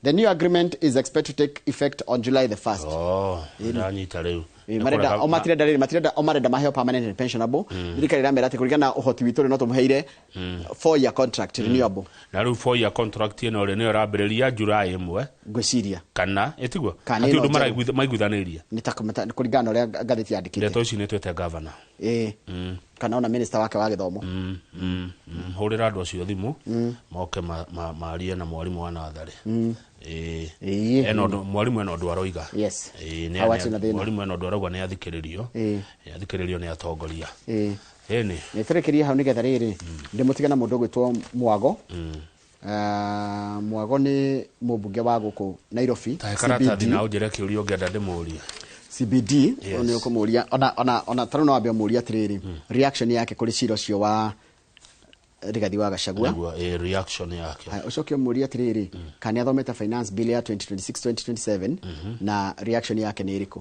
[SPEAKER 1] The new agreement is expected to take effect on July the 1st.
[SPEAKER 2] Oh, ndanyita rĩu.
[SPEAKER 1] Marenda o matirenda rĩrĩ, matirenda o marenda maheo permanent and pensionable. Thirikari ĩramera atĩ kũringana na ũhoti witũ rĩ, no tũmũheire 4-year contract renewable.
[SPEAKER 2] Na rĩu 4-year contract ĩno rĩ, nĩyo ĩrambĩrĩria July 1.
[SPEAKER 1] Ngwĩciria.
[SPEAKER 2] Kana ĩtiguo?
[SPEAKER 1] Kana
[SPEAKER 2] Hatirĩ
[SPEAKER 1] ĩno
[SPEAKER 2] ũndũ
[SPEAKER 1] njerũ.
[SPEAKER 2] maiguithanĩirie.
[SPEAKER 1] Nĩ ta kũringana na ũrĩa ngathĩti yandĩkĩte.
[SPEAKER 2] Ndeto ici nĩ twĩte governor.
[SPEAKER 1] Kana ona minister wake wa gĩthomo.
[SPEAKER 2] Hũrĩra andũ acio thimũ, moke marie na mwarimũ wa natharĩ. Ena ũndũ, mwarimũ ena ũndũ aroiga.
[SPEAKER 1] Yes. Hau hatirĩ na thĩna.
[SPEAKER 2] Mwarimũ ena ũndũ arauga nĩ athikĩrĩrio. Nĩ athikĩrĩrio nĩ atongoria. Ĩni.
[SPEAKER 1] Nĩ tũrĩkĩrie hau nĩgetha rĩrĩ, ndĩmũtige na mũndũ ũgwĩtwo Mwago. Mwago nĩ mũmbunge wa gũkũ Nairobi,
[SPEAKER 2] Ta he karatathi
[SPEAKER 1] CBD.
[SPEAKER 2] na ũnjĩre kĩũria ũngĩenda ndĩmũrie.
[SPEAKER 1] CBD, nĩ ũkũmũria, ona ta rĩu no wambe ũmũrie atĩrĩrĩ, reaction yake kũrĩ cira ũcio wa Rigathi wa Gachagua.
[SPEAKER 2] Nĩguo, reaction yake.
[SPEAKER 1] Haya, ũcoke ũmũrie atĩrĩrĩ, kana nĩ athomete finance bill ya 2026-2027, na reaction yake nĩ ĩrĩkũ?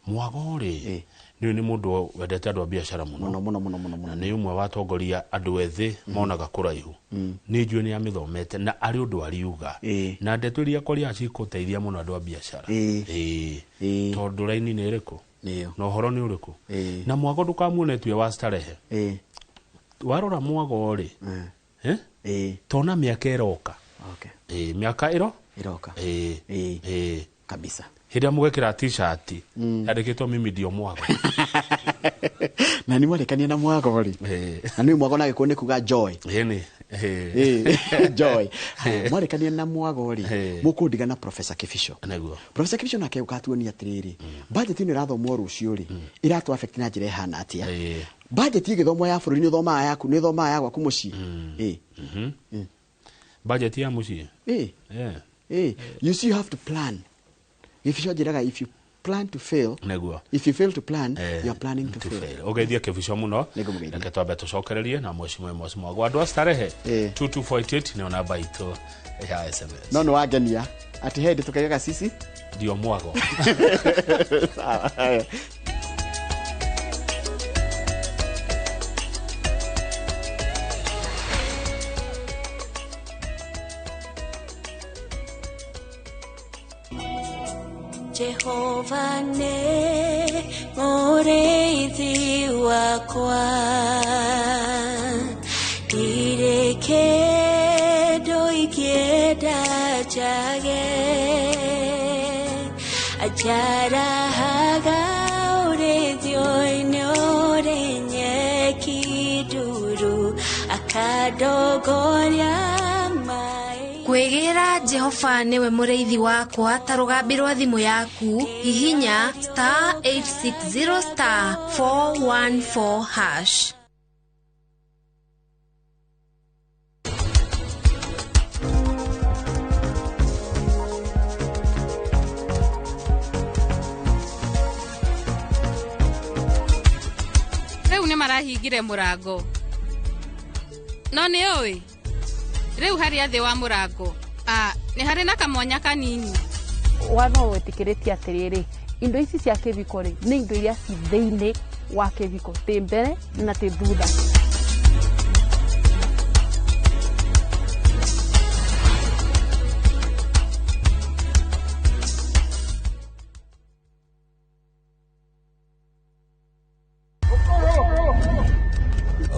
[SPEAKER 2] Mwago rĩ, nĩ nĩ mũndũ wendete andũ a biacara mũno.
[SPEAKER 1] Mũno, mũno, mũno, mũno, mũno.
[SPEAKER 2] Na nĩ ũmwe wa atongoria andũ ethĩ monaga kũraihu. Nĩ njũĩ nĩ amĩthomete na arĩ ũndũ ariuga. Na ndeto iria kwaria cikũteithia mũno andũ a biacara. Tondũ raini nĩ ĩrĩkũ? Na ũhoro nĩ ũrĩkũ? Na Mwago ndũkamuone tu wa starehe. Warora Mwago rĩ, tona mĩaka ĩroka. Mĩaka ĩro?
[SPEAKER 1] Ĩroka. Kabisa.
[SPEAKER 2] Hĩndĩ ĩrĩa mũgekĩra t-shirt, yandĩkĩtwo mimi ndio Mwago.
[SPEAKER 1] Na nĩ mwarekania na Mwago rĩ. Na nĩ Mwago na gĩkũyũ nĩ kuga joy.
[SPEAKER 2] Ĩni.
[SPEAKER 1] Joy. Haya, mwarĩkania na Mwago rĩ, mũkũndiga na Professor Kibicho.
[SPEAKER 2] Nĩguo.
[SPEAKER 1] Professor Kibicho nake ũkatuonia atĩrĩrĩ, budget ĩno ĩrathomwo rũciũ rĩ, ĩratũ affect na njĩra ĩhana atĩa? Budget ĩgĩthomwo ya bũrũri nĩ ũthomaga yaku, nĩ ũthomaga ya gwaku mũciĩ.
[SPEAKER 2] Budget ya mũciĩ.
[SPEAKER 1] You see, you have to plan. Kibicho njĩraga, if you plan to fail,
[SPEAKER 2] Nĩguo.
[SPEAKER 1] if you fail to plan, you are planning to fail.
[SPEAKER 2] Ũgeithie Kibicho mũno. Reke twambe tũcokererie na Mheshimiwa Amos Mwago. Andũ a Starehe, 2248 nĩyo namba itũ ya SMS.
[SPEAKER 1] No nĩ wangenia atĩ he hĩndĩ tũkaigaga sisi
[SPEAKER 2] ndio Mwago.
[SPEAKER 1] Sawa.
[SPEAKER 7] Jehova nĩ mũrĩithi wakwa, ndirĩ kĩndũ ingĩenda njage, anjarahaga ũrĩithio-inĩ ũrĩ nyeki nduru, akandongoria maĩ.
[SPEAKER 8] Kwĩgĩra Jehova nĩwe mũrĩithi wakwa ta rũgambi rwa thimũ yaku, hihinya star 860 star 414 hash.
[SPEAKER 10] Rĩu nĩ marahingire mũrango. No nĩ ũĩ, rĩu harĩa thĩ wa mũrango, nĩ harĩ na kamwanya kanini.
[SPEAKER 14] Watho wĩtĩkĩrĩtie atĩrĩrĩ, indo ici cia kĩbiko rĩ, nĩ indo iria ci thĩinĩ wa kĩbiko, tĩ mbere na tĩ thutha.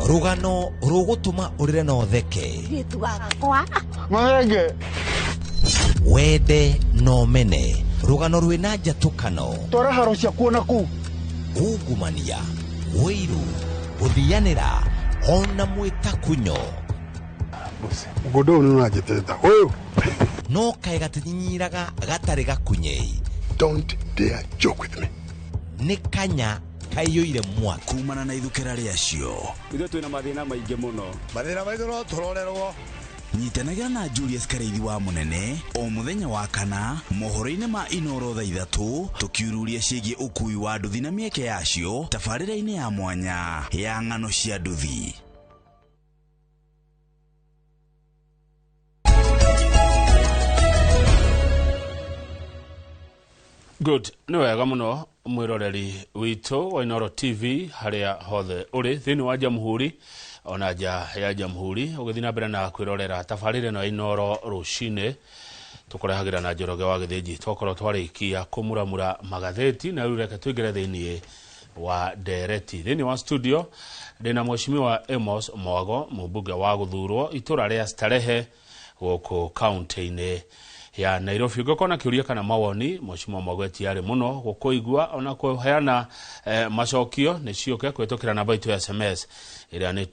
[SPEAKER 4] Rũgano rũgũtũma ũrĩre na ũtheke, wende na ũmene, rũgano rwĩna njatũkano,
[SPEAKER 24] twara haro ciakuo na kũu,
[SPEAKER 4] ungumania, ũiru, gũthianĩra ona mwĩtakunyo.
[SPEAKER 24] Mũgũnda ũyũ nĩ ũranjĩtĩta ũyũ.
[SPEAKER 4] No kaĩ gatinyinyiraga gatarĩ gakunyei.
[SPEAKER 24] Don't dare joke with me.
[SPEAKER 4] Nĩ kanya kaiyũire mwaki
[SPEAKER 22] kumana na ithukĩra rĩacio.
[SPEAKER 15] Ithuĩ twĩna mathĩna maingĩ mũno.
[SPEAKER 11] Mathĩna maitũ no tũrorerwo.
[SPEAKER 22] Nyitanagĩra na Julius Karĩithi wa Mũnene o mũthenya wa kana mohoro-inĩ ma Inoro thaa 3 tũkiururia ciĩgiĩ ũkui wa nduthi na mĩeke yacio tabarĩra-inĩ ya mwanya ya ng'ano cia nduthi.
[SPEAKER 2] Good, nĩ wega mũno mwĩroreri witũ wa Inoro TV harĩa hothe ũrĩ thĩinĩ wa Jamhuri ona nja ya Jamhuri ũgĩthiĩ na mbere na kwĩrorera tabarĩra ĩno ya Inoro rũcinĩ tũkũrehagĩra na Njoroge wa Gĩthĩnji. Twakorwo twarĩkia kũmuramura magathĩti na rĩu reke tũingĩre thĩinĩ wa ndereti. Thĩinĩ wa studio ndĩna Mheshimiwa Amos Mwago, mũmbunge wa gũthurwo itũra rĩa Starehe gũkũ kaunti-inĩ ya Nairobi. Ũngĩkorwo na kĩũria kana mawoni, Mheshimiwa Mwago etiarĩ mũno gũkũigua ona kũheana macokio nĩ ciũke kũhĩtũkĩra namba itũ ya SMS ĩrĩa nĩ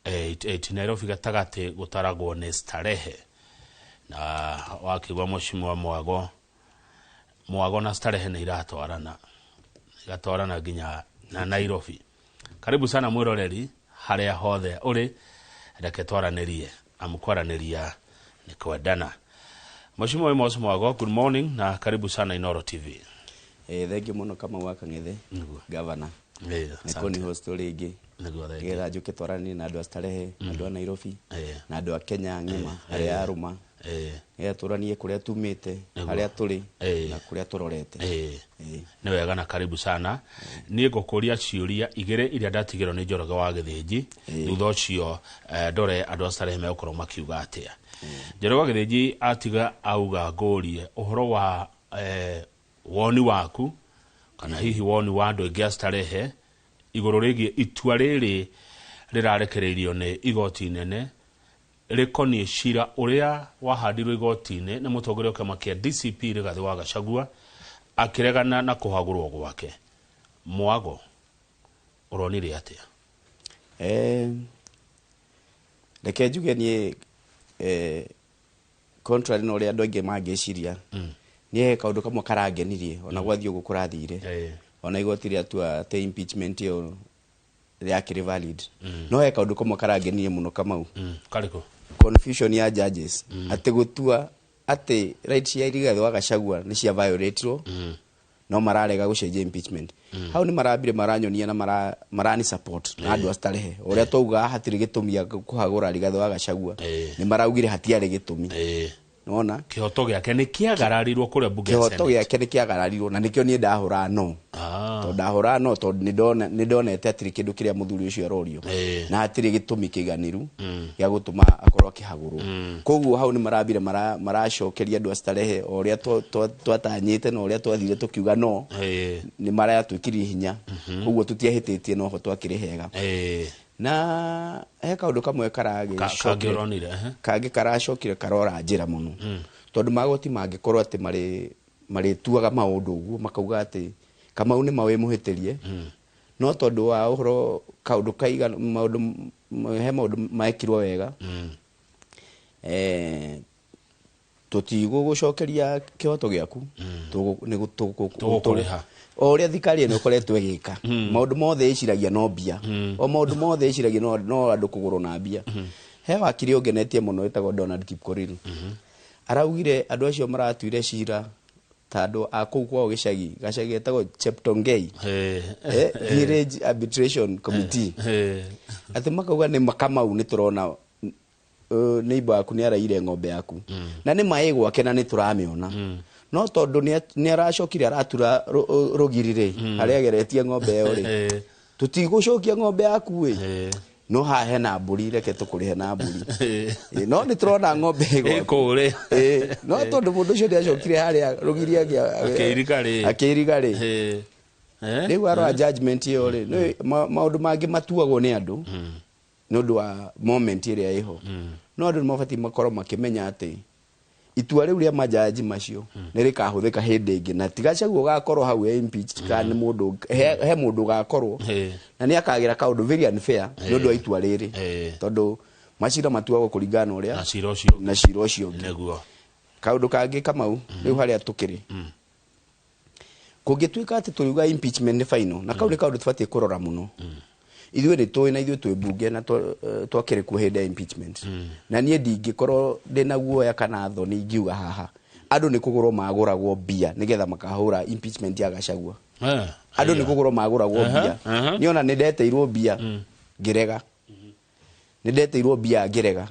[SPEAKER 2] 22488. Nairobi gatagatĩ gũtaragwo nĩ Starehe. Na wakĩigua Mheshimiwa Mwago, Mwago na Starehe nĩ iratwarana, igatwarana nginya na Nairobi. Karibu sana mwĩroreri harĩa hothe ũrĩ, reke twaranĩrie, amu kwaranĩria ni kwendana. Mheshimiwa Amos Mwago, good morning na karibu sana Inoro TV.
[SPEAKER 25] Thank you muno kama wa Kang'ethe, governor. Nĩkuo nĩ host rĩngĩ. Nĩgetha njũke twaranĩrie na andũ a Starehe, andũ a Nairobi, na andũ a Kenya ng'ima, arĩa arũma. Nĩgetha tũranie kũrĩa tumĩte, harĩa tũrĩ, na kũrĩa tũrorete.
[SPEAKER 2] Nĩ wega na karibu sana. Niĩ ngũkũria ciũria igĩrĩ iria ndatigĩrwo nĩ Njoroge wa Gĩthĩnji. Thutha ũcio ndore andũ a Starehe megũkorwo makiuga atĩa. Njoroge wa Gĩthĩnji atiga auga ngũrie ũhoro wa woni waku kana hihi woni wa andũ aingĩ a Starehe igũrũ rĩgiĩ itua rĩrĩ rĩrarekereirio nĩ igoti inene rĩkoniĩ cira ũrĩa wahandirwo igoti-inĩ nĩ mũtongoria wa kĩama kĩa DCP Rigathĩ wa Gachagua akĩregana na kũhagũrwo gwake. Mwago, ũronire atĩa?
[SPEAKER 25] Reke njuge niĩ, contrary na ũrĩa andũ aingĩ mangĩciria, niĩ he kaũndũ kamwe karangenirie ona gwathiĩ ũguo kũrathire, ona igoti rĩatua atĩ impeachment ĩyo rĩakĩrĩ valid, no he kaũndũ kamwe karangenirie mũno, Kamau.
[SPEAKER 2] Karĩkũ?
[SPEAKER 25] Confusion ya judges, atĩ gũtua atĩ right cia Rigathĩ wa Gachagua nĩ cia violatirwo, no mararega gũcenjia impeachment. Hau nĩ marambire maranyonia na marani support na andũ a Starehe, ũrĩa twaugaga hatirĩ gĩtũmi gĩa kũhagũra Rigathĩ wa Gachagua, nĩ maraugire hatiarĩ gĩtũmi. Nona
[SPEAKER 2] Kĩhoto gĩake nĩ kĩagararirwo kũrĩa mbunge ya
[SPEAKER 25] Kĩhoto
[SPEAKER 2] Senate.
[SPEAKER 25] Gĩake nĩ kĩagararirwo, na nĩkĩo niĩ ndahũra no, tondũ ndahũra no tondũ nĩ ndonete hatirĩ kĩndũ kĩrĩa mũthuri ũcio arorio, na hatirĩ gĩtũmi kĩiganĩru gĩa gũtũma akorwo akĩhagũrwo. Koguo hau nĩ marambire maracokeria andũ a Starehe o ũrĩa twatanyĩte na ũrĩa twathire tũkiuga no, nĩ maratwĩkĩria hinya. Koguo tũtiahĩtĩtie, noho twakĩrĩ hega. Na he kaũndũ kamwe karagĩcokire.
[SPEAKER 2] Kangĩ ũronire, ehe.
[SPEAKER 25] Kangĩ karacokire karora njĩra mũno, tondũ magoti mangĩkorwo atĩ marĩtuaga maũndũ ũguo, makauga atĩ Kamau nĩ ma wĩ mũhĩtĩrie, no tondũ wa ũhoro kaũndũ kaiga maũndũ he maũndũ mekirwo wega, tũtigũgũcokeria kĩhoto gĩaku.
[SPEAKER 2] Tũgũkũrĩha.
[SPEAKER 25] O ũrĩa thirikari ĩno ĩkoretwo ĩgĩka, maũndũ mothe ĩciragia no mbia, o maũndũ mothe ĩciragia no andũ kũgũrwo na mbia. He wakiri ũngenetie mũno wĩtagwo Donald Kipkorir. Araugire andũ acio maratuire cira ta andũ a kũu kwao gĩcagi, gacagi getagwo Cheptongei Village Arbitration Committee, atĩ makauga nĩ Makamau, nĩ tũrona neighbor yaku nĩ araire ng'ombe yaku, na nĩ maĩ gwake na nĩ tũramĩona, no tondũ nĩ aracokire aratura rũgiri rĩ harĩa ageretie ng'ombe ĩyo rĩ, tũtigũcokia ng'ombe yaku ĩ, no haha hena mbũri, reke tũkũrĩhe na mbũri. No nĩ tũrona ng'ombe ĩ gwaku.
[SPEAKER 2] Ĩkũrĩa.
[SPEAKER 25] No tondũ mũndũ ũcio nĩ acokire harĩa rũgiri
[SPEAKER 2] Akĩiriga rĩ.
[SPEAKER 25] Akĩiriga rĩ, rĩu arora judgment ĩyo rĩ, nĩ maũndũ mangĩ matuagwo nĩ andũ nĩ ũndũ wa moment ĩrĩa ĩho, no andũ nĩ mabatiĩ makorwo makĩmenya atĩ itua rĩu rĩa majaji macio nĩ rĩkahũthĩka hĩndĩ ĩngĩ, na ti Gachagua ũgakorwo hau e impeached, kana nĩ mũndũ he mũndũ ũgakorwo na nĩ akagĩra kaũndũ very unfair nĩ ũndũ wa itua rĩrĩ, tondũ macira matuagwo kũringana na ũrĩa
[SPEAKER 2] Na cira ũcio.
[SPEAKER 25] Na cira ũcio ũngĩ. Kaũndũ kangĩ, Kamau, rĩu harĩa tũkĩrĩ, kũngĩtuĩka atĩ tũriuga impeachment nĩ final, na kau nĩ kaũndũ tũbatiĩ kũrora mũno. Ithuĩ nĩ tũĩ na ithuĩ twĩ mbunge na twakĩrĩ kuo hĩndĩ ya impeachment, na niĩ ndingĩkorwo ndĩna guoya kana thoni ingiuga haha andũ nĩ kũgũrwo magũragwo mbia nĩgetha makahũra impeachment ya Gachagua. Andũ nĩ kũgũrwo magũragwo mbia. Niĩ ona nĩ ndeteirwo mbia ngĩrega, nĩ ndeteirwo mbia ngĩrega.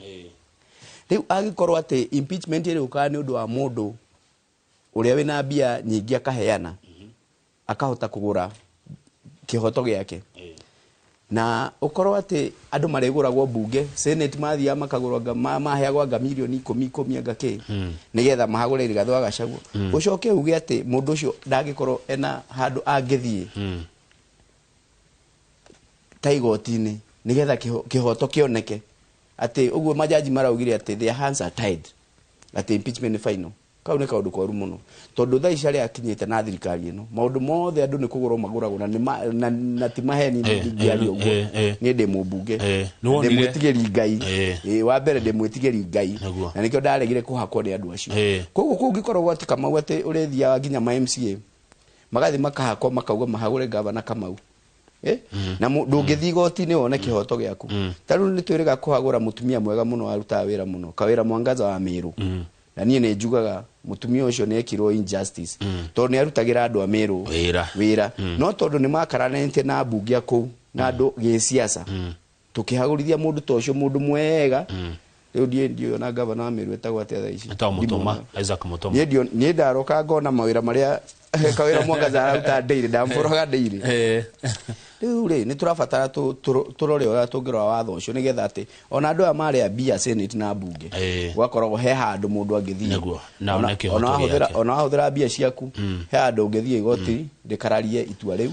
[SPEAKER 25] Rĩu angĩkorwo atĩ impeachment ĩrĩũkaga nĩ ũndũ wa mũndũ ũrĩa wĩna mbia nyingĩ akaheana akahota kũgũra kĩhoto gĩake, na ũkorwo atĩ andũ marĩgũragwo mbunge, senate mathiaga makagũrwo maheagwo anga mirioni 10 10 anga kĩ, nĩgetha mahagũre Rigathĩ wa Gachagua, ũcoke uge atĩ mũndũ ũcio ndangĩkorwo ena handũ angĩthiĩ ta igoti-inĩ nĩgetha kĩhoto kĩoneke, atĩ ũguo majaji maraugire atĩ their hands are tied, atĩ impeachment nĩ final, kau nĩ kaũndũ koru mũno, tondũ thaa ici arĩa akinyĩte na thirikari ĩno, maũndũ mothe andũ nĩ kũgũrwo magũragwo, na na ti maheni ndingĩaria ũguo. Niĩ ndĩ mũmbunge.
[SPEAKER 2] Nĩ wonire?
[SPEAKER 25] Ndĩ mwĩtigĩri Ngai. Wa mbere ndĩ mwĩtigĩri Ngai, na nĩkĩo ndaregire kũhakwo nĩ andũ acio. Koguo kũngĩkorwo atĩ Kamau atĩ ũrĩthiaga nginya ma MCA magathiĩ makahakwo makauga mahagũre gavana Kamau, na ndũngĩthiĩ igoti-inĩ wone kĩhoto gĩaku. Ta rĩu nĩ twĩrĩga kũhagũra mũtumia mwega mũno warutaga wĩra mũno, Kawĩra Mwangaza wa Mĩrũ, na niĩ nĩ njugaga mũtumia ũcio nĩ ekirwo injustice, tondũ nĩ arutagĩra andũ a Mĩrũ
[SPEAKER 2] Wĩra.
[SPEAKER 25] wĩra, no tondũ nĩ makaranĩtie na mbunge a kũu na andũ gĩciaca, tũkĩhagũrithia mũndũ ta ũcio, mũndũ mwega. Rĩu ndiũĩ ona gavana wa Mĩrũ etagwo atĩa thaa ici.
[SPEAKER 2] Etagwo Mũtũma.
[SPEAKER 25] Ndimũonaga.
[SPEAKER 2] Isaac Mũtũma.
[SPEAKER 25] Niĩ ndaroka ngona mawĩra marĩa Kawĩra Mwangaza araruta daily, ndamũroga daily. Rĩu rĩ, nĩ tũrabatara tũrore ũrĩa tũngĩrora watho ũcio, nĩgetha atĩ ona andũ aya marĩa mbia senate na mbunge, gwakoragwo he handũ mũndũ angĩthiĩ.
[SPEAKER 2] Nĩguo, na one kĩhoto gĩake.
[SPEAKER 25] Ona wahũthĩra mbia ciaku, he handũ ũngĩthiĩ igoti rĩkararie itua rĩu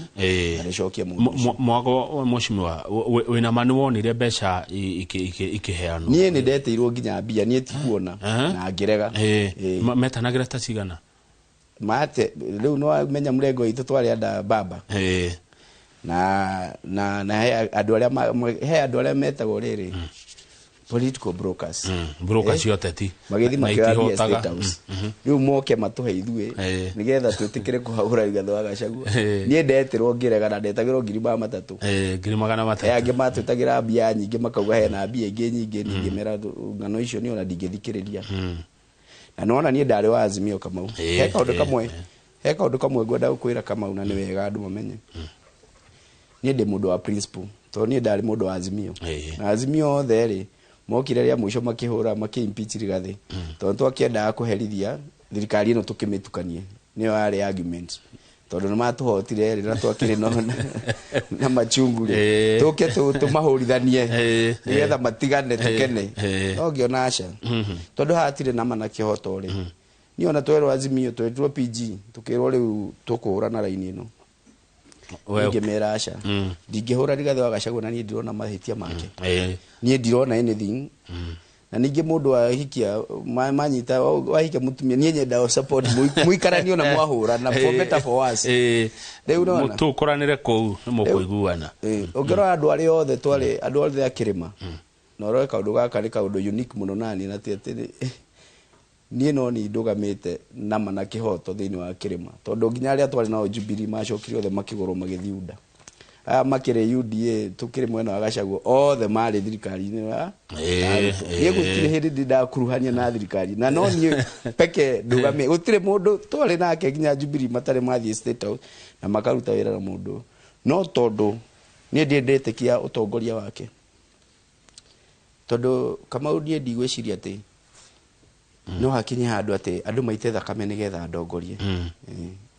[SPEAKER 25] na rĩcokie mũndũ ũcio.
[SPEAKER 2] Mwago mheshimiwa, wĩna ma nĩ wonire mbeca ikĩheanwo?
[SPEAKER 25] Niĩ nĩ ndeteirwo nginya mbia, niĩ ti kuona, na ngĩrega.
[SPEAKER 2] Metanagĩra ta cigana?
[SPEAKER 25] Mate rĩu no menya mũrengo witũ twarĩ anda baba, na he andũ arĩa he andũ arĩa metagwo rĩrĩ. Political brokers.
[SPEAKER 2] Broker cia ũteti.
[SPEAKER 25] Magĩthiĩ
[SPEAKER 2] Na
[SPEAKER 25] makĩoya mbia
[SPEAKER 2] itihotaga.
[SPEAKER 25] State House. Rĩu moke matũhe ithuĩ nĩgetha twĩtĩkĩre kũhagũra Rigathĩ wa Gachagua. Niĩ ndetirwo ngĩregana, ndetagĩrwo 300,000.
[SPEAKER 2] 300,000.
[SPEAKER 25] Angĩ matwĩtagĩra mbia nyingĩ, makauga hena mbia ingĩ nyingĩ. Ningĩmera ng'ano icio niĩ ona ndingĩthikĩrĩria. Na nĩwona niĩ ndarĩ wa Azimio, Kamau. He kaũndũ kamwe, he kaũndũ kamwe ngwenda gũkwĩra, Kamau, na nĩ wega andũ mamenye. Niĩ ndĩ mũndũ wa principle, tondũ niĩ ndarĩ mũndũ wa Azimio. Na Azimio othe rĩ mokire rĩa mũico makĩhũra makĩ impeach Rigathĩ, tondũ twakĩendaga kũherithia thirikari ĩno tũkĩmĩtukanie. Nĩyo yarĩ argument, tondũ nĩ matũhotire rĩ, na twakĩrĩ na machungu rĩ, tũke tũmahũrithanie nĩgetha matigane tũkene. No ngĩona aca, tondũ hatirĩ nama na kĩhoto rĩ. Niĩ ona twerwo Azimio, twetirwo PG, tukĩrwo rĩu tũkũhũra na raini ĩno. Ngĩmera aca, ndingĩhũra Rigathĩ wa Gachagua, na niĩ ndirona mahĩtia make. Niĩ ndirona anything. Na ningĩ mũndũ wahikia manyita wahikia mũtumia, niĩ nyenda support mũikaranio na mwahũra na for better for worse. Rĩu nona
[SPEAKER 2] Tũkoranĩre kũu nĩ mũkũiguana.
[SPEAKER 25] Ũngĩrora andũ arĩa othe twarĩ, andũ othe a kĩrĩma, na ũrore kaũndũ gaka nĩ kaũndũ unique mũno nani, na ti atĩ niĩ no ni ndũgamĩte nama na kĩhoto thĩinĩ wa kĩrĩma, tondũ nginya arĩa twarĩ nao Jubilee macokire othe makĩgũrwo magĩthiĩ UDA. Aya makĩrĩ UDA, tũkĩrĩ mwena wa Gachagua, othe marĩ thirikari-inĩ ya Ruto. Niĩ gũtirĩ hĩndĩ ndĩ ndakuruhania na thirikari, na no niĩ peke ndũgamĩ. Gũtirĩ mũndũ twarĩ nake nginya Jubilee matarĩ mathiĩ State House na makaruta wĩra na mũndũ, no tondũ niĩ ndirĩ ndĩtĩkia ũtongoria wake, tondũ Kamau, niĩ ndigwĩciria atĩ no hakinye handũ atĩ andũ maite thakame nĩgetha ndongorie.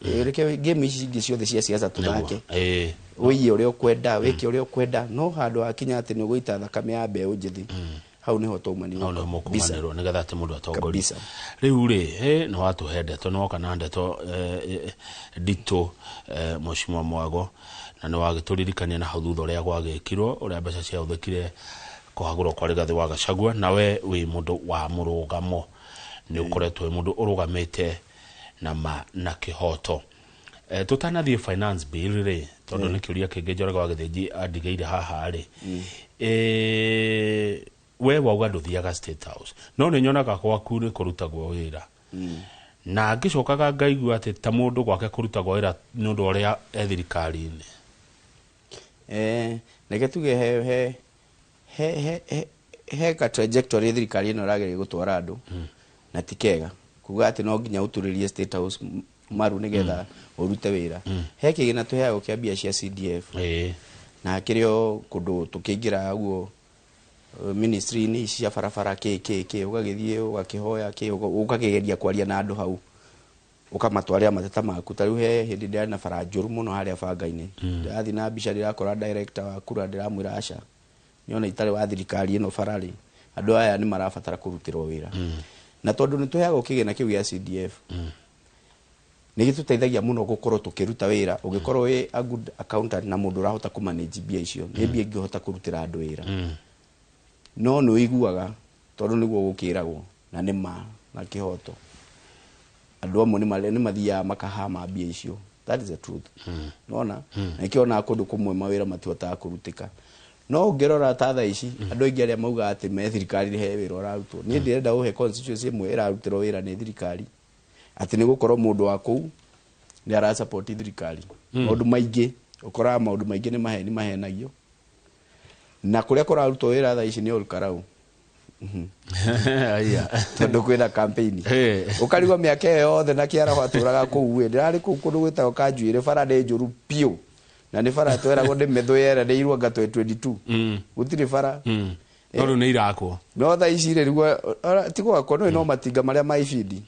[SPEAKER 25] Reke game ici ingĩ ciothe cia siasa tũthake, ũiye ũrĩa ũkwenda, wĩke ũrĩa ũkwenda, no handũ hakinya atĩ nĩ ũgũita thakame ya mbeũ njĩthĩ, hau nĩho taumanirwo.
[SPEAKER 2] Hau nĩho mũkumanĩrwo nĩgetha atĩ mũndũ atongorie.
[SPEAKER 25] Kabisa.
[SPEAKER 2] Rĩu rĩ, nĩ watũhe ndeto, nĩ woka na ndeto nditũ, Mheshimiwa Mwago, na nĩ wagĩtũririkania na hau thutha ũrĩa gwagĩkirwo, ũrĩa mbeca ciahũthĩkire kũhagũrwo kwa Rigathĩ wa Gachagua. Nawe wĩ mũndũ wa mũrũgamo, nĩ ũkoretwo wĩ mũndũ ũrũgamĩte na ma na kĩhoto. Tũtanathiĩ finance bill rĩ, tondũ nĩ kĩũria kĩngĩ Njoroge wa Gĩthĩnji andigĩire haha rĩ, we wauga ndũthiaga State House, no nĩ nyonaga gwaku nĩ kũrutagwo wĩra, na ngĩcokaga ngaigua atĩ ta mũndũ gwake kũrutagwo wĩra nĩ ũndũ ũrĩa e thirikari-inĩ.
[SPEAKER 25] Reke tuge he ka trajectory thirikari ĩno ĩrageria gũtwara andũ, na ti kega kuga atĩ no nginya ũturĩrie State House maru nĩgetha ũrute wĩra. He kĩgĩna tũheagwo kĩa mbia cia CDF, na hakĩrĩ o kũndũ tũkĩingĩra ũguo ministry-inĩ ici cia barabara, kĩ kĩ kĩ, ũgagĩthiĩ ũgakĩhoya kĩ, ũgakĩgeria kwaria na andũ hau, ũkamatwarĩra mateta maku. Ta rĩu he hĩndĩ ndĩrarĩ na bara njũru mũno harĩa banga-inĩ. Ndĩrathiĩ na mbica, ndĩrakora director wa kura, ndĩramwĩra aca, nĩona itarĩ wa thirikari ĩno, bara rĩ, andũ aya nĩ marabatara kũrutĩrwo wĩra. Na tondũ nĩ tũheagwo kĩgĩna kĩu gĩa CDF, nĩ gĩtũteithagia mũno gũkorwo tũkĩruta wĩra. Ũngĩkorwo wĩ a good accountant na mũndũ ũrahota kũmanage mbia icio, nĩ mbia ingĩhota kũrutĩra andũ wĩra. No nĩ ũiguaga tondũ nĩguo gũkĩragwo na nĩ ma na kĩhoto, andũ amwe nĩ mathiaga makahama mbia icio. That is the truth. Nona na nĩkĩo onaga kũndũ kũmwe mawĩra matihotaga kũrutĩka. No ũngĩrora ta thaa ici, andũ aingĩ arĩa maugaga atĩ me thirikari he wĩra ũrarutwo, niĩ ndĩrenda ũhe constituency ĩmwe ĩrarutĩrwo wĩra nĩ thirikari, atĩ nĩ gũkorwo mũndũ wa kũu nĩ arasupport thirikari. Maũndũ maingĩ ũkoraga, maũndũ maingĩ nĩ maheni mahenagio, na kũrĩa kũrarutwo wĩra thaa ici nĩ Olkarau.
[SPEAKER 2] Aya.
[SPEAKER 25] Tondũ kwĩna campaign, ũkarigwo mĩaka ĩyo yothe na kĩaraho atũraga kũu. Ĩ ndĩrarĩ kũu kũndũ gwĩtagwo Kanjuĩrĩ, bara nĩ njũru biũ, na nĩ bara tweragwo nĩ mĩthũ yera nĩ irwanga 2022. Gũtirĩ bara.
[SPEAKER 2] No rĩu nĩ irakwo.
[SPEAKER 25] No thaa ici rĩ, rĩu ti gwakwo no no matinga marĩa ma ibindi,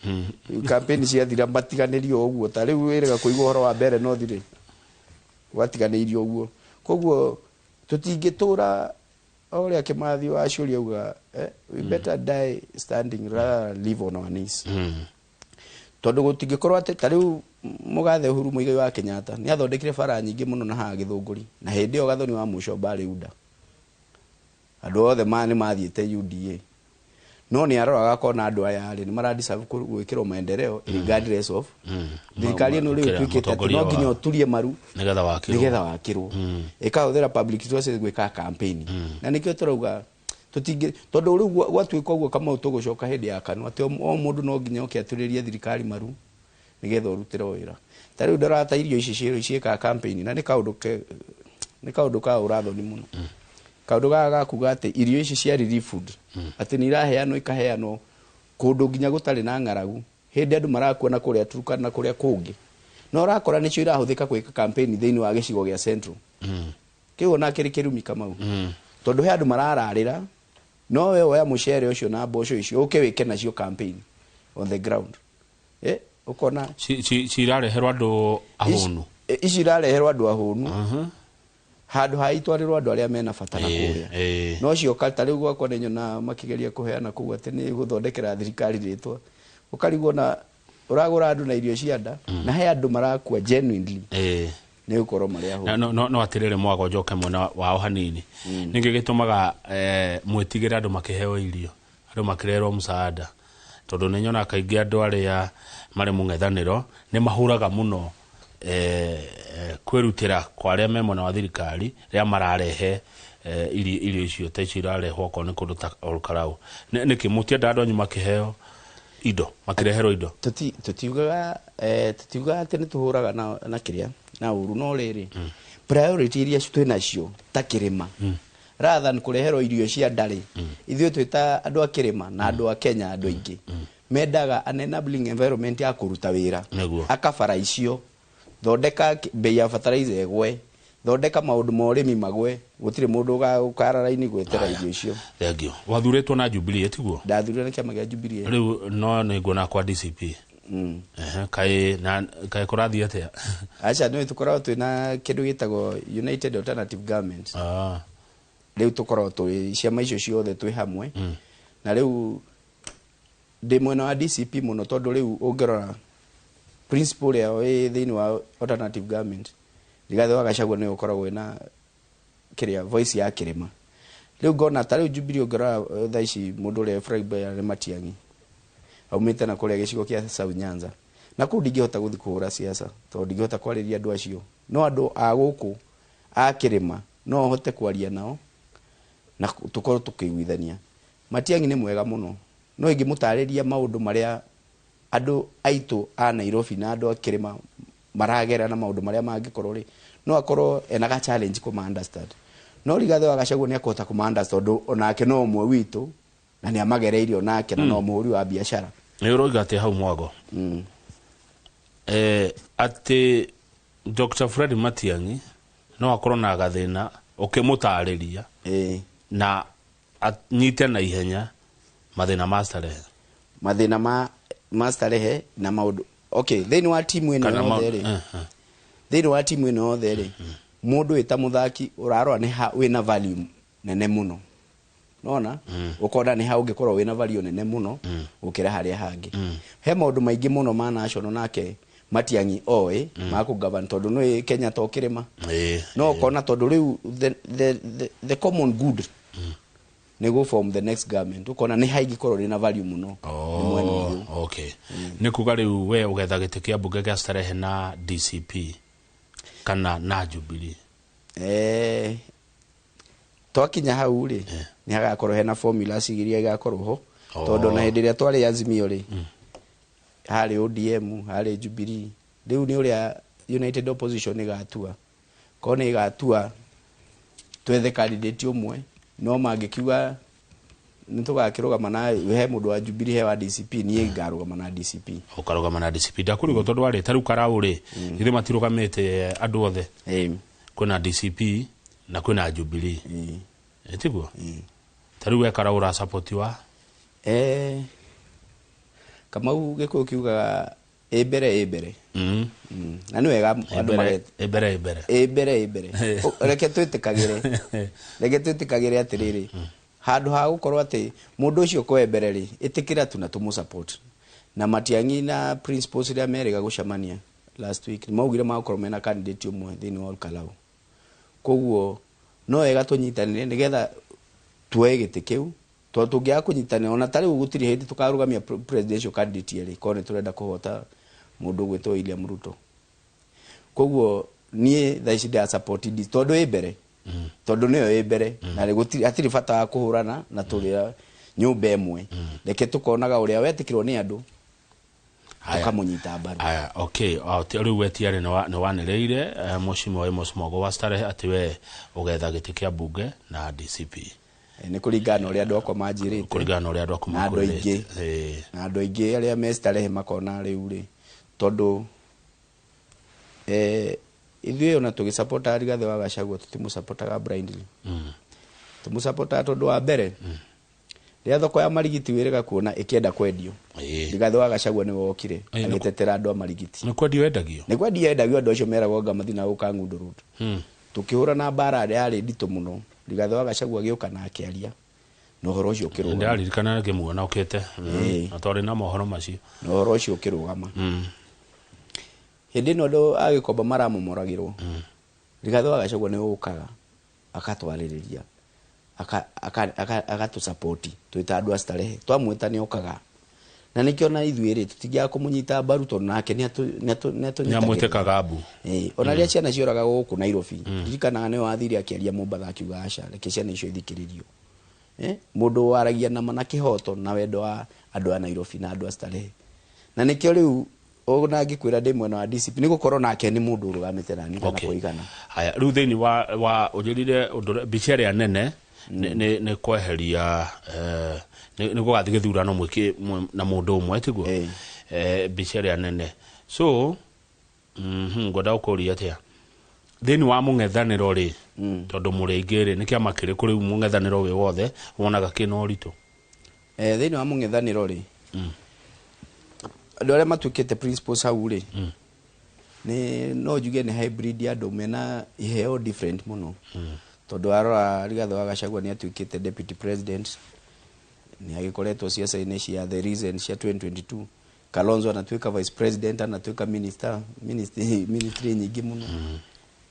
[SPEAKER 25] campaign ciathira matiganĩrio ũguo. Ta rĩu wĩrĩga kũigua ũhoro wa mbere no thirĩ gwatiganĩirio ũguo. Koguo tũtingĩtũra o ũrĩa Kĩmathi wa Ciũria auga, we better die standing rather than live on our knees. Tondũ gũtingĩkorwo atĩ ta rĩu mũgathe Uhuru Muigai wa Kenyatta nĩ athondekire bara nyingĩ mũno na haha Gĩthũngũri, na hĩndĩ ĩyo Gathoni wa Mũcomba arĩ UDA, andũ othe ma nĩ mathiĩte UDA, no nĩ aroraga akona andũ aya rĩ nĩ maradeserve gwĩkĩrwo maendeleo regardless of thirikari ĩno. Rĩu ĩtuĩkĩte atĩ no nginya ũturie maru
[SPEAKER 2] nĩgetha wakĩrwo.
[SPEAKER 25] Nĩgetha wakĩrwo. Ĩkahũthĩra public resources gwĩka campaign, na nĩkĩo tũrauga Tũtingĩ, tondũ rĩu gwatuĩka ũguo, Kamau, tũgũcoka hĩndĩ ya KANU atĩ o mũndũ no nginya oke atũrĩrie thirikari maru nĩgetha ũrutĩrwo wĩra. Ta rĩu ndarata irio ici ciĩkaga campaign, na nĩ kaũndũ ke nĩ kaũndũ ka ũrathoni mũno, kaũndũ gaka gakuga atĩ irio ici cia relief food atĩ nĩ iraheanwo, ikaheanwo kũndũ nginya gũtarĩ na ng'aragu, hĩndĩ andũ marakua na kũrĩa Turkana na kũrĩa kũngĩ, no ũrakora nĩcio irahũthĩka gwĩka campaign thĩinĩ wa gĩcigo gĩa Central. Kĩu ona kĩrĩ kĩrumi, Kamau, tondũ he andũ marararĩra, no we woya mũcere ũcio na mboco icio ũke wĩke nacio campaign on the ground, ũkona.
[SPEAKER 2] Cirareherwo andũ ahũnu.
[SPEAKER 25] Ici irareherwo andũ ahũnu handũ ha itwarĩrwo andũ arĩa mena bata na kũrĩa. No cioka ta rĩu gwakwa nĩ nyona makĩgeria kũheana kũu atĩ nĩ gũthondekera thirikari rĩtwa, ũkarigwo na ũragũra andũ na irio cia nda, na he andũ marakua genuinely nĩ gũkorwo marĩ ahũnu.
[SPEAKER 2] No atĩrĩrĩ, mwago njoke mwena wao hanini, nĩkĩ gĩtũmaga mwĩtigĩre andũ makĩheo irio, andũ makĩrerwo msaada? Tondũ nĩ nyonaga kaingĩ andũ arĩa marĩ mũng'ethanĩro nĩ mahũraga mũno kwĩrutĩra kwa arĩa me mwena wa thirikari rĩrĩa mararehe irio icio ta icio irarehwo okorwo nĩ kũndũ ta Olkalau. Nĩkĩ mũtienda andũ anyu makĩheo indo, makĩreherwo indo?
[SPEAKER 25] Tũtiugaga atĩ nĩ tũhũraga na kĩrĩa na ũru, no rĩrĩ, priority iria twĩ nacio ta kĩrĩma, rather than kũreherwo irio cia ndarĩ, ithuĩ twĩ ta andũ a kĩrĩma na andũ a Kenya, andũ aingĩ mendaga an enabling environment ya kũruta wĩra. Akabara icio, thondeka bei ya fertilizer ĩgwe, thondeka maũndũ ma ũrĩmi magwe, gũtirĩ mũndũ ũkara raini gwetera irio icio.
[SPEAKER 2] Thank you. Wathurĩtwo na Jubilee, tiguo?
[SPEAKER 25] Ndathurire na kĩama kĩa Jubilee.
[SPEAKER 2] Rĩu no nĩ nguona kwa DCP. Ehe, kaĩ na kaĩ kũrathiĩ atĩa?
[SPEAKER 25] Aca, nĩ tũkoragwo twĩna kĩndũ gĩtagwo United Alternative Government. Rĩu tũkoragwo twĩ ciama icio ciothe twĩ hamwe, na rĩu ndĩ mwena wa DCP mũno, tondũ rĩu ũngĩrora principle ĩrĩa wĩ thĩinĩ wa alternative government, Rigathĩ wa Gachagua nĩwe ũkoragwo wĩna kĩrĩa voice ya kĩrĩma. Rĩu ngona ta rĩu Jubilee, ũngĩrora thaa ici mũndũ ũrĩa flag bearer nĩ Matiang'i, aumĩte na kũrĩa gĩcigo kĩa South Nyanza, na kũu ndingĩhota gũthiĩ kũhũra siasa tondũ ndingĩhota kwarĩria andũ acio, no andũ a gũkũ a kĩrĩma no hote kwaria nao na tũkorwo tũkĩiguithania. Matiang'i nĩ mwega mũno, no ingĩmũtarĩria maũndũ marĩa andũ aitũ a Nairobi na andũ a kĩrĩma maragera na maũndũ marĩa mangĩkorwo rĩ, no akorwo ena ga challenge kũma understand. No Rigathĩ wa Gachagua nĩ akũhota kũma understand, tondũ onake no ũmwe witũ na nĩ amagereirie onake na no mũhũri wa biacara.
[SPEAKER 2] Nĩ ũroiga atĩ hau, Mwago, atĩ Dr. Fred Matiang'i no akorwo na gathĩna ũkĩmũtarĩria na anyite na ihenya mathĩna ma Starehe?
[SPEAKER 25] Mathĩna ma Starehe na maũndũ, okay, thĩinĩ wa timu ĩno
[SPEAKER 2] Kana
[SPEAKER 25] yothe rĩ, thĩinĩ wa timu ĩno yothe rĩ, mũndũ wĩ ta mũthaki ũrarora nĩ ha wĩna value nene mũno, nona ũkona nĩ ha ũngĩkorwo wĩna value nene mũno gũkĩra harĩa hangĩ. He maũndũ maingĩ mũno ma national nake Matiang'i oĩ ma kũgavana, tondũ nĩ Kenya to kĩrĩma, no ũkona tondũ rĩu the common good nĩ go form the next government, ũkona nĩ haingĩkorwo rĩna value mũno nĩ mwena ũyũ.
[SPEAKER 2] Oh, okay, nĩ kuga rĩu we ũgetha gĩtĩ kĩa mbunge gĩa Starehe na DCP kana na Jubilee?
[SPEAKER 25] Twakinya hau rĩ, nĩ hagakorwo hena formula iria igakorwo ho, tondũ na hĩndĩ ĩrĩa twarĩ Azimio rĩ, harĩ ODM, harĩ Jubilee. Rĩu nĩ ũrĩa United Opposition ĩgatua, korwo nĩ ĩgatua twethe candidate ũmwe, no mangĩkiuga nĩ tũgakĩrũgama na he mũndũ wa Jubilee, he wa DCP, niĩ ngarũgama na DCP.
[SPEAKER 2] Ũkarũgama na DCP. Ndakũrigwo tondũ warĩ ta rĩu Karau rĩ, ithuĩ matirũgamĩte andũ othe, kwĩna DCP na kwĩna Jubilee. Tiguo? Ta rĩu we Karau ũra support wa?
[SPEAKER 25] Kamau, Gĩkũyũ kiugaga ĩ mbere ĩ mbere. Na nĩ wega andũ
[SPEAKER 2] Ĩ mbere ĩ mbere.
[SPEAKER 25] Ĩ mbere ĩ mbere. Reke twĩtĩkagĩre atĩrĩrĩ, handũ ha gũkorwo atĩ mũndũ ũcio kwe mbere rĩ, ĩtĩkĩra tu na tũmũ support. Na Matiang'i na principles iria merĩga gũcemania last week, nĩ maugire magũkorwo mena candidate ũmwe thĩinĩ wa Olkalau. Koguo no wega tũnyitanĩre nĩgetha tuoe gĩtĩ kĩu, tondũ tũngĩaga kũnyitanĩra, ona ta rĩu gũtirĩ hĩndĩ tũkarũgamia presidential candidate erĩ korwo nĩ tũrenda kũhota mũndũ ũgwĩtwo William Ruto. Koguo niĩ thaa ici ndĩra support tondũ ĩ mbere. Tondũ nĩyo ĩ mbere na hatirĩ bata wa kũhũrana na tũrĩ nyũmba ĩmwe. Reke tũkonaga ũrĩa wetĩkĩrwo nĩ andũ tukamũnyita mbaru.
[SPEAKER 2] Aya, okay, rĩu we tiarĩ nĩ wanĩrĩire Mheshimiwa Amos Mwago wa Starehe atĩ we ũgetha gĩtĩ kĩa mbunge na DCP.
[SPEAKER 25] Nĩ kũringana na ũrĩa andũ akwa manjĩrĩte.
[SPEAKER 2] Kũringana na ũrĩa andũ aku
[SPEAKER 25] Na andũ aingĩ.
[SPEAKER 2] makũrĩte.
[SPEAKER 25] Na andũ aingĩ arĩa me Starehe makona rĩu rĩ, tondũ ithuĩ ona tũgĩsapota Rigathĩ wa Gachagua tũtimũsapotaga blindly. Tũmũsapotaga tondũ wa mbere rĩrĩa thoko ya Marigiti wĩrĩga kuona ĩkĩenda kwendio, Rigathĩ wa Gachagua nĩwe wokire agĩtetera andũ a Marigiti.
[SPEAKER 2] Nĩ kwendio endagio?
[SPEAKER 25] Nĩ kwendio endagio, andũ acio meragwo anga mathiĩ na gũka Ng'undo Road. Tũkĩhũrana mbara yarĩ nditũ mũno, Rigathĩ wa Gachagua agĩũka na akĩaria na ũhoro ũcio ũkĩrũgama.
[SPEAKER 2] Ndĩraririkana ngĩmuona okĩte. Na twarĩ na mohoro macio.
[SPEAKER 25] Na ũhoro ũcio ũkĩrũgama. Hĩndĩ ĩno andũ a Gĩkomba maramomoragĩrwo, Rigathĩ wa Gachagua nĩwe ũkaga akatwarĩrĩria, agatũsapoti twĩ ta andũ a Starehe. Twamwĩta nĩ okaga. Na nĩkĩo na ithuĩ rĩ tũtingĩaga kũmũnyita mbaru tondũ nake nĩ atũnyitagĩrĩra.
[SPEAKER 2] Nĩamwĩtĩkaga mbu.
[SPEAKER 25] Ona rĩrĩa ciana cioragagwo gũkũ Nairobi, ririkanaga nĩwe wathire akĩaria Mombatha akiuga aca, reke ciana icio ithikĩrĩrio. Mũndũ waragia nama na kĩhoto na wendo wa andũ a Nairobi na andũ a Starehe. Na nĩkĩo rĩu ona ngĩkwĩra ndĩ mwena wa DCP nĩ gũkorwo nake nĩ mũndũ ũrũgamĩte na niĩ kana kũigana.
[SPEAKER 2] Haya, rĩu thĩinĩ wa ũnjĩrire ũndũ mbica ĩrĩa nene nĩ kweheria nĩ gũgathiĩ gĩthurano mwĩki na mũndũ ũmwe tiguo? Mbica ĩrĩa nene. So, ngwenda gũkũria atĩa? Thĩinĩ wa mũng'ethanĩro rĩ, tondũ mũrĩ aingĩ rĩ, nĩ kĩama kĩrĩkũ rĩu mũng'ethanĩro wĩ wothe wonaga kĩna ũritũ?
[SPEAKER 25] Thĩinĩ wa mũng'ethanĩro rĩ, andũ arĩa matuĩkĩte principals hau rĩ, nĩ no njuge nĩ hybrid ya andũ mena iheo different mũno. Tondũ warora Rigathĩ wa Gachagua nĩ atuĩkĩte deputy president, nĩ agĩkoretwo ciaca-inĩ cia the recent cia 2022. Kalonzo anatuĩka vice president, anatuĩka minister, ministry nyingĩ mũno.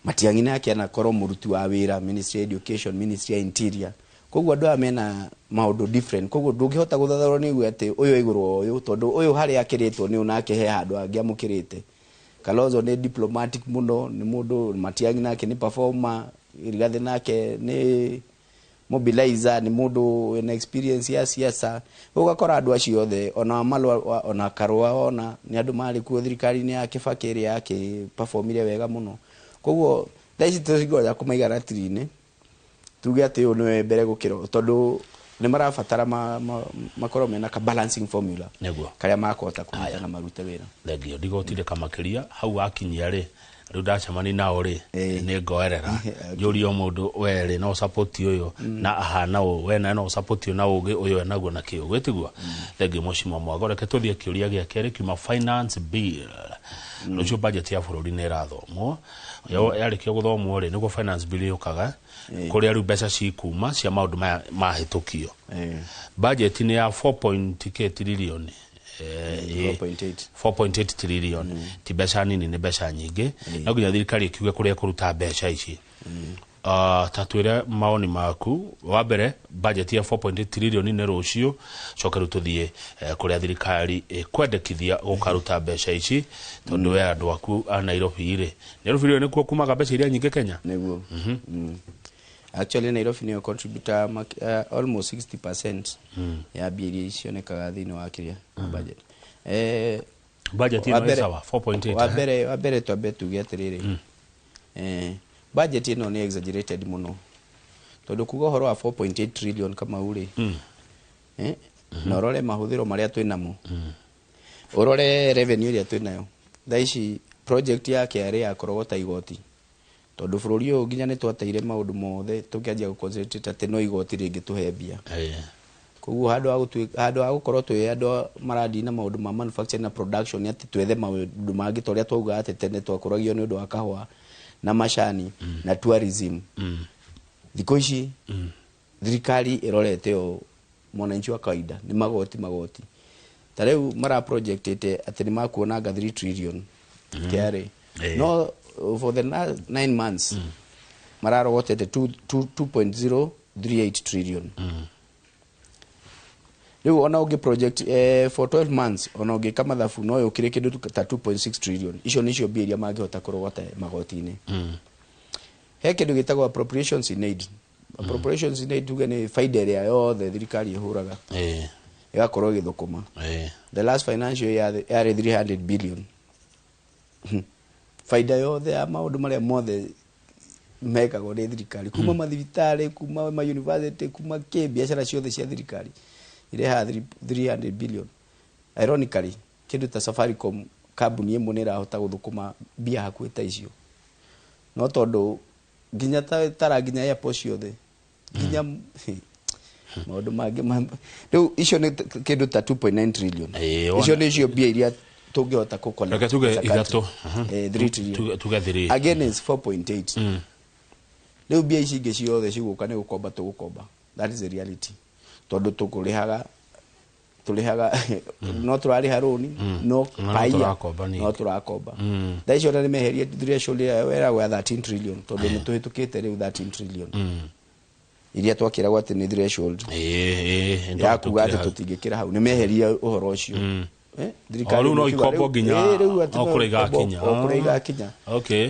[SPEAKER 25] Matiang'i nake anakorwo mũruti wa wĩra, ministry ya education, ministry ya interior. Koguo andũ aya mena maũndũ different. Koguo ndũngĩhota gũthathaũra nĩ uge atĩ ũyũ igũrũ wa ũyũ, tondũ ũyũ harĩa akĩrĩtwo nĩ ũyũ nake he handũ hangĩ amũkĩrĩte. Kalonzo nĩ diplomatic mũno, nĩ mũndũ, Matiang'i nake nĩ performer, Rigathĩ nake nĩ mobilizer, nĩ mũndũ wĩna experience ya siasa. Ũgakora andũ acio othe, ona Malwa, ona Karũa, ona nĩ andũ marĩ kuo thirikari-inĩ ya Kibaki ĩrĩa yakĩ-performire wega mũno. Koguo thaa ici tũtingoja kũmaiga ratiri-inĩ tuge atĩ ũyũ nĩwe mbere gũkĩra, tondũ nĩ marabatara makorwo mena ka balancing formula karĩa makũhota kũnyita na marute wĩra.
[SPEAKER 2] Thengio, ndigũtindĩka makĩria hau wakinyia rĩ, rĩu ndacemania nao rĩ, nĩ ngoerera. Njũrie o mũndũ we rĩ, no support ũyũ na ahana ũũ, we nawe no support ũyũ na ũgĩ ũyũ enaguo na kĩ ũguo, tiguo? Thengio Mheshimiwa Mwago, reke tũthiĩ kĩũria gĩa kerĩ kiuma finance bill. Rũciũ budget ya bũrũri nĩ ĩrathomwo. Yarĩkia gũthomwo rĩ, nĩguo finance bill yũkaga, kũrĩa rĩu mbeca cikuma cia maũndũ maya mahĩtũkio. Budget nĩ ya four point k trillion.
[SPEAKER 25] 4.8.
[SPEAKER 2] 4.8 trillion. Ti mbeca nini, nĩ mbeca nyingĩ. No nginya thirikari ĩkiuge kũrĩa ĩkũruta mbeca ici. Ta twĩre maoni maku. Wa mbere, budget ya 4.8 trillion nĩ rũciũ, coke rĩu tũthiĩ kũrĩa thirikari ĩkwendekithia gũkaruta mbeca ici, tondũ we andũ aku a Nairobi rĩ, Nairobi rĩ nĩkuo kumaga mbeca iria nyingĩ Kenya?
[SPEAKER 25] Nĩguo. Actually Nairobi nĩyo contributor almost 60% ya mbia iria cionekaga thĩinĩ wa kĩrĩa budget.
[SPEAKER 2] Budget ĩno ĩ sawa, 4.8, eh?
[SPEAKER 25] Wa mbere twambe tuge atĩrĩrĩ. Budget ĩno nĩ exaggerated mũno. Tondũ kuga ũhoro wa 4.8 trillion kama ũrĩ. Na ũrore mahũthĩro marĩa twĩ namo. Ũrore revenue ĩrĩa twĩ nayo. Thaa ici project ya KRA ya kũrogota igoti. Tondũ bũrũri ũyũ nginya nĩ twateire maũndũ mothe tũkĩanjia gũ-concentrate atĩ no igoti rĩngĩtũhe mbia. Koguo handũ ha gũkorwo twĩ andũ marathiĩ na maũndũ ma manufacturing na production atĩ twethe maũndũ mangĩ ta ũrĩa twaugaga atĩ tene twakũragio nĩ ũndũ wa kahũa na macani na tourism. Thikũ ici thirikari ĩrorete o mwananchi wa kawaida nĩ magoti magoti. Ta rĩu mara projectĩte atĩ nĩ makuona 3 trillion KRA. No for the 9 months mararogotete 2.038 trillion. Rĩu ona ũngĩ project for 12 months ona ũngĩka mathabu no yũkĩre kĩndũ ta 2.6 trillion. Icio nĩcio mbia iria mangĩhota kũrogota magoti-inĩ. He kĩndũ gĩtagwo appropriations in aid. Appropriations in aid tuge nĩ faida ĩrĩa yothe thirikari ĩhũraga ĩgakorwo ĩgĩthũkũma. The last financial year yarĩ 300 billion. Faida yothe ya maũndũ marĩa mothe mekagwo nĩ thirikari, kuma mathibitarĩ, kuma ma university, kuma kĩ, biacara ciothe cia thirikari irehaga 300 billion. Ironically, kĩndũ ta Safaricom, kambuni ĩmwe nĩ ĩrahota gũthũkũma mbia hakuhĩ ta icio, no tondũ nginya tara nginya airport ciothe, nginya maũndũ mangĩ rĩu icio nĩ kĩndũ ta 2.9 trillion. Icio nĩ icio mbia iria tũngĩhota kũ collect.
[SPEAKER 2] Reke tuge ithatũ.
[SPEAKER 25] 3 trillion.
[SPEAKER 2] Tuge 3.
[SPEAKER 25] Again is 4.8. Rĩu mbia ici ingĩ ciothe cigũka nĩ gũkomba tũgũkomba. That is the reality. Tondũ tũkũrĩhaga, tũrĩhaga, no tũrarĩha rũni, no paia no tũrakomba. Thaa icio ona nĩ meherie threshold ĩyo ĩragwo ya 13 trillion, tondũ nĩ tũhĩtũkĩte rĩu 13 trillion iria twakĩragwo atĩ nĩ threshold ya kuga atĩ tũtingĩkĩra hau. Nĩ meherie ũhoro ũcio.
[SPEAKER 2] Thirikari no ikombo nginya o kũrĩa igakinya.
[SPEAKER 25] O kũrĩa igakinya.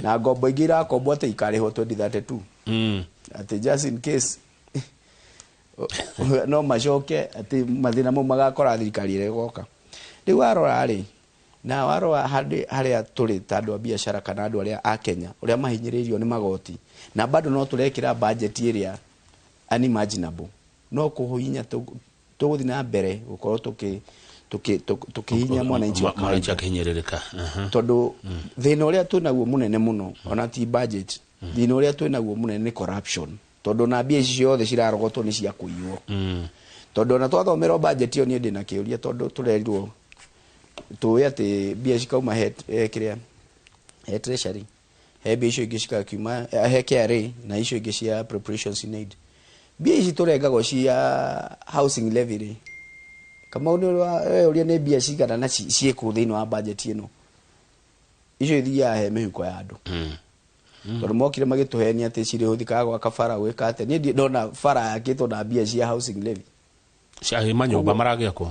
[SPEAKER 25] Na ngombo ingĩ irakombwo atĩ ikarĩhwo 2032. Atĩ just in case no macoke atĩ mathĩna mau magakora thirikari ĩrĩa ĩgoka. Rĩu warora rĩ, na warora harĩa tũrĩ ta andũ a biacara kana andũ arĩa a Kenya ũrĩa mahinyĩrĩirio nĩ magoti, na bado no tũrekĩra budget ĩrĩa unimaginable, no kũhinya tũgũthiĩ na mbere gũkorwo tũkĩhinya mwananchi wa
[SPEAKER 2] kawaida akĩhinyĩrĩrĩka.
[SPEAKER 25] Tondũ thĩna ũrĩa twĩnaguo mũnene mũno ona ti budget, thĩna ũrĩa twĩnaguo mũnene nĩ corruption. Tondũ na mbia ici ciothe cirarogotwo nĩ cia kũiywo. Tondũ ona twathomerwo budget ĩyo niĩ ndĩna kĩũria, tondũ tũrerirwo tũĩ atĩ mbia cikauma he kĩrĩa, he treasury, he mbia icio ingĩ cikakiuma he KRA, na icio ingĩ cia appropriations in aid. Mbia ici tũrengagwo cia housing levy rĩ, Kamau nĩ ũrĩa nĩ mbia cigana na ciĩkũ thĩinĩ wa budget ĩno, icio ithiaga he mĩhuko ya andũ. Tondũ mokire magĩtũhenia atĩ cirĩhũthĩkaga gwaka bara, gwĩka atĩa. Niĩ ndona bara yakĩtwo na mbia cia housing levy.
[SPEAKER 2] Cia manyũmba maragĩakwo?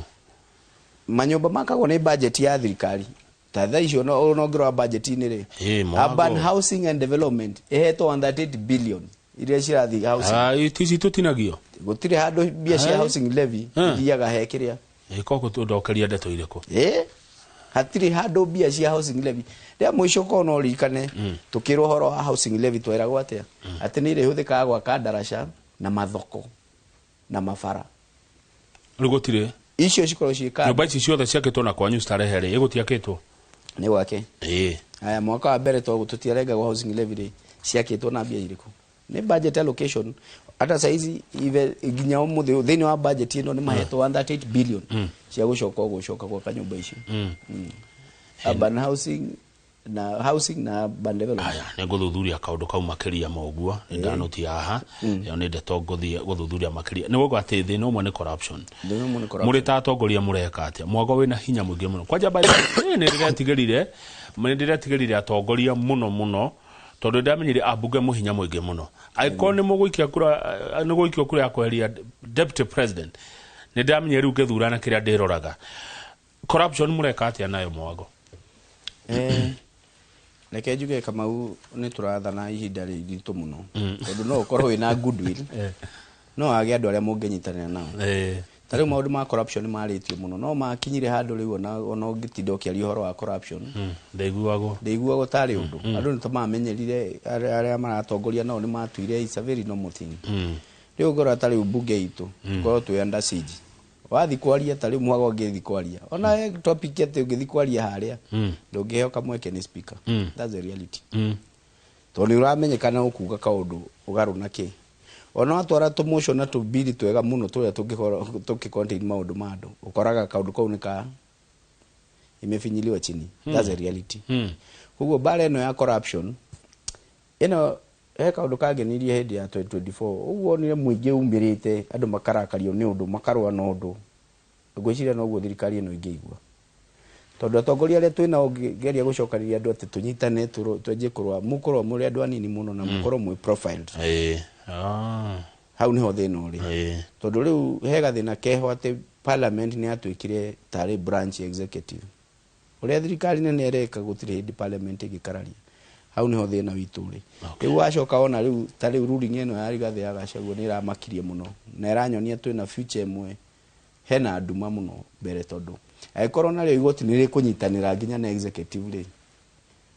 [SPEAKER 25] Manyũmba makagwo nĩ budget ya thirikari. Ta thaa icio no ũngĩrora budget-inĩ rĩ, urban housing and development ĩhetwo 138 billion iria cirathiĩ housing.
[SPEAKER 2] Ici tũtinagio?
[SPEAKER 25] Gũtirĩ handũ mbia cia housing levy ithiaga he kĩrĩa.
[SPEAKER 2] Koguo tũndokeria ndeto irĩkũ?
[SPEAKER 25] Hatirĩ handũ mbia cia housing levy. Rĩa mũico korwo no ũririkane tũkĩrwo ũhoro wa housing levy tweragwo atĩa? Atĩ nĩ irĩhũthĩkaga gwaka ndaraca na mathoko na mabara.
[SPEAKER 2] Rĩu gũtirĩ?
[SPEAKER 25] Icio cikorwo ciĩ kando.
[SPEAKER 2] Nyũmba ici ciothe ciakĩtwo na kwanyu Starehe rĩ, ĩgũtiakĩtwo?
[SPEAKER 25] Nĩ gwake. Aya, mwaka wa mbere tũtiarengagwo housing levy rĩ, ciakĩtwo na mbia irĩkũ? Nĩ budget allocation. Hata saizi nginya ũmũthĩ thĩinĩ wa budget ĩno nĩ mahetwo 138 billion cia gũcoka gwaka nyũmba icio. Urban housing na housing na urban development.
[SPEAKER 2] Aya, nĩ ngũthuthuria kaũndũ kau makĩria ma ũguo, nĩ ndanotia haha, ĩyo nĩ ndeto ngũthiĩ gũthuthuria makĩria. Nĩ gũkũ atĩ thĩna ũmwe nĩ corruption.
[SPEAKER 25] Thĩna ũmwe nĩ corruption.
[SPEAKER 2] Mũrĩ ta atongoria mũreka atĩa? Mwago wĩna hinya mũingĩ mũno. Kwanja by the way, nĩ ndĩretigĩrire atongoria mũno mũno, tondũ ndamenyire ambunge mũhinya mũingĩ mũno. Angĩkorwo nĩ mũgũikia kura, nĩ gũikio kura ya kweheria deputy president, nĩ ndamenyire rĩu ngĩthurana kĩrĩa ndĩroraga. Corruption mũreka atĩa nayo Mwago?
[SPEAKER 25] Reke njuge Kamau nĩ tũrathana ihinda rĩritũ mũno, tondũ no ũkorwo wĩna goodwill, no wage andũ arĩa mũngĩnyitanĩra nao. Ta rĩu maũndũ ma corruption nĩ marĩtio mũno, no makinyire handũ rĩu ona ũngĩtinda ũkĩaria ũhoro wa corruption,
[SPEAKER 2] ndaiguagwo.
[SPEAKER 25] Ndaiguagwo tarĩ ũndũ. Andũ nĩ tamamenyerire, arĩa maratongoria nao nĩ matuire it's a very normal thing. Rĩu ũngĩrora ta rĩu mbunge itũ, tũkorwo twĩ under siege. Wathiĩ kwaria ta rĩu Mwago ũngĩthiĩ kwaria, ona he topic atĩ ũngĩthiĩ kwaria harĩa, ndũngĩheo kamweke nĩ speaker. That's the reality. Tondũ nĩ ũramenyekana ũkuga kaũndũ ũgarũ na kĩ. Ona watwara tũmotion na tũbili twega mũno tũrĩa tũngĩ contain maũndũ ma andũ, ũkoraga kaũndũ kau nĩ ka imefinyiliwa chini. That's the reality. Koguo mbara ĩno ya corruption ĩno he kaũndũ kangenirie hĩndĩ ya 2024. Ũguo onire mũingĩ umĩrĩte, andũ makarakario nĩ ũndũ, makarũa na ũndũ. Ngwĩciria noguo thirikari ĩno ĩngĩigua. Tondũ atongoria arĩa twĩnao ũngĩgeria gũcokanĩrĩria andũ atĩ tũnyitane, twenjie kũrũa, mũkũrũa mũrĩ andũ anini mũno na mũkorwo mwĩ profiled. Hau nĩho thĩna ũrĩ. Tondũ rĩu he gathĩna keho atĩ parliament nĩ yatuĩkire tarĩ branch executive. Ũrĩa thirikari nene ĩreka gũtirĩ hĩndĩ parliament ĩngĩkararia. Hau niho thĩna witũ ũrĩ. Rĩu wacoka wona rĩu ta rĩu ruling ĩno ya Rigathĩ ya Gachagua nĩ ĩramakirie mũno na ĩranyonia twĩna future ĩmwe hena nduma mũno mbere, tondũ angĩkorwo narĩo igoti nĩ rĩkũnyitanĩra nginya na executive rĩ,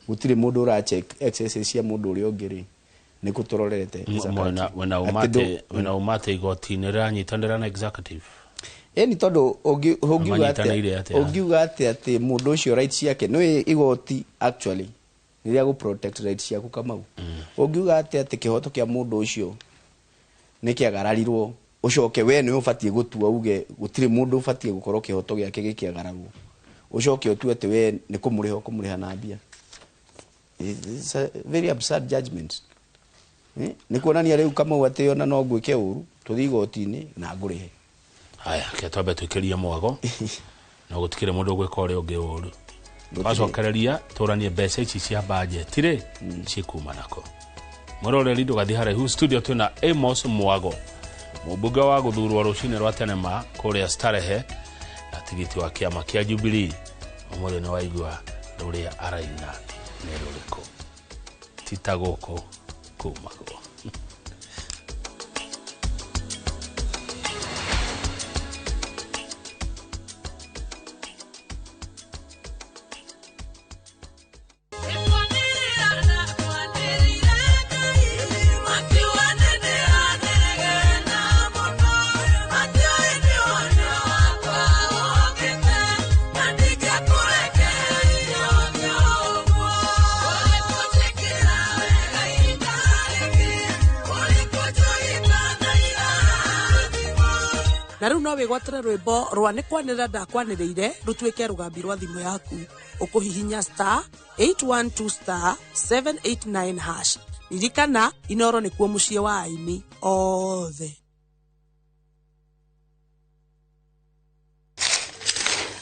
[SPEAKER 25] gũtirĩ mũndũ ũra check excesses cia mũndũ ũrĩa ũngĩ rĩ, nĩ kũ tũrorete as a country?
[SPEAKER 2] Wena
[SPEAKER 25] Atĩ
[SPEAKER 2] ũmate wena ũmate igoti nĩ rĩranyitanĩra na executive?
[SPEAKER 25] Ĩni, tondũ ũngiuga
[SPEAKER 2] Manyitanĩire
[SPEAKER 25] atĩa
[SPEAKER 2] atĩa?
[SPEAKER 25] Ũngiuga atĩa atĩ mũndũ ũcio right ciake nĩ igoti actually nĩ rĩa gũ protect right ciaku, Kamau? Ũngiuga atĩa atĩ kĩhoto kĩa mũndũ ũcio nĩ kĩagararirwo, ũcoke we nĩ ũbatiĩ gũtua uge gũtirĩ mũndũ ũbatiĩ gũkorwo kĩhoto gĩake gĩkĩagararwo, ũcoke ũtue atĩ we nĩ kũmũrĩha ũkũmũrĩha na mbia? It's a very absurd judgment. Nĩ kuonania rĩu, Kamau, atĩ ona no ngwĩke ũru, tũthiĩ igoti-inĩ na ngũrĩhe.
[SPEAKER 2] Haya, ke twambe twĩkĩrie mwago no gũtikĩrĩ mũndũ ũgwĩka ũrĩa ũngĩ ũru. Twacokereria tũranie mbeca ici cia bajeti rĩ cikuma nako. Mwĩroreri, ndũgathiĩ haraihu. Studio twĩna Amos Mwago, mũmbunge wa gũthurwo rũcinĩ rwa tene ma kũrĩa Starehe na tigiti wa kĩama kĩa Jubilee. Ũmũthĩ nĩ waigua rũrĩa araina nĩ rũrĩkũ. Ti ta gũkũ kumagwo.
[SPEAKER 9] Na rĩu no wĩgwatĩre rwĩmbo rwa nĩ kwanĩrĩra ndakwanĩrĩire rũtuĩke rũgambi rwa thimũ yaku. Ũkũhihinya star 812 star 789 hash. Ririkana, Inoro nĩkuo mũciĩ wa aini othe.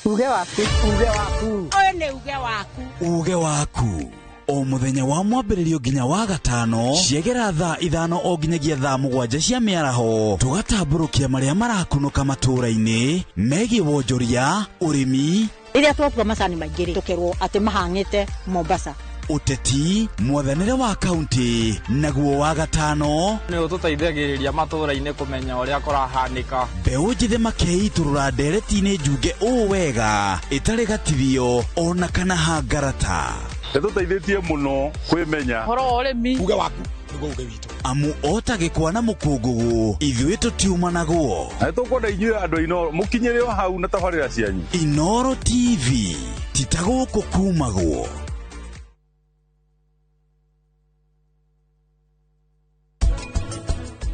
[SPEAKER 12] Uge waku, uge waku.
[SPEAKER 23] Ũyũ nĩ uge waku.
[SPEAKER 22] Uge waku o mũthenya wa mwambĩrĩrio nginya wa gatano, ciegera thaa 5 o nginyagia thaa 7 cia mĩaraho, tũgatambũrũkia marĩa marakunũka matũũra-inĩ megiĩ wonjoria, ũrĩmi,
[SPEAKER 12] Rĩrĩa twakua macani maingĩ rĩ, tũkerwo atĩ mahang'ĩte Mombasa.
[SPEAKER 22] Ũteti, mwathanĩre wa kaunti. Naguo wa gatano
[SPEAKER 13] nĩ ũtũteithagĩrĩria matũũra-inĩ kũmenya ũrĩa kũrahanĩka.
[SPEAKER 22] Mbeũ njĩthĩ makeitũrũra ndereti-inĩ njunge ũũ wega ĩtarĩ gatithio ona kana hangarata.
[SPEAKER 15] Ĩtũteithĩtie mũno kwĩmenya.
[SPEAKER 13] Ũhoro wa ũrĩmi.
[SPEAKER 16] Uge waku nĩguo uge witũ.
[SPEAKER 22] Amu o ta gĩkwa na mũkũngũgũ, ithuĩ tũtiumanagwo.
[SPEAKER 15] Na nĩtũkwenda inyuĩ andũ a Inooro mũkinyĩre o hau na tabarĩra cianyu.
[SPEAKER 22] Inooro TV, ti ta gũkũ kumagwo.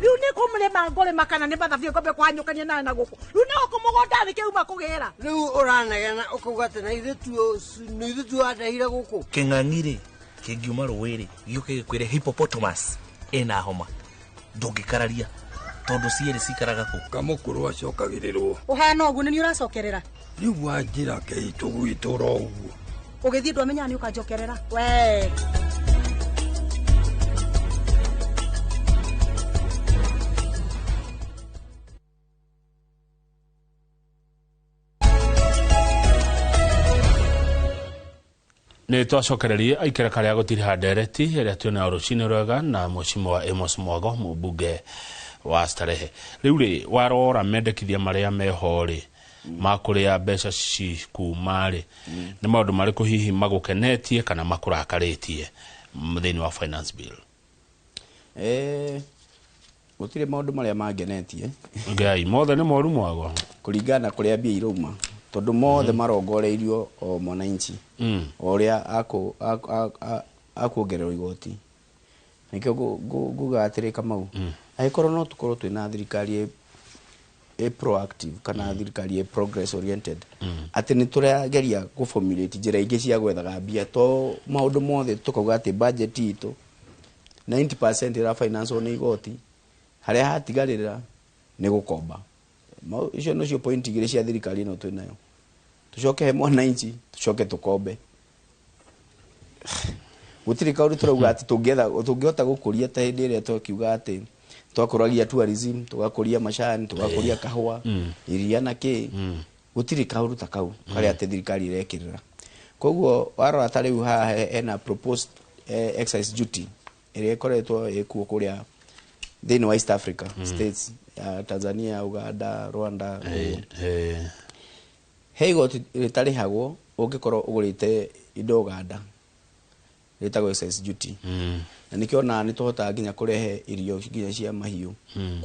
[SPEAKER 21] Rĩu nĩ kũmũrĩma ngũrĩma kana nĩ mathabia ngombe kũhanyũkania nayo na gũkũ? Rĩu nĩ gũkũ mũgũnda nĩ kĩuma kũgĩra.
[SPEAKER 17] Rĩu ũranegena ũkauga atĩ na ithuĩ tuo nĩ ithuĩ tuo andehire gũkũ.
[SPEAKER 4] Kĩng'ang'i rĩ, kĩngiuma rũĩ rĩ, gĩũke gĩkwĩre hippopotamus ĩna homa, ndũngĩkararia tondũ cierĩ cikaraga kũ.
[SPEAKER 24] Kamũkũrũ acokagĩrĩrwo.
[SPEAKER 12] Ũhana ũguo nĩ niĩ ũracokerera.
[SPEAKER 24] Rĩu wanjĩra keitũgwitũra ũguo.
[SPEAKER 12] Ũgĩthiĩ ndwamenyaga nĩ ũkanjokerera we.
[SPEAKER 2] Nĩ twacokererie aikara karĩa gũtiriha ndereti ĩrĩa twĩnayo rũcinĩ rwega na mũcimo wa Amos Mwago, mũmbunge wa Starehe. Rĩu rĩ, warora mendekithia marĩa meho rĩ ma kũrĩa mbeca cikuma rĩ, nĩ maũndũ marĩkũ hihi magũkenetie kana makũrakarĩtie thĩinĩ wa finance bill?
[SPEAKER 25] Gũtirĩ maũndũ marĩa mangenetie.
[SPEAKER 2] Ngai, mothe nĩ moru, Mwago.
[SPEAKER 25] Kũringana na kũrĩa mbia irauma, tondũ mothe marongoreirio o mwananchi o ũrĩa akuongererwo igoti. Nĩkĩo nguga atĩrĩ, Kamau, angĩkorwo no tũkorwo twĩna thirikari ĩ proactive kana thirikari ĩ progress oriented, atĩ nĩ tũrageria gũ-formulate njĩra ingĩ cia gwethaga mbia, to maũndũ mothe tũkauga atĩ budget itũ 90% ĩra finance nĩ igoti, harĩa hatigarĩrĩra nĩ gũkomba. Icio nocio point igĩrĩ cia thirikari ĩno twĩnayo. Tũcoke he mwananchi, tũcoke tũkombe. Gũtirĩ kaũndũ tũrauga atĩ tũngĩetha tũngĩhota gũkũria, ta hĩndĩ ĩrĩa twakiuga atĩ twakũragia tourism, tũgakũria macani, tũgakũria kahũa, iria na kĩ. Gũtirĩ kaũndũ ta kau karĩa atĩ thirikari ĩrekĩrĩra. Koguo warora ta rĩu haha hena proposed Excise duty ĩrĩa ĩkoretwo ĩkuo kũrĩa thĩinĩ wa East Africa states ya Tanzania, Uganda, Rwanda ũguo. He igoti rĩtarĩhagwo ũngĩkorwo ũgũrĩte indo Uganda, rĩtagwo excise duty. Na nĩkĩo ona nĩ tũhotaga nginya kũrehe irio nginya cia mahiũ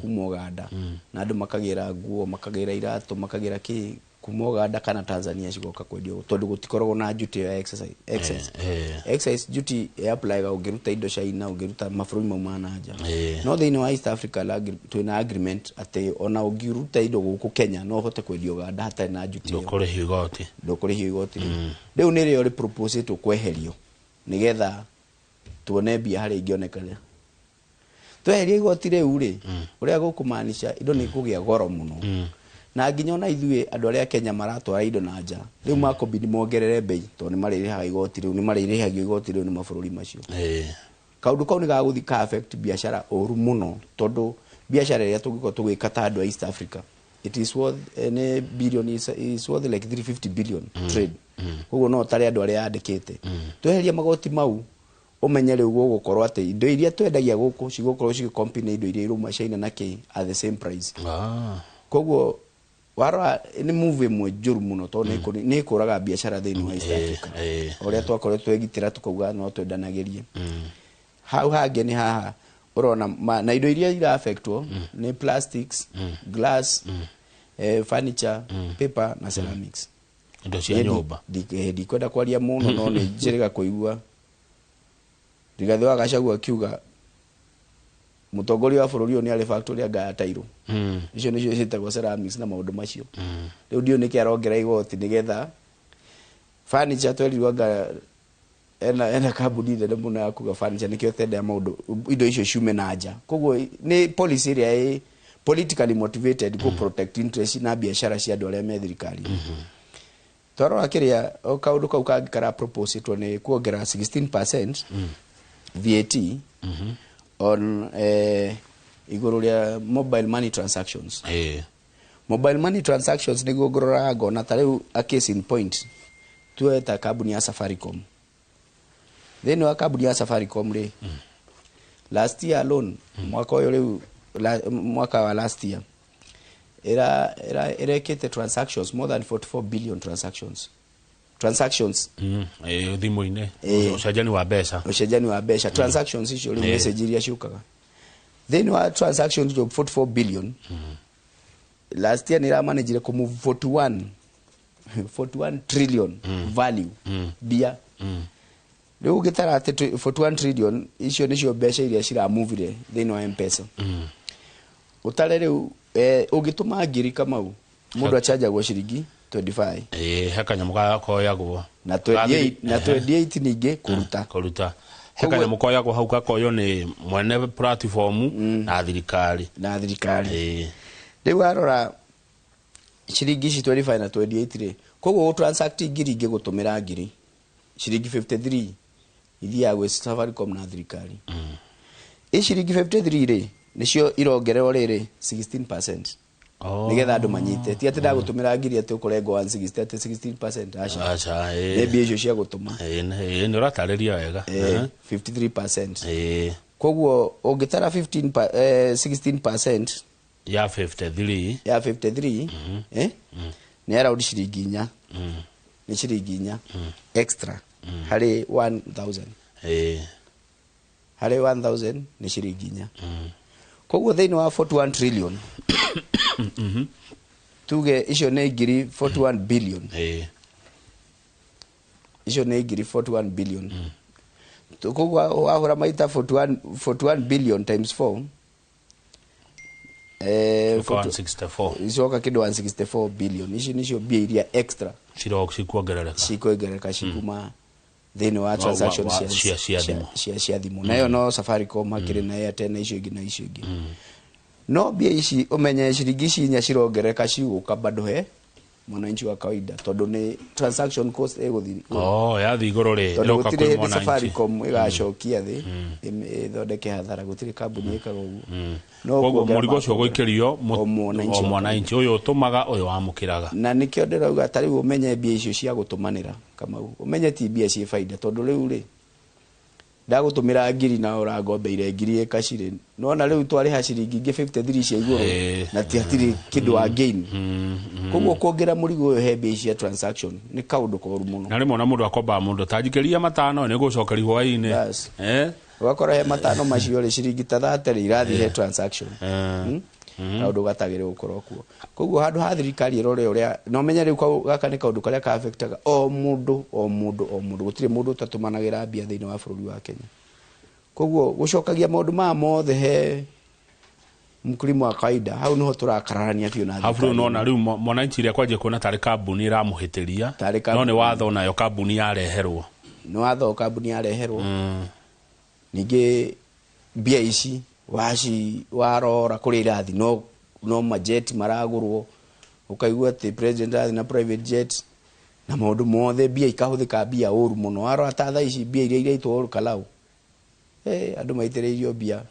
[SPEAKER 25] kuma Uganda, na andũ makagĩra nguo, makagĩra iratũ, makagĩra kĩ kuma Uganda kana Tanzania, cigoka kwendio tondũ gũtikoragwo na duty ya excise. Excise duty apply ũngĩruta indo China, ũngĩruta mabũrũri mau ma na nja. No thĩinĩ wa East Africa twĩna agreement atĩ ona ũngĩruta indo gũkũ Kenya, no ũhote kwendia Uganda hatarĩ na duty ĩyo.
[SPEAKER 2] Ndũkũrĩhio igoti.
[SPEAKER 25] Ndũkũrĩhio igoti rĩu. Rĩu nĩrĩo rĩproposĩtwo kweherio nĩgetha tuone mbia harĩa ingĩonekana. Tweheria igoti rĩu rĩ, ũrĩa gũkũmaanisha indo nĩ ikũgĩa goro mũno, na nginya ona ithuĩ andũ arĩa Kenya maratwara indo na nja rĩu makobidi mongerere bei tondũ nĩ marĩrĩhaga igoti rĩu, nĩ marĩrĩhagio igoti rĩu nĩ mabũrũri macio. Kaũndũ kau nĩ gagũthiĩ ka affect biacara ũru mũno, tondũ biacara ĩrĩa tũngĩkorwo tũgĩka ta andũ a East Africa, it is worth nĩ billion, is worth like 350 billion trade. Koguo no tare andũ arĩa yandĩkĩte. Tweheria magoti mau, ũmenye rĩu gũgũkorwo atĩ indo iria twendagia gũkũ cigũkorwo cigĩcompete na indo iria irauma China na kĩ at the same price. Koguo warora nĩ move ĩmwe njũru mũno tondũ nĩ ĩkũraga biacara thĩinĩ wa East Africa, ũrĩa twakoretwo twegitĩra tũkauga no twendanagĩrie. Hau hangĩ nĩ haha ũrona na indo iria ira affectwo nĩ plastics, glass, furniture, paper na ceramics.
[SPEAKER 2] Indo cia nyũmba.
[SPEAKER 25] Ndikwenda kwaria mũno, no nĩ njĩrĩga kũigua Rigathĩ wa Gachagua akiuga mũtongoria wa bũrũri ũyũ nĩ arĩ factory anga ya tairo. Icio nĩcio ciĩtagwo ceramics na maũndũ macio. Rĩu ndiũĩ nĩkĩ arongerera igoti nĩgetha furniture. Twerirwo anga ena kambuni nene mũno ya kuga furniture, nĩkĩo tendea maũndũ indo icio ciume na nja. Koguo nĩ policy ĩrĩa ĩ politically motivated kũ protect interest na biacara cia andũ arĩa me thirikari. Twarora kĩrĩa o kaũndũ kau kangĩ kara proposetwo nĩ kuongerera 16% VAT on igũrũ rĩa mobile money transactions. Mobile money transactions nĩguo ngũroraga ngona ta rĩu a case in point, tuoe ta kambuni ya Safaricom. Thĩinĩ wa kambuni ya Safaricom rĩ, last year alone, mwaka ũyũ rĩu mwaka wa last year ĩra ĩrekĩte transactions more than 44 billion transactions.
[SPEAKER 2] Thimũ-inĩ. Ũcenjani wa mbeca.
[SPEAKER 25] Ũcenjani wa mbeca, transactions icio rĩu, message iria ciũkaga thĩinĩ wa transactions icio 44 billion last year, nĩ ĩramanagire kũmove 41 trillion value mbia. Rĩu ũngĩtara atĩ 41 trillion icio nĩcio mbeca iria ciramuvire thĩinĩ wa M-Pesa, ũtare rĩu ũngĩtũma ngiri, Kamau, mũndũ achanjagwo ciringi 25.
[SPEAKER 2] Ĩĩ, he kanyamũ gakoyagwo.
[SPEAKER 25] Na 28, na 28 ningĩ kũruta.
[SPEAKER 2] Kũruta. He kanyamũ koyagwo hau, gakoywo nĩ mwene platform na thirikari.
[SPEAKER 25] Na thirikari. Rĩu warora ciringi ici 25 na 28 rĩ, koguo gũtransact ngiri ingĩ gũtũmĩra ngiri, ciringi 53 ithiaga gwĩ Safaricom na thirikari. Ĩ ciringi 53 rĩ, nĩcio irongererwo rĩrĩ 16%. Nĩgetha andũ manyite, ti atĩ ndagũtũmĩra ngiri atĩ ũkũrengwo 160, atĩ 16%, aca.
[SPEAKER 2] Aca, ĩĩ.
[SPEAKER 25] Nĩ mbia icio cia gũtũma.
[SPEAKER 2] Ĩĩ, nĩ ũratarĩria wega.
[SPEAKER 25] 53%. Koguo ũngĩtara 15 16%
[SPEAKER 2] ya 53
[SPEAKER 25] ya 53, nĩ around ciringi 4. Nĩ ciringi 4 extra harĩ 1000. Harĩ 1000 nĩ ciringi 4. Koguo thĩinĩ wa 41 trillion, tuge icio nĩ ngiri 41 billion. Icio nĩ ngiri 41 billion. Koguo wahũra maita 41, 41 billion times 4,
[SPEAKER 2] Ũka 164.
[SPEAKER 25] Icoka kĩndũ 164 billion. Ici nĩcio mbia iria extra
[SPEAKER 2] ciro cikuongerereka.
[SPEAKER 25] Cikuongerereka cikuma thĩinĩ wa transaction
[SPEAKER 2] cia thimũ.
[SPEAKER 25] Cia thimũ. Nayo no Safaricom, hakĩrĩ na Airtel na icio ingĩ na icio ingĩ. No mbia ici, ũmenye ciringi ici 4 cirongerereka cigũka bado he mwananchi wa kawaida, tondũ nĩ transaction cost ĩgũthiĩ.
[SPEAKER 2] Oh, yathi igũrũ rĩ,
[SPEAKER 25] tondũ
[SPEAKER 2] ĩroka
[SPEAKER 25] gũtirĩ
[SPEAKER 2] kwĩ
[SPEAKER 25] hĩndĩ
[SPEAKER 2] mwananchi.
[SPEAKER 25] Safaricom ĩgacokia thĩ ĩthondeke hathara. Gũtirĩ kambuni ĩkaga ũguo. No
[SPEAKER 2] Koguo
[SPEAKER 25] kuongerera
[SPEAKER 2] mũrigo ũcio ũgũikĩrio
[SPEAKER 25] o mwananchi
[SPEAKER 2] o
[SPEAKER 25] wa
[SPEAKER 2] mwananchi ũyũ ũtũmaga, ũyũ wamũkĩraga.
[SPEAKER 25] Na nĩkĩo ndĩrauga ta rĩu ũmenye mbia icio cia gũtũmanĩra, Kamau, ũmenye ti mbia ciĩ baida, tondũ rĩu rĩ Ndagũtũmĩra ngiri na ũrangombeire ngiri ĩkacirĩ. Nona rĩu twarĩha ciringi ingĩ 53 cia igũrũ na ti hatirĩ kĩndũ wa gain. Koguo kuongerera mũrigo ũyũ he mbia cia transaction nĩ kaũndũ koru mũno.
[SPEAKER 2] Na rĩmwe ona mũndũ akombaga mũndũ ta njikĩria matano nĩ gũcokeria hwaĩ-inĩ.
[SPEAKER 25] Ũgakora he matano macio rĩ ciringi ta 30 rĩ irathiĩ he transaction. Kaũndũ gatagĩrĩire gũkorwo kuo. Koguo handũ ha thirikari ĩrore ũrĩa na ũmenye rĩu gaka nĩ kaũndũ karĩa ka affectaga o mũndũ o mũndũ o mũndũ, gũtirĩ mũndũ ũtatũmanagĩra mbia thĩinĩ wa bũrũri wa Kenya. Koguo gũcokagia maũndũ maya mothe he mkulima wa kawaida, hau niho tũrakararania biũ na
[SPEAKER 2] thirikari. Hau nona rĩu mwananchi rĩa kwanjia kuona tarĩ kambuni ĩramũhĩtĩria, no nĩ watho nayo kambuni yareherwo.
[SPEAKER 25] Nĩ watho kambuni yareherwo. Ningĩ mbia ici waci warora kũrĩa irathi no majeti maragũrwo, ũkaigua atĩ president arathiĩ na private jet na maũndũ mothe, mbia ikahũthĩka mbia ũru mũno. Warora ta thaa ici mbia iria iraitwo Kalau, andũ maitĩrĩirio mbia.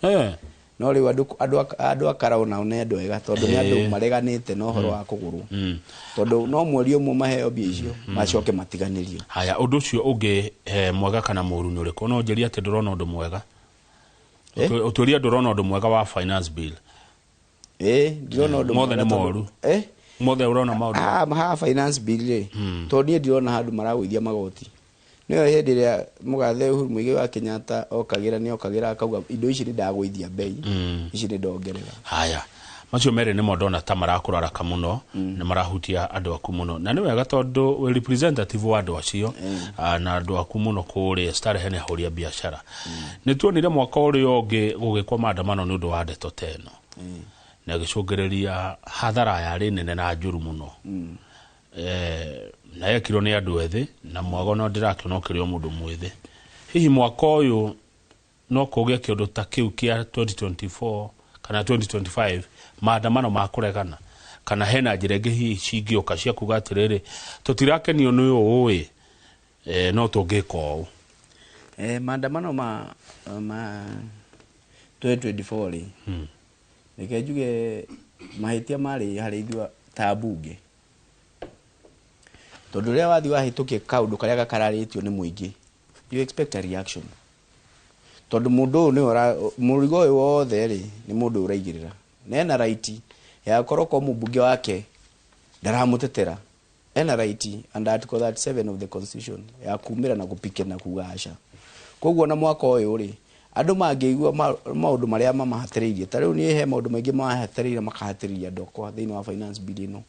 [SPEAKER 25] No rĩu andũ a Karau nao nĩ andũ ega tondũ nĩ andũ mareganĩte na ũhoro wa kũgũrwo, tondũ no mweri ũmwe maheo mbia icio macoke matiganĩrio.
[SPEAKER 2] Haya, ũndũ ũcio ũngĩ mwega kana mũũru nĩ ũrĩkũ? No njĩrie atĩ ndũrona ũndũ mwega. Ũtũria ndũrona ũndũ mwega wa finance bill.
[SPEAKER 25] Ndirona ũndũ
[SPEAKER 2] mothe nĩ moru. Mothe ũrona maũndũ.
[SPEAKER 25] Ha finance bill rĩ, tondũ niĩ ndirona handũ maragũithia magoti. Nĩyo hĩndĩ ĩrĩa mũgathe Uhuru Muigai wa Kenyatta okagĩra nĩ okagĩra akauga indo ici nĩ ndagũithia bei, ici nĩ ndongerera.
[SPEAKER 2] Haya, macio merĩ nĩmo ndona ta marakũraraka mũno, nĩ marahutia andũ aku mũno, na nĩ wega tondũ wĩ representative wa andũ acio na andũ aku mũno kũrĩa Starehe nĩ ahũri a biacara. Nĩ tuonire mwaka ũrĩa ũngĩ gũgĩkwo maandamano nĩ ũndũ wa ndeto ta ĩno, na ĩgĩcũngĩrĩria hathara yarĩ nene na njũru mũno. Na yekirwo nĩ andũ ethĩ na mwago no ndĩrakĩona ũkĩrĩ o mũndũ mwĩthĩ. Hihi mwaka ũyũ no kũgĩe kĩũndũ ta kĩu kĩa 2024 kana 2025 maandamano ma kũregana, kana hena njĩra ĩngĩ hihi cingĩũka cia kuga atĩrĩrĩ tũtirakenio nĩ ũũ ĩ, no tũngĩka ũũ?
[SPEAKER 25] Maandamano ma 2024 rĩ, reke njuge mahĩtia marĩ harĩ ithuĩ ta mbunge, tondũ rĩrĩa wathiĩ wahĩtũkia kaũndũ karĩa gakararĩtio nĩ mũingĩ, you expect a reaction, tondũ mũndũ ũyũ nĩwe mũrigo ũyũ wothe rĩ nĩ mũndũ ũraigĩrĩra, na ena right ya gũkorwo ko mũmbunge wake ndaramũtetera, ena right under article 37 of the constitution ya kumĩra na gũpike na kuga aca. Koguo na mwaka ũyũ rĩ, andũ mangĩigua maũndũ marĩa mamahatĩrĩirie, ta rĩu niĩ he maũndũ maingĩ mahatĩrĩire makahatĩrĩria andũ akwa thĩinĩ wa finance bill ĩno,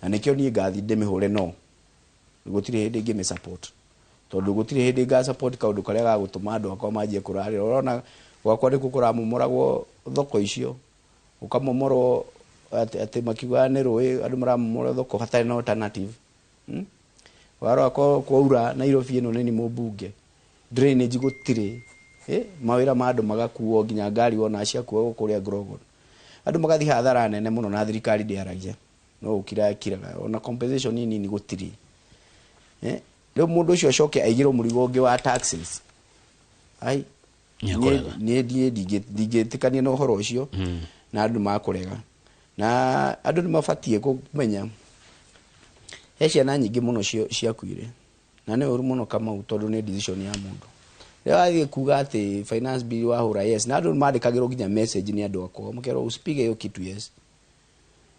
[SPEAKER 25] na nĩkĩo niĩ ngathiĩ ndĩmĩhũre no gũtirĩ hĩndĩ ingĩmĩ support, tondũ gũtirĩ hĩndĩ nga support kaũndũ karĩa gagũtũma andũ akwa manjie kũrarĩra. Ũrona gwakwa nĩkuo kũramomoragwo thoko icio, ũkamomorwo atĩ makiugaga nĩ rũĩ, andũ maramomora thoko hatarĩ na alternative. Warora kwaura Nairobi ĩno nĩ mũmbunge, drainage gũtirĩ, mawĩra ma andũ magakuo nginya ngari wona ciakuo kũrĩa Grogon, andũ magathiĩ hathara nene mũno na thirikari ndĩaragia, no ũkira kiraga ona compensation nini gũtirĩ. Rĩu mũndũ ũcio acoke aigĩrwo mũrigo ũngĩ wa taxes. Ai, niĩ ndingĩtĩkania na ũhoro ũcio, na andũ makũrega. Na andũ nĩ mabatiĩ kũmenya he ciana nyingĩ mũno ciakuire, na nĩ ũru mũno Kamau, tondũ nĩ decision ya mũndũ. Rĩrĩa wathiĩ kuga atĩ finance bill wahũra yes, na andũ mandĩkagĩrwo nginya message nĩ andũ akwa makerwo usipige hiyo kitu yes.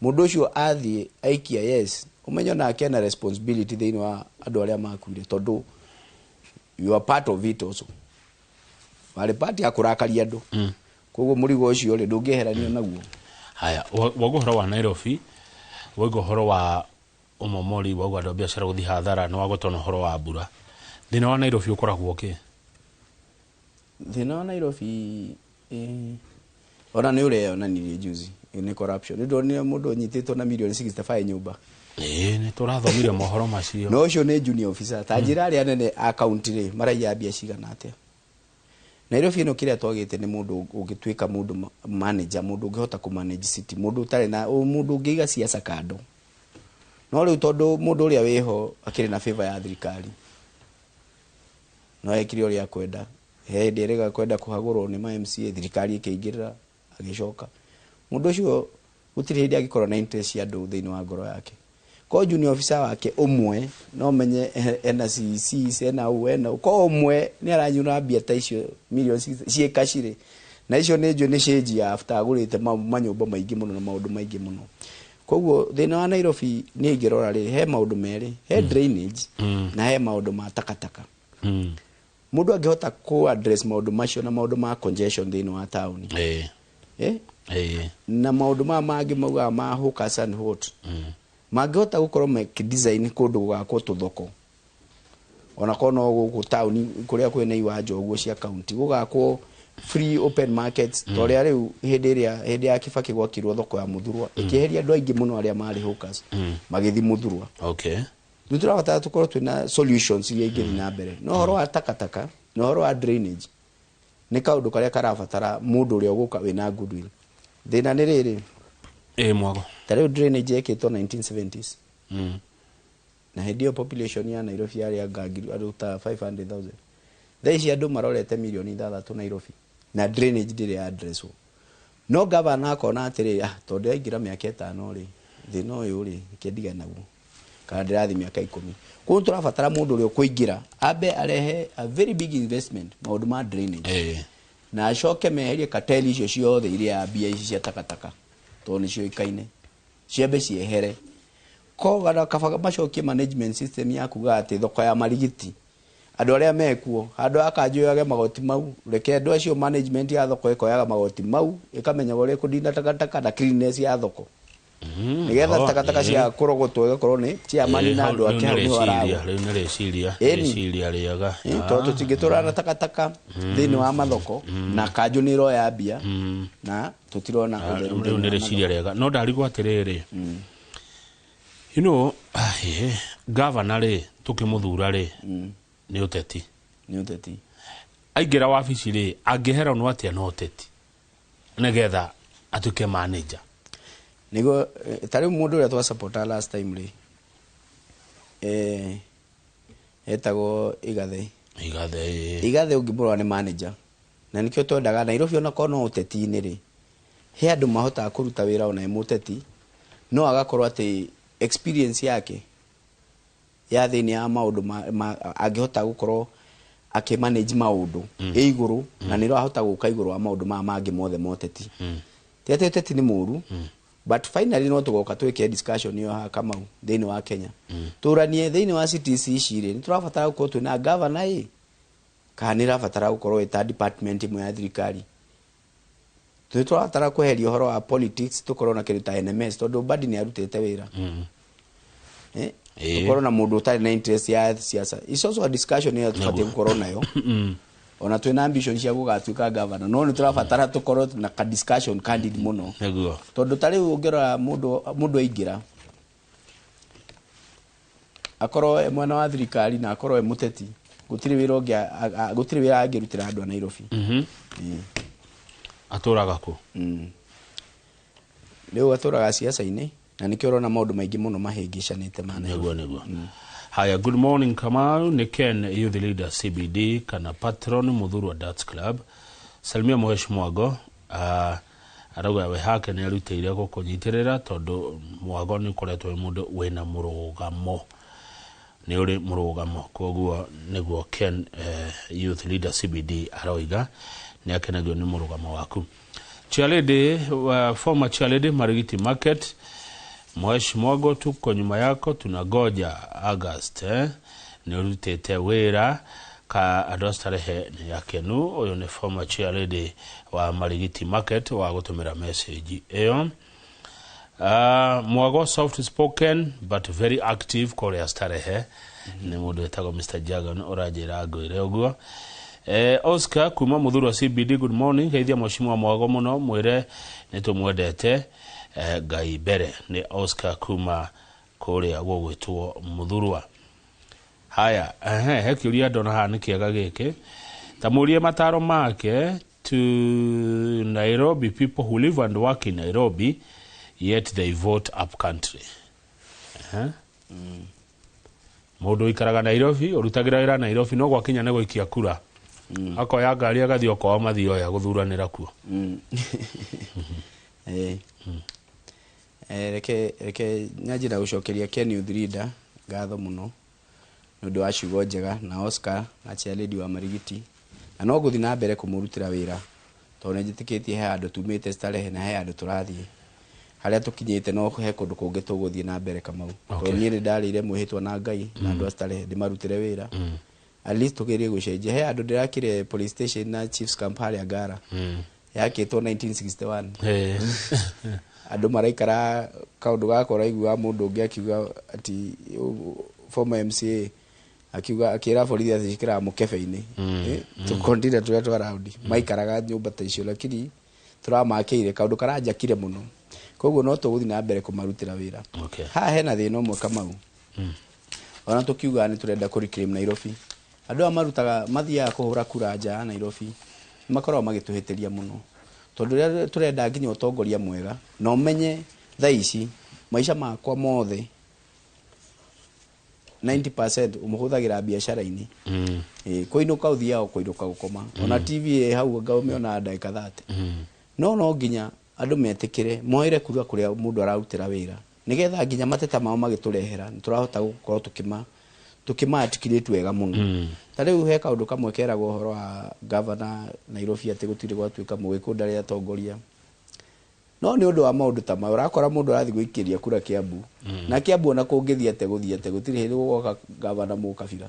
[SPEAKER 25] Mũndũ ũcio athiĩ aikia yes, ũmenye nake ena responsibility thĩinĩ wa andũ arĩa makuire, tondũ you are part of it also. Warĩ part ya kũrakaria andũ. Koguo mũrigo ũcio rĩ ndũngĩeheranio naguo.
[SPEAKER 2] Haya, waigua ũhoro wa Nairobi, waigua ũhoro wa ũmomori, waigua andũ a biacara gũthiĩ hathara, nĩ wagwetwo na ũhoro wa mbura. Thĩna wa Nairobi ũkoragwo kĩ?
[SPEAKER 25] Thĩna wa Nairobi ona nĩ ũreyonanirie juzi nĩ corruption. Nĩ ndonire mũndũ ũnyitĩtwo na milioni 65 nyũmba.
[SPEAKER 2] Nĩ tũrathomire mohoro macio.
[SPEAKER 25] No ũcio nĩ junior officer. Ta njĩra arĩa anene a county rĩ maraiya mbia cigana atĩa? Nairobi ĩno kĩrĩa twagĩte nĩ mũndũ ũngĩtuĩka mũndũ manager, mũndũ ũngĩhota kũ manage city, mũndũ ũtarĩ na mũndũ ũngĩiga siasa kando. No rĩu tondũ mũndũ ũrĩa wĩho akĩrĩ na favor ya thirikari, no ekire ũrĩa akwenda. He hĩndĩ ĩrĩa kwenda kũhagũrwo nĩ ma MCA, thirikari ĩkĩingĩrĩra agĩcoka. Mũndũ ũcio gũtirĩ hĩndĩ angĩkorwo na interest cia andũ thĩinĩ wa ngoro yake. Ko junior officer wake ũmwe no menye ena CCs ena ũ ena ũ. Ko ũmwe nĩ aranyura mbia ta icio milioni ciĩ kacirĩ, na icio nĩ njũĩ nĩ change ya after agũrĩte manyũmba maingĩ mũno na maũndũ maingĩ mũno. Koguo thĩna wa Nairobi niĩ ingĩrora rĩ, he maũndũ merĩ, he drainage na he maũndũ ma takataka. Mũndũ angĩhota kũ address maũndũ macio na maũndũ ma congestion thĩinĩ wa taũni, na maũndũ maya mangĩ maugaga ma hawkers and what, mangĩhota gũkorwo makĩdesign kũndũ gũgakwo tũthoko, ona korwo no gũkũ taũni kũrĩa kwĩna iwanja ũguo cia county, gũgakwo free open markets, ta ũrĩa rĩu hĩndĩ ĩrĩa hĩndĩ ya Kibaki gwakirwo thoko ya Mũthurwa, ĩkĩeheria andũ aingĩ mũno arĩa marĩ hawkers magĩthiĩ Mũthurwa. Nĩ tũrabatara tũkorwo twĩna solutions iria ingĩthiĩ na mbere, no ũhoro wa takataka na ũhoro wa drainage nĩ kaũndũ karĩa karabatara mũndũ ũrĩa ũgũka wĩna goodwill. Thĩna nĩ rĩrĩ,
[SPEAKER 2] Ĩ, Mwago.
[SPEAKER 25] Ta rĩu drainage yekĩtwo 1970s, na hĩndĩ ĩyo population ya Nairobi yarĩ anga ngiri andũ ta 500,000. Thaa ici andũ marorete mirioni 6 Nairobi, na drainage ndĩrĩ ya addresswo. No gavana akona atĩrĩ, ah, tondũ ndĩraingĩra mĩaka 5 rĩ, thĩna ũyũ rĩ, reke ndigane naguo, kana ndĩrathiĩ mĩaka 10. Koguo tũrabatara mũndũ ũrĩa ũkũingĩra ambe arehe a very big investment maũndũ ma drainage, na acoke meherie cartel icio ciothe iria mbia ici cia takataka, tondũ nĩ ciũĩkaine, ciambe ciehere. Kogana kaba macokie management system ya kuga atĩ thoko ya Marigiti, andũ arĩa mekuo, handũ ha kanjũ yoyage magoti mau, reke andũ acio management ya thoko ĩkoyaga magoti mau, ĩkamenya ũrĩa ĩkũnina takataka na cleanliness ya thoko, nĩgetha takataka cia kũrogotwo igakorwo nĩ chairman na andũ ake hau nĩho aragũra.
[SPEAKER 2] Rĩu nĩ rĩciria
[SPEAKER 25] Ĩni.
[SPEAKER 2] rĩciria rĩega.
[SPEAKER 25] Tondũ tũtingĩtũra na takataka thĩinĩ wa mathoko, na kanjũ nĩ ĩroya mbia na tũtirona ũtheru
[SPEAKER 2] Rĩu
[SPEAKER 25] thĩinĩ
[SPEAKER 2] nĩ
[SPEAKER 25] wa
[SPEAKER 2] rĩciria
[SPEAKER 25] mathoko.
[SPEAKER 2] rĩega, no ndarigwo atĩrĩrĩ, gavana rĩ, tũkĩmũthura rĩ, nĩ ũteti.
[SPEAKER 25] Nĩ ũteti.
[SPEAKER 2] Aingĩra wabici rĩ, angĩheranwo atĩa na ũteti nĩgetha atuĩke manager?
[SPEAKER 25] Nĩguo ta rĩu mũndũ ũrĩa twasupporta last time rĩ, etagwo Igathe.
[SPEAKER 2] Igathe.
[SPEAKER 25] Igathe ũngĩmũrora nĩ manager, na nĩkĩo twendaga Nairobi onakorwo no ũteti-inĩ rĩ, he andũ mahotaga kũruta wĩra ona e mũteti, no agakorwo atĩ experience yake ya thĩinĩ ya maũndũ angĩhota gũkorwo akĩmanage maũndũ ĩ igũrũ, na nĩ ahota gũka igũrũ wa maũndũ maya mangĩ mothe ma ũteti. Ti atĩ ũteti nĩ mũũru, but finally no tũgoka twĩke discussion ĩyo haha Kamau thĩinĩ wa Kenya, tũranie thĩinĩ wa cities ici rĩ, nĩ tũrabatara gũkorwo twĩna governor ĩ, kana nĩ ĩrabatara gũkorwo ĩta department ĩmwe ya thirikari. Nĩ tũrabatara kweheria ũhoro wa politics, tũkorwo na kĩndũ ta NMS, tondũ Mbadi nĩ arutĩte wĩra. Tũkorwo na mũndũ ũtarĩ na interest ya siasa. It's also a discussion ĩyo tũbatiĩ gũkorwo nayo, ona twĩna ambition cia gũgatuĩka governor, no nĩ tũrabatara tũkorwo na ka discussion candid mũno, tondũ ta rĩu ũngĩrora mũndũ aingĩra, akorwo e mwena wa thirikari na akorwo e mũteti, gũtirĩ wĩra ũngĩ gũtirĩ wĩra angĩrutĩra andũ a Nairobi.
[SPEAKER 2] Atũraga kũ?
[SPEAKER 25] Rĩu atũraga siasa-inĩ, na nĩkĩo ũrona maũndũ maingĩ mũno mahĩngĩcanĩte ma Nairobi.
[SPEAKER 2] Nĩguo. Haya, good morning Kamau, ni Ken, youth leader CBD kana patron Muthurwa Darts Club. Salimia Mheshimiwa Mwago, arauga we hake nĩ arutĩire gũkũnyitĩrĩra tondũ Mwago nĩ ũkoretwo wĩ mũndũ wĩna mũrũgamo, nĩ ũrĩ mũrũgamo. Koguo nĩguo Ken, youth leader CBD, aroiga nĩ akenagio nĩ mũrũgamo waku. Chairlady, former chairlady Marigiti Market, Mheshimiwa Mwago, tuko nyuma yako, tunagoja August, eh? Nĩ ũrutĩte wĩra ka andũ a Starehe nĩ akenu. Ũyũ nĩ former chairlady wa Marigiti Market wa gũtũmĩra message ĩyo. Mwago soft spoken but very active kũrĩa Starehe. Nĩ mũndũ wĩtagwo Mr. Jagan ũranjĩra ngwĩre ũguo. Oscar kuma Muthurwa CBD, good morning, geithia Mheshimiwa Mwago mũno, mwĩre nĩ tũmwendete, Ngai mbere. Nĩ Oscar kuma kũrĩa gũgwĩtwo Muthurwa. Haya, ehe, he kĩũria ndona haha nĩ kĩega gĩkĩ, ta mũrie mataro make to Nairobi people who live and work in Nairobi yet they vote up country. Ehe. Mũndũ ũikaraga Nairobi, ũrutagĩra wĩra Nairobi, no gwakinya nĩ gũikia kura, akoya ngari agathiĩ okoa Mathioya gũthuranĩra kuo.
[SPEAKER 25] Reke nyanjie na gũcokeria Ken Youth Leader ngatho mũno nĩ ũndũ wa ciugo njega, na Oscar na chairlady wa Marigiti, na no ngũthiĩ na mbere kũmũrutĩra wĩra tondũ nĩ njĩtĩkĩtie he handũ tumĩte Starehe na he handũ tũrathiĩ. Harĩa tũkinyĩte no he kũndũ kũngĩ tũgũthiĩ na mbere, Kamau. Tondũ niĩ nĩ ndarĩire mwĩhĩtwa na Ngai na andũ a Starehe ndĩmarutĩre wĩra. At least tũgerie gũcenjia. He handũ ndĩrakire police station na Chiefs Camp harĩa Ngara, yakĩtwo 1961. Andũ maraikara kaũndũ gaka ũraigua mũndũ ũngĩ akiuga ati former MCA akiuga akĩra borithi atĩ cikĩraga mũkebe-inĩ. Tũkontine tũrĩa twa raundi maikaraga nyũmba ta icio, lakini tũramakĩire kaũndũ karanjakire mũno. Koguo no tũgũthiĩ na mbere kũmarutĩra wĩra. Haha hena thĩna ũmwe, Kamau. Ona tũkiuga nĩ tũrenda kũ reclaim Nairobi, andũ aya marutaga mathiaga kũhũra kura nja ya Nairobi nĩ makoragwo magĩtũhĩtĩria mũno, tondũ rĩrĩa tũrenda nginya ũtongoria mwega, na ũmenye thaa ici maica makwa mothe 90% ũmũhũthagĩra biacara-inĩ. Kũinũka ũthiaga kũinũka gũkoma, ona TV ĩ hau anga ũmĩonaga ndagĩka 30. No nginya andũ metĩkĩre moere kura kũrĩa mũndũ ararutĩra wĩra, nĩgetha nginya mateta mao magĩtũrehera nĩ tũrahota gũkorwo tũkĩma articulate wega mũno. Ta rĩu he kaũndũ kamwe keragwo ũhoro wa governor Nairobi atĩ gũtirĩ gwatuĩka mũgĩkũyũ ndarĩ atongoria, no nĩ ũndũ wa maũndũ ta mayo ũrakora mũndũ arathiĩ gũikĩria kura Kiambu, na Kiambu ona kũngĩthiĩ atĩa gũthiĩ atĩa gũtirĩ hĩndĩ gũgoka gavana mũkabira.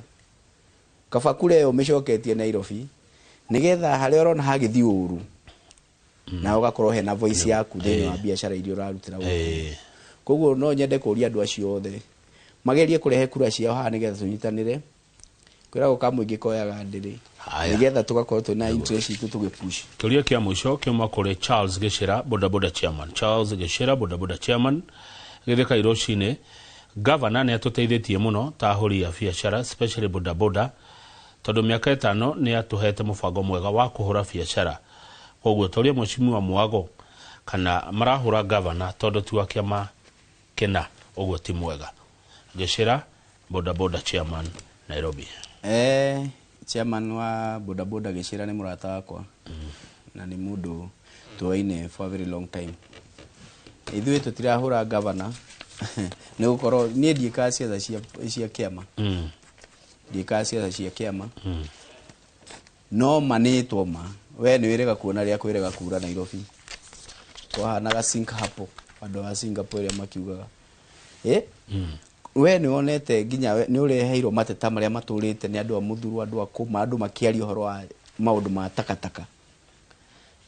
[SPEAKER 25] Kaba kura ĩyo ũmĩcoketie Nairobi, nĩgetha harĩa ũrona hagĩthiĩ ũru na ũgakorwo hena voice yaku thĩinĩ wa biacara iria ũrarutĩra gũkũ. Koguo no nyende kũria andũ acio othe magerie kũrehe kura ciao haha, nĩgetha tũnyitanĩre. Kwĩragwo kamũingĩ koyaga ndĩrĩ, nĩgetha tũgakorwo twĩna interest itũ tũgĩpush.
[SPEAKER 2] Kĩũria kĩa mũico kĩuma kũrĩ Charles Gĩcĩra, bodaboda chairman. Charles Gĩcĩra, bodaboda chairman, Gĩthĩka Irocinĩ. Gavana nĩ atũteithĩtie mũno ta ahũri a biacara, especially bodaboda, tondũ mĩaka 5 nĩ atũhete mũbango mwega wa kũhũra biacara. Koguo tũrie mheshimiwa Mwago kana marahũra gavana tondũ ti wa kĩama kĩna, ũguo ti mwega. Gĩcĩra, bodaboda chairman, Nairobi.
[SPEAKER 25] Chairman wa bodaboda Gĩcĩra nĩ mũrata wakwa na nĩ mũndũ tũaine for a very long time. Ithuĩ tũtirahũra gavana nĩ gũkorwo niĩ ndiĩkaga ciaca cia kĩama. Ndiĩkaga ciaca cia kĩama. No ma nĩtwo ma we nĩ wĩrĩga kuona rĩa kwĩrĩga kura Nairobi kwahanaga sink hapo andũ a Singapore ĩrĩa makiugaga. We nĩ wonete nginya nĩ ũreheirwo mateta marĩa matũrĩte nĩ andũ a Mũthurũ, andũ a kũma, andũ makĩaria ũhoro wa maũndũ ma takataka.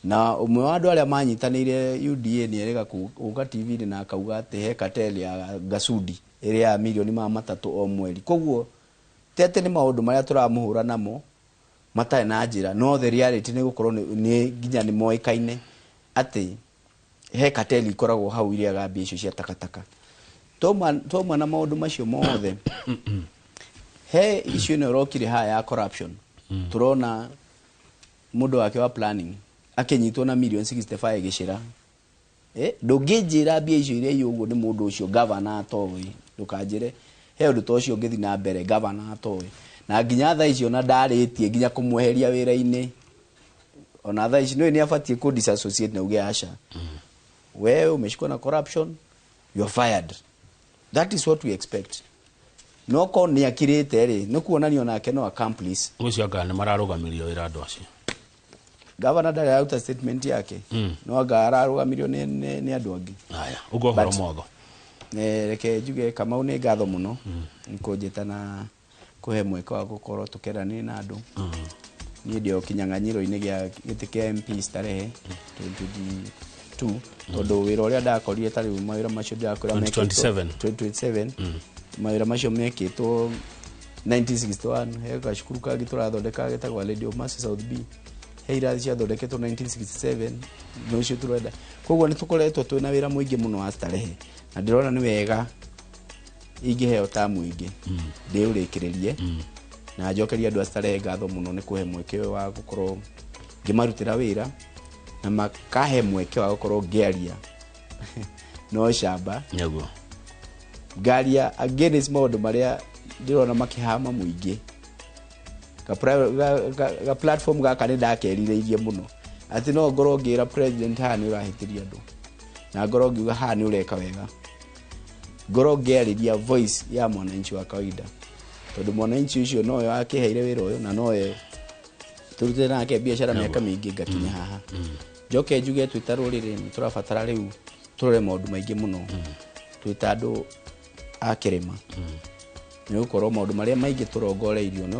[SPEAKER 25] Na ũmwe wa andũ arĩa manyitanĩire UDA nĩ erĩga gũka TV-inĩ na akauga atĩ he cartel ya Gasudi ĩrĩa ya mirioni 300 o mweri. Koguo ti atĩ nĩ maũndũ marĩa tũramũhũra namo matarĩ na njĩra, no the reality nĩ gũkorwo nĩ nginya nĩ moĩkaine atĩ he cartel ikoragwo hau irĩaga mbia icio cia takataka. Twauma na maũndũ macio mothe, he issue ĩno ĩrokire haha ya corruption. Tũrona mũndũ wake wa planning akĩnyitwo na million 65 gĩcĩra. Ndũngĩnjĩra mbia icio iria ũguo nĩ mũndũ ũcio gavana atoĩ. Ndũkanjĩre he ũndũ ta ũcio ũngĩthiĩ na mbere gavana atoĩ. Na nginya thaa ici ona ndarĩtie nginya kũmweheria wĩra-inĩ, ona thaa ici nĩũĩ nĩ abatiĩ kũ disassociate na uge aca, wewe umeshikwa na corruption, you are fired. That is what we expect. No ko nĩ akirĩte rĩ, nĩ kuonania onake no accomplice.
[SPEAKER 2] Ũcio anga nĩ mararũgamirio wĩra andũ acio.
[SPEAKER 25] Gavana ndarĩ araruta statement yake. No anga ararũgamirio nĩ andũ angĩ.
[SPEAKER 2] Haya, ũguo ũhoro Mwago.
[SPEAKER 25] Reke njuge Kamau nĩ ngatho mũno nĩ kũnjĩta na kũhe mweke wa gũkorwo tũkĩaranĩria na andũ. Niĩ ndĩ o kĩnyang'anyĩro-inĩ gĩa gĩtĩ kĩa MP Starehe 2022, tondũ wĩra ũrĩa ndakorire ta rĩu mawĩra macio ndĩrakwĩra mekĩtwo
[SPEAKER 2] 2027.
[SPEAKER 25] 2027. Mawĩra macio mekĩtwo 1961. He gacukuru kangĩ tũrathondeka getagwo Lady of Mercy South B, he irathi ciathondeketwo 1967, nĩ ũcio tũrenda. Koguo nĩ tũkoretwo twĩna wĩra mũingĩ mũno wa Starehe, na ndĩrona nĩ wega ingĩheo tamu ĩngĩ ndĩũrĩkĩrĩrie na njokerie andũ a Starehe ngatho mũno nĩ kũhe mweke ũyũ wa gũkorwo ngĩmarutĩra wĩra, na makahe mweke wa gũkorwo ngĩaria no camba. Ngaria against maũndũ marĩa ndĩrona makĩhama mũingĩ. Ga platform gaka nĩ ndakerirĩirie mũno atĩ no ngorwo ngĩra president haha nĩ ũrahĩtĩria andũ, na Na ngorwo ngiuga haha nĩ ũreka wega, ngorwo ngĩarĩria voice ya mwananchi wa kawaida, tondũ mwananchi ũcio nowe wakĩheire wĩra ũyũ na nowe tũrutĩte nake biacara mĩaka mĩingĩ ngakinya haha. Njoke njuge twĩ ta rũrĩrĩ nĩ tũrabatara rĩu tũrore maũndũ maingĩ mũno twĩ ta andũ a kĩrĩma, nĩ gũkorwo maũndũ marĩa maingĩ tũrongoreirio no